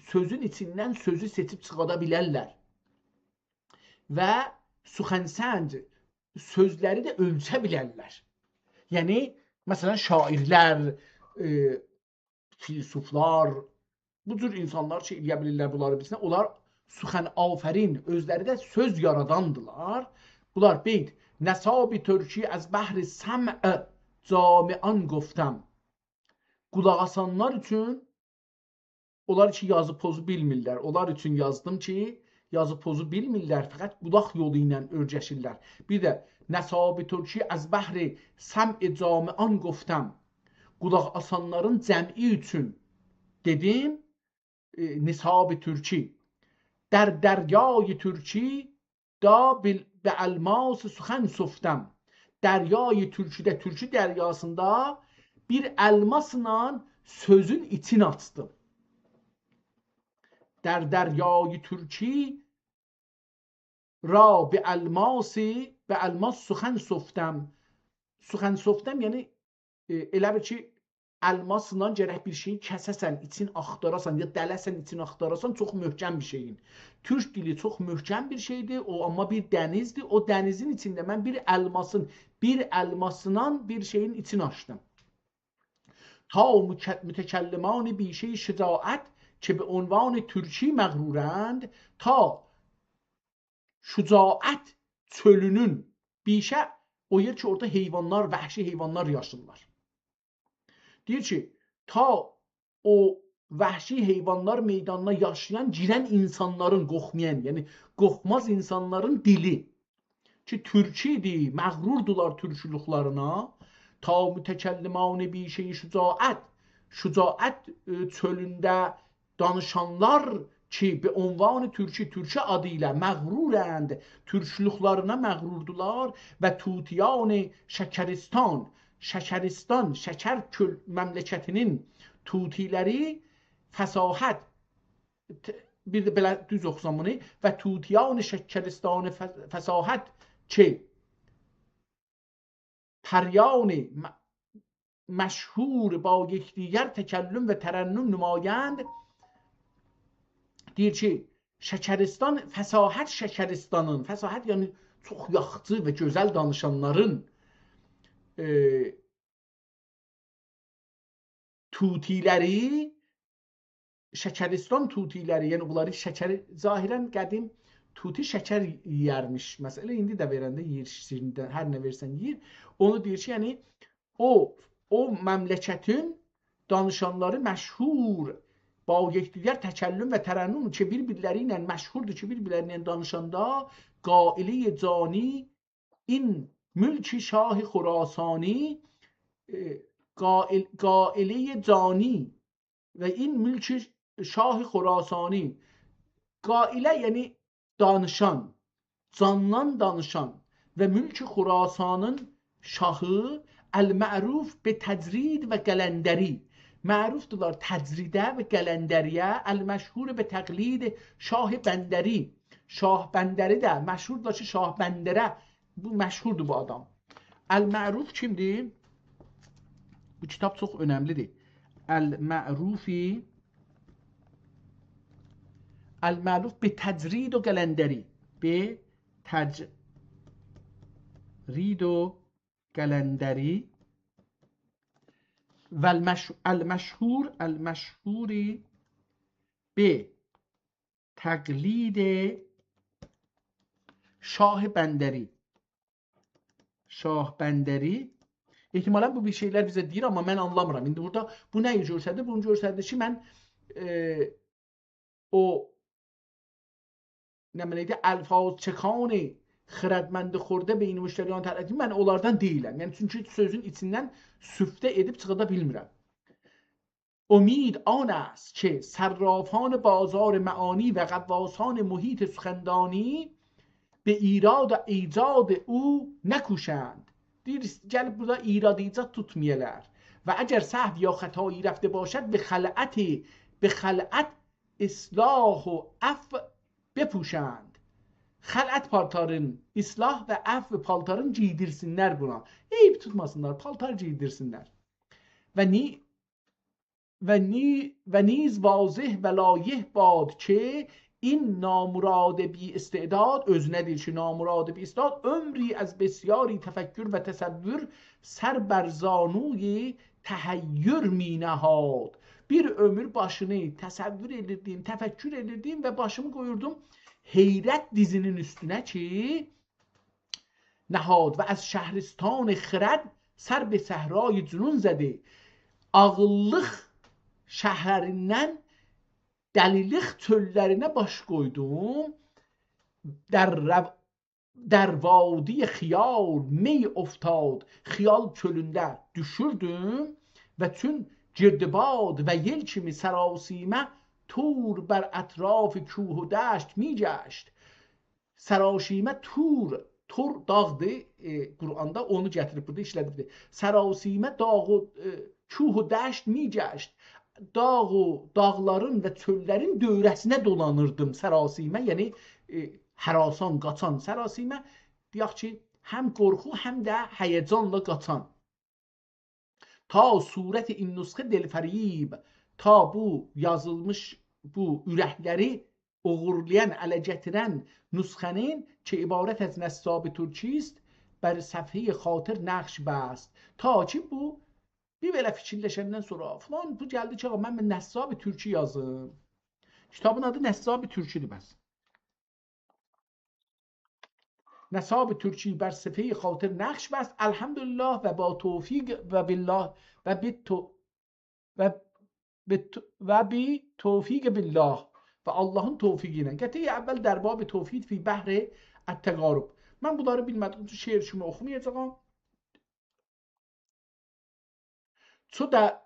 سؤزون ایچیندن سؤزو سئچیب چیخادا بیلرلر. و سخن‌سنج، سؤزلری ده اؤلچه بیلرلر. یعنی، مثلا، شاعرلر، ائ، فیلسوفلار، بو جور اینسانلار کی، ائلیه بیلیرلر بونلاری بیلسینلر، اونلار سخن‌آفرین، اؤزلری ده سؤز یاراداندیلار. بونلار بیت، نساب ترکی از بهر سمع جامعان گفتم. قولاق آسانلار اوچون، اونلار کی، یازی پوزو بیلمیرلر، اونلار اوچون یازدیم کی، یازی پوزو بیلمیرلر، فقط قولاق یولو ایله اؤیرشیرلر. بیر ده، نساب ترکی از بهر سمع جامعان گفتم. قولاق آسانلارین جمعی اوچون دئدیم، ائ، نساب ترکی. در دریای ترکی دا بال-، به الماس سخن سفتم. دریای ترکیده، ترکی دریاسیندا بیر الماسلا سؤزون ایچینی آچدیم. در دریای ترکی را به الماس، به الماس سخن سفتم. سخن سفتم، یعنی، ائ، ائله بیل کی، الماسلا گرک بیر شئیی کسه‌سن، ایچین آختاراسان، یا دله‌سن، ایچین آختاراسان، چوخ محکم بیر شئیین. تورک دیلی چوخ محکم بیر شئیدیر، او آمما بیر دنیزدیر. او دنیزین ایچینده من بیر الماسین، بیر الماسلا بیر شئیین ایچینی آچدیم. تا مک-، متکلمان بیشهٔ شجاعت که به عنوان ترکی مغرورند، تا شجاعت چؤلونون، بیشه، او یئر کی، اورادا حیوانلار، وحشی حیوانلار یاشاییرلار. دئییر کی، تا او وحشی حیوانلار میدانینا یاشایان، گیرن اینسانلارین، قورخمایان، یعنی قورخماز اینسانلارین دیلی کی، تورکی‌دیر، مغروردولار تورکولوکلرینه. تا متکلمان بیشهٔ شجاعت، شجاعت، ائ، چؤلونده دانیشانلار کی، به عنوان ترکی، تورکی آدی ایله مغرورند، تورکولوکلرینه مغروردولار و طوطیان شکرستان، شکرستان، شکر کؤل-، مملکتینین طوطی‌لری فصاحت، ت-، بیر ده بئله دوز اوخوسام بونو، و طوطیان شکرستان ف-، فصاحت کی، پریان م-، مشهور با یکدیگر تکلم و ترنم نمایند. دئییر کی، شکرستان، فصاحت شکرستانین، فصاحت یعنی چوخ یاخشی و گؤزل دانیشانلارین، ائ، طوطی‌لری، شکرستان طوطی‌لری، یعنی بونلاری شکر، ظاهراً قدیم طوطی شکر یئیرمیش. مثلاً، ایندی ده وئرنده یئییر، شیرینده، هر نه وئرسن یئییر. اونو دئییر کی، یعنی او، او مملکتین دانیشانلاری مشهور، با یکدیگر تکلم و ترنم، کی، بیر-بیرلری ایله مشهوردور کی، بیر-بیرلری ایله دانیشاندا قائلهٔ جانی این ملک شاه خراسانی، ائ، قائل-، قائلهٔ جانی و این ملک شاه خراسانی. قائله، یعنی دانیشان، جاندان دانیشان و ملک خراسانین شاهی المعروف به تجرید و قلندری. معروفدولار تجریده و قلندریه. المشهور به تقلید شاه بندری. شاه بندری ده مشهوردولار کی، شاه بندره، بو مشهوردور بو آدام. المعروف کیمدیر؟ بو کیتاب چوخ اؤنملیدیر. المعروفی، المعروف به تجرید و قلندری. به تجرید و قلندری. و المش-، المشهور، المشهور به تقلید شاه بندری. شاه بندری. احتمالاً بو بیر شئیلر بیزه دئییر، آمما من آنلامیرام. ایندی بورادا بو نه‌یی گؤستردی؟ بونو گؤستردی کی، من، ائ، او، نمنه ایدی، الفاظ چکان خردمند خرده بین مشتریان تعریف، من اونلاردان دئییلم. یعنی، چونکی سؤزون ایچیندن سفته ائدیب چیخادا بیلمیرم. امید آن است که صرافان بازار معانی و غواصان محیط سخندانی به ایراد و ایجاد او نکوشند. دئییر، گلیب بورادا ایراد ایجاد توتمایالار. و اگر سهو یا خطایی رفته باشد، به خلعت، به خلعت اصلاح و عفو بپوشند. خلعت پالتارین، اصلاح و عفو پالتارین گئیدیرسینلر بونا. عیب توتماسینلار، پالتار گئیدیرسینلر. و نی-، و نی-، و نیز واضح و لایح باد که این نامراد بی استعداد، اؤزونه دئییر کی، نامراد بی استعداد، عمری از بسیاری تفکر و تصور سر بر زانوی تحیر می‌نهاد. بیر عؤمور باشینی تصور ائدیردیم، تفکر ائدیردیم و باشیمی قویوردوم حیرت دیزینین اوستونه کی، نهاد و از شهرستان خرد سر به صحرای جنون زده. عاغیللیق شهریندن دلیلیک چؤللرینه باش قویدوم. در رو-، در وادی خیال می افتاد، خیال چؤلونده دوشوردوم و چون گردباد و یئل کیمی سراسیمه طور بر اطراف کوه و دشت می‌گشت. سراسیمه طور، طور داغدیر، ائ، قرآندا اونو گتیریب بورادا ایشله‌دیبدیر. سراسیمه داغ و، ائ، کوه و دشت می‌گشت. داغ و، داغلارین و چؤللرین دؤوره‌سینه دولانیردیم سراسیمه، یعنی، ائ، هراسان، قاچان، سراسیمه، دئیک کی، هم قورخو، هم ده هیجانلا قاچان. تا صورت این نسخه دلفریب، تا بو یازیلمیش، بو اورکلری اوغورلایان، اله گتیرن نسخه‌نین کی عبارت از نصاب ترکی است، بر صفحهٔ خاطر نقش بست. تا کی بو بیر بئله فیکیرلشندن سونرا فلان بو گلدی کی، آغا، من بیر نصاب ترکی یازیم. کیتابین آدی نصاب ترکی‌دیر بس. نصاب ترکی بر صفحهٔ خاطر نقش بست، الحمدلله و با توفیق و بالله و به تو-، و به تو-، و به توفیق بالله، و آللاهین توفیقی ایله. قطعهٔ اول در باب توفیق فی بحر التقارب. من بونلاری بیلمه‌دیگیم اوچون شعر کیمی اوخومایاجاغام. چو ده-،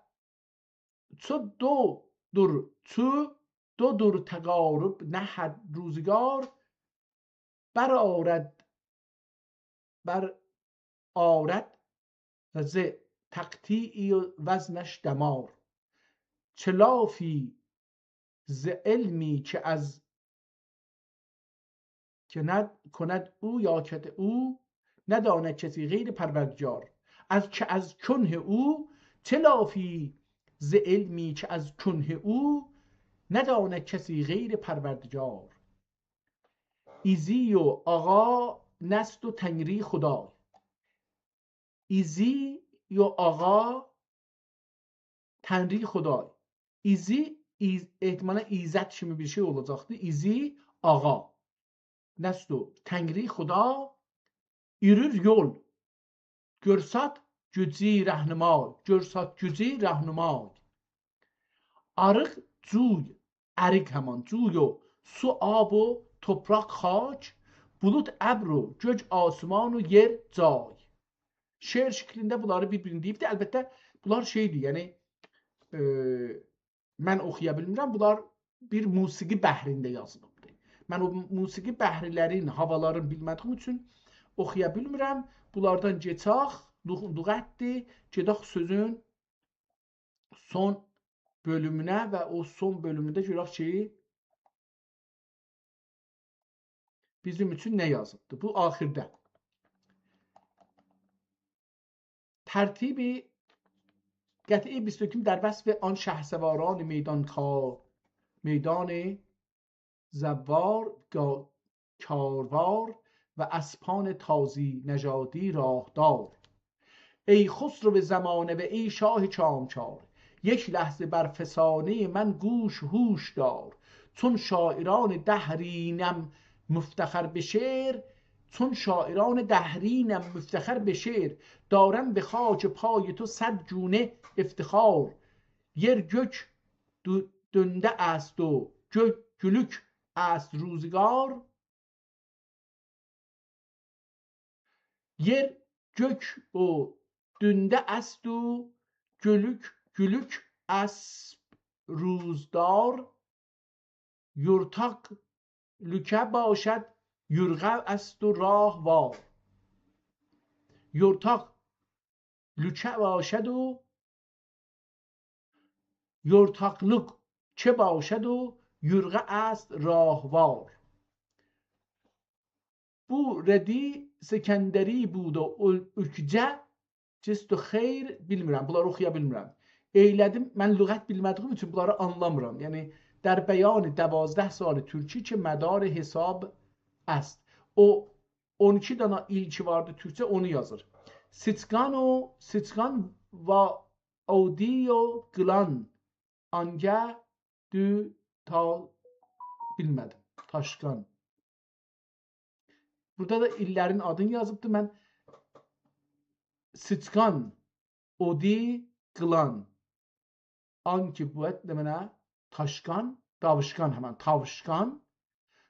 چو دو دور، چو دو دور تقارب نهد روزگار، برآرد، برآرد ز تقطیع وزنش دمار. چه لافی ز علمی که از کند، کند او یا کت او، نداند کسی غیر پروردگار. از که از کنه او، چه لافی ز علمی که از کنه او، نداند کسی غیر پروردگار. ایزی و آقا نست و تنگری خدای. ایزی و آقا تنگری خدای. ایزی، ایز-، احتمالا ایزد کیمی بیر شئی اولاجاقدی. ایزی، آقا. نست و تنگری خدا، یورور یول. گؤرسات گوجو رهنمای، گؤرسات گوجو رهنمای. آریق جوی، آریق همان جوی و سو، آب و تورپاق، خاک، بولود، ابر و گؤک، آسمان و یئر، جای. شعر شکلینده بونلاری بیر-بیرینی دئییبدی. البته، بونلار شئیدیر، یعنی، ائ، من اوخویا بیلمیرم. بونلار بیر موسیقی بحرینده یازیلیبدیر. من او موسیقی بحرلرین، هاوالارین بیلمه‌دیگیم اوچون اوخویا بیلمیرم. بونلاردان گئچک، لغ-، لغتدیر. گئدک سؤزون سون بؤلومونه و او سون بؤلومونده گؤرک کی، بیزیم اوچون نه یازیبدی؟ بو آخیرده. ترتیبی قطعی بیستوکیم در وصف آن شهسواران میدان کار، میدان زوار، گا-، کاروار و اسپان تازی نژادی راهدار. ای خسرو زمانه و ای شاه کامکار، یک لحظه بر فسانهٔ من گوش هوش دار. چون شاعران دهرینم مفتخر به شعر، چون شاعران دهرینم مفتخر به شعر، دارم به خاک پای تو صد گونه افتخار. یر گؤک دو-، دؤنده است و گؤ-، گولوک است روزگار. یر گؤک و دؤنده است و گولوک، گولوک است روزگار. یورتاق لوکه باشد، یورغا است و راهوار. یورتاق لوکه باشد و یورتاقلیق چه باشد و یورغا است راهوار. بو ردی سکندری بود و اول-، اولکجه جست و خیر، بیلمیرم، بونلاری اوخویا بیلمیرم. ائیله‌دیم، من لغت بیلمه‌دیگیم اوچون بونلاری آنلامیرام. یعنی، در بیان دوازده سال ترکی که مدار حساب است. او اون ایکی دانا ایل کی واردی تورکجه، اونو یازیر. سیچقان و، سیچقان و اودی و قیلان، آنگه دو تا، بیلمه‌دیم. تاشقان. بورادا دا ایللرین آدینی یازیبدی. من سیچقان، اودی، قیلان. آنکی بوت نمنه؟ تاشقان، داویشقان، همن تاویشقان.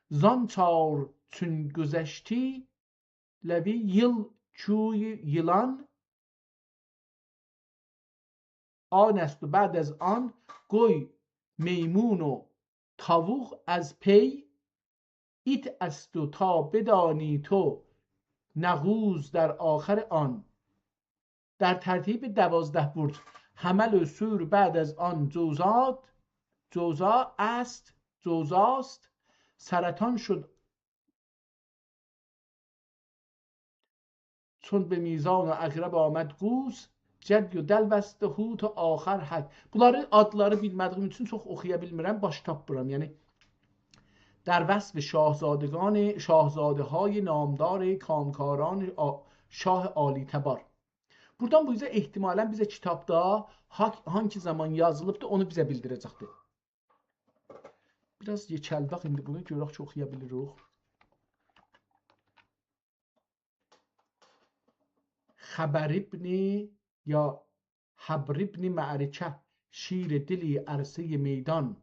زان چار چون گذشتی لوی ییل کوی ییلان، آن است و بعد از آن گوی میمون و تاووق از پی، ایت است و تا بدانی تو نغوز در آخر آن. در ترتیب دوازده برج، حمل و ثور، بعد از آن جوزات، جوزا است، جوزاست، سرطان شد چون به میزان عقرب آمد قوس، جدی و دلو است و حوت و آخر حک. بونلاری، آدلاری بیلمه‌دیییم اوچون چوخ اوخویا بیلمیرم، باش تاپمیرام. یعنی، در وصف شاهزادگان، شاهزاده‌های نامدار کامکاران آ-، شاه عالی‌تبار. بورادان بو اوزه احتمالاً بیزه کیتابدا ها-، هانگی زامان یازیلیبدیر، اونو بیزه بیلدیره‌جکدیر. بیر آز یئکلدک ایندی بونو، گؤرک کی، اوخویا بیلیریک. خبر ابن یا حبر ابن معرکه، شیر دلی عرصهٔ میدان.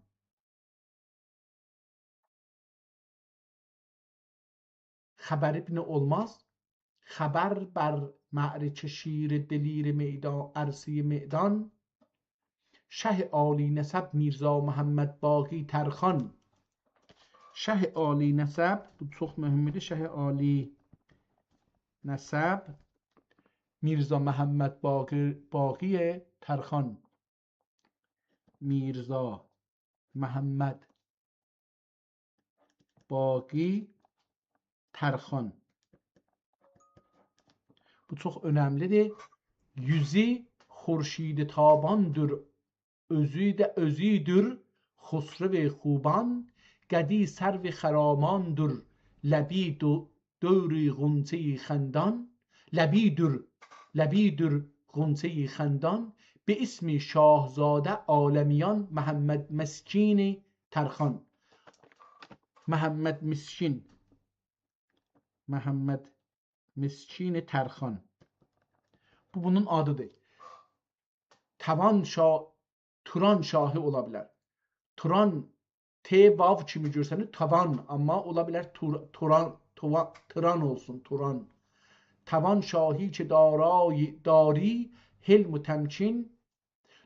خبر ابن اولماز. خبر بر معرکه شیر دلیر میدان، عرصهٔ میدان. شه عالی‌نسب میرزا محمد باقی ترخان. شه عالی‌نسب، بو چوخ مهمدور. شه عالی‌نسب میرزا محمد باقی، باقی ترخان. میرزا محمد باقی ترخان. بو چوخ اؤنملی‌دیر. یوزو خورشید تاباندیر، اؤزو ده، اؤزودور خسرو خوبان. قدی سرو خراماندیر، لبی دو-، دور غنچهٔ خندان. لبی‌دور، لبی‌دور غنچهٔ خندان، به اسم شاهزاده عالمیان محمد مسکین ترخان. محمد مسکین. محمد مسکین ترخان. بو بونون آدی‌دیر. توان شا-، توران شاهی اولا بیلر. توران، ت، واو کیمی گؤرسنیر، توان، اما اولا بیلر تور-، توران، توا-، تران اولسون، توران. توان شاهی که دارای، داری حلم و تمکین،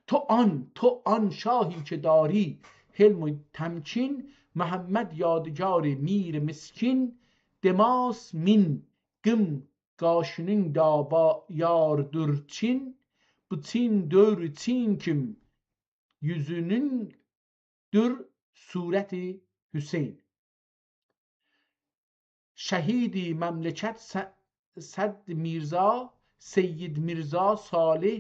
تو آن، تو آن شاهی که داری حلم و تمکین، محمد یادگار میر مسکین، دماس مین قیم قاشینین دابا یاردور چین، بو چین دؤور چین کیم یوزونون دور صورت حسین. شهید مملکت س-، صد میرزا، سید میرزا صالح،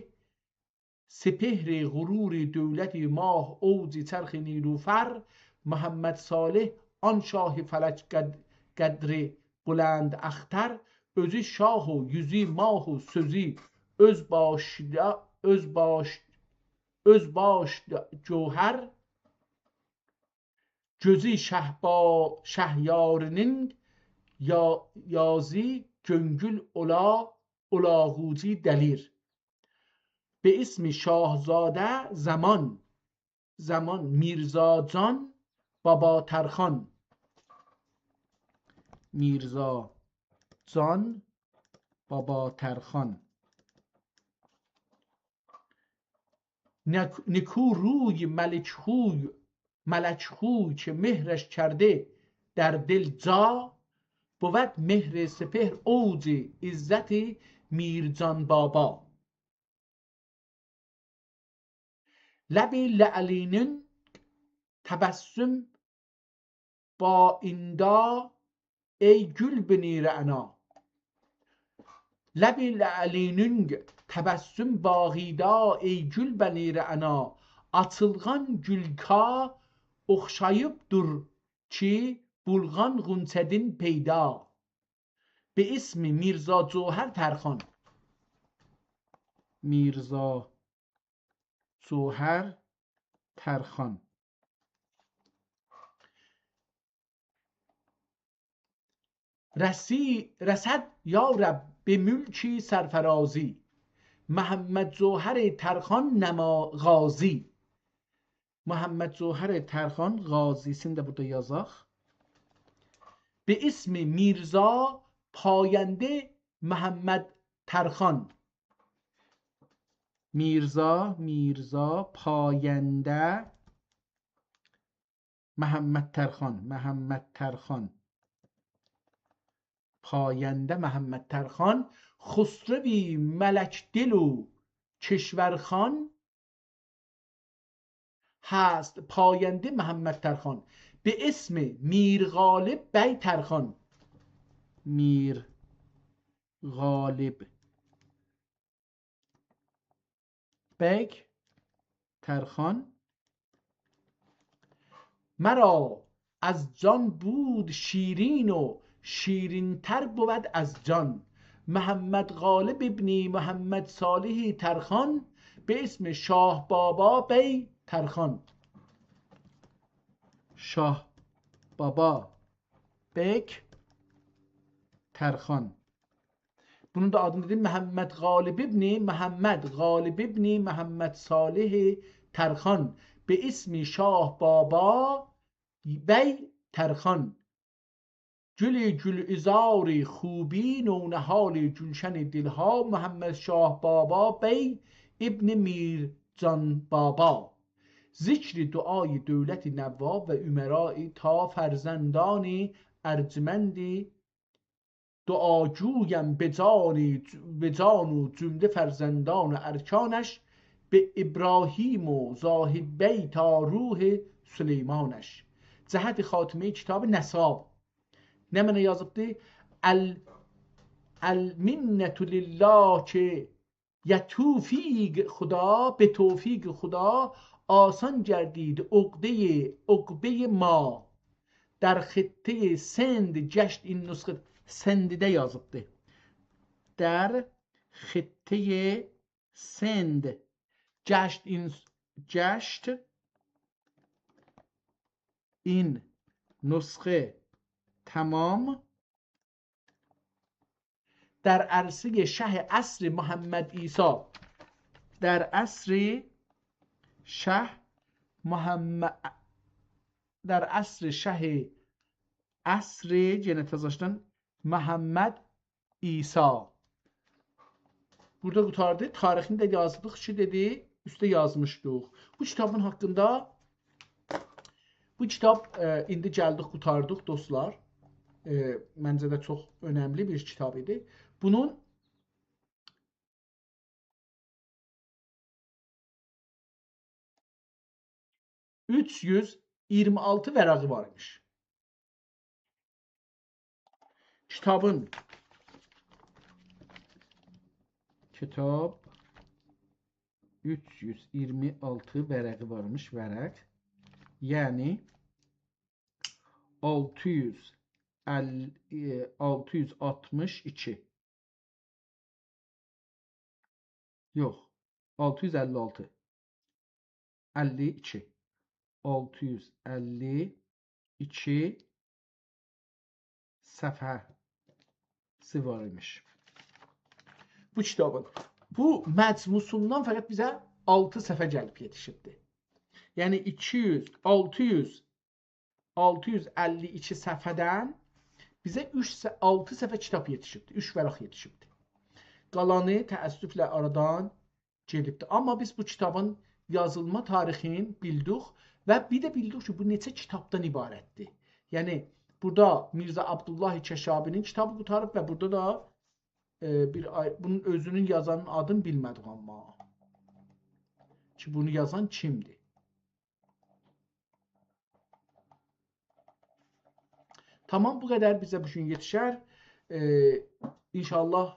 سپهر غرور دولت ماه، اوج چرخ نیلوفر، محمد صالح، آن شاه فلک قد-، قدر بلند اختر، اؤزو شاه و یوزو ماه و سؤزو اؤز باشدا، اؤز باش-، اؤز باشدا گوهر، گؤزو شهبا-، شهیارینین یا-، یازی گؤنگول اولا، اولاغوجی دلیر. به اسم شاهزاده زمان، زمان میرزا جان بابا ترخان. میرزا جان بابا ترخان. نک-، نکو روی ملک خوی، ملک خوی که مهرش کرده در دل جا، بود مهر سپهر اوج عزت میرجان بابا. لب لعلینین تبسم باغیندا ای گول بنی رعنا. لب لعلینین تبسم باغیدا ای گول بنی رعنا. آچیلغان گولکا اوخشاییب دور کی، بولغان غنچه‌دین پیدا. به اسم میرزا جوهر ترخان. میرزا جوهر ترخان. رسی-، رسد یا رب به ملکی سرفرازی، محمد جوهر ترخان نما غازی. محمد جوهر ترخان غازی‌سینی ده بورادا یازاق. به اسم میرزا پاینده محمد ترخان. میرزا، میرزا، پاینده، محمد ترخان، محمد ترخان. پاینده محمد ترخان، خسروی ملک دل و کشورخان هست پاینده محمد ترخان. به اسم میر غالب بی ترخان. میر غالب بیگ ترخان. مرا از جان بود شیرین و شیرین‌تر بود از جان. محمد غالب ابن محمد صالح ترخان، به اسم شاه بابا بی ترخان. شاه بابا بیگ ترخان. بونون دا آدینی دئدیم، محمد غالب ابن محمد غالب ابن محمد صالح ترخان، به اسم شاه بابا بی ترخان. گل گلعذار خوبی، نونهال گلشن دلها، محمد شاه بابا بی ابن میرجان بابا. ذکر دعای دولت نواب و امرای تا فرزندان ارجمند دعاجویم به جان، به جان و جمله فرزندان و ارکانش، به ابراهیم و زاهد بی تا روح سلیمانش. جهت خاتمهٔ کتاب نساب. نمنه یازیبدی؟ ال-، المنة لله که یا توفیق خدا، به توفیق خدا آسان گردید عقدهٔ، عقدهٔ ما. در خطهٔ سند گشت این نسخه، سندده یازیبدی. در خطهٔ سند گشت این، گشت این نسخه تمام در عرصهٔ شه عصر محمد عیسی، در عصر شه محمد، در عصر شه عصر، یئنه تزه‌باشدان، محمد عیسی. بورادا قوتاردی. تاریخینی ده یازدیق. کی دئدی، اوسته یازمیشدیق. بو کیتابین حاقیندا، بو کیتاب، ائ، ایندی گلدیک، قوتاردیق، دوستلار. ائ، منجه ده چوخ اؤنملی بیر کیتاب ایدی. بونون اوچ یوز اییرمی آلتی ورقی وار ایمیش. کیتابین، کیتاب اوچ یوز اییرمی آلتی ورقی وارمیش، ورق. یعنی آلتی یوز اللی، ائ، آلتی یوز آلتمیش ایکی. یوخ، آلتی یوز اللی آلتی. اللی ایکی. آلتی یوز اللی ایکی صفحه‌سی وار ایمیش بو کیتابین. بو مجموعسوندان فقط بیزه آلتی صفحه گلیب یئتیشیبدی. یعنی ایکی یوز، آلتی یوز، آلتی یوز اللی ایکی صفحه‌دن بیزه اوچ ص-، آلتی صفحه کیتاب یئتیشیبدی، اوچ ورق یئتیشیبدی. قالانی تأسفله آرادان گئدیبدی. آمما بیز بو کیتابین یازیلما تاریخینی بیلدیک و بیر ده بیلدیک کی، بو نئچه کیتابدان عبارتدیر. یعنی، بورادا میرزا عبدالله کشابی‌نین کیتابی قوتاریب و بورادا دا، ائ، بیر آی-، بونون اؤزونون یازانین آدینی بیلمه‌دیک آمما. کی، بونو یازان کیمدیر؟ تامام، بو قدر بیزه بو گون یئتیشر. ائ، ان‌شاءالله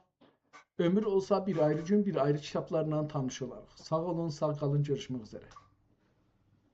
عؤمور اولسا بیر آیری گون، بیر آیری کیتابلارلا تانیش اولاریق. ساغ اولون، ساغ قالین، گؤروشمک اوزره.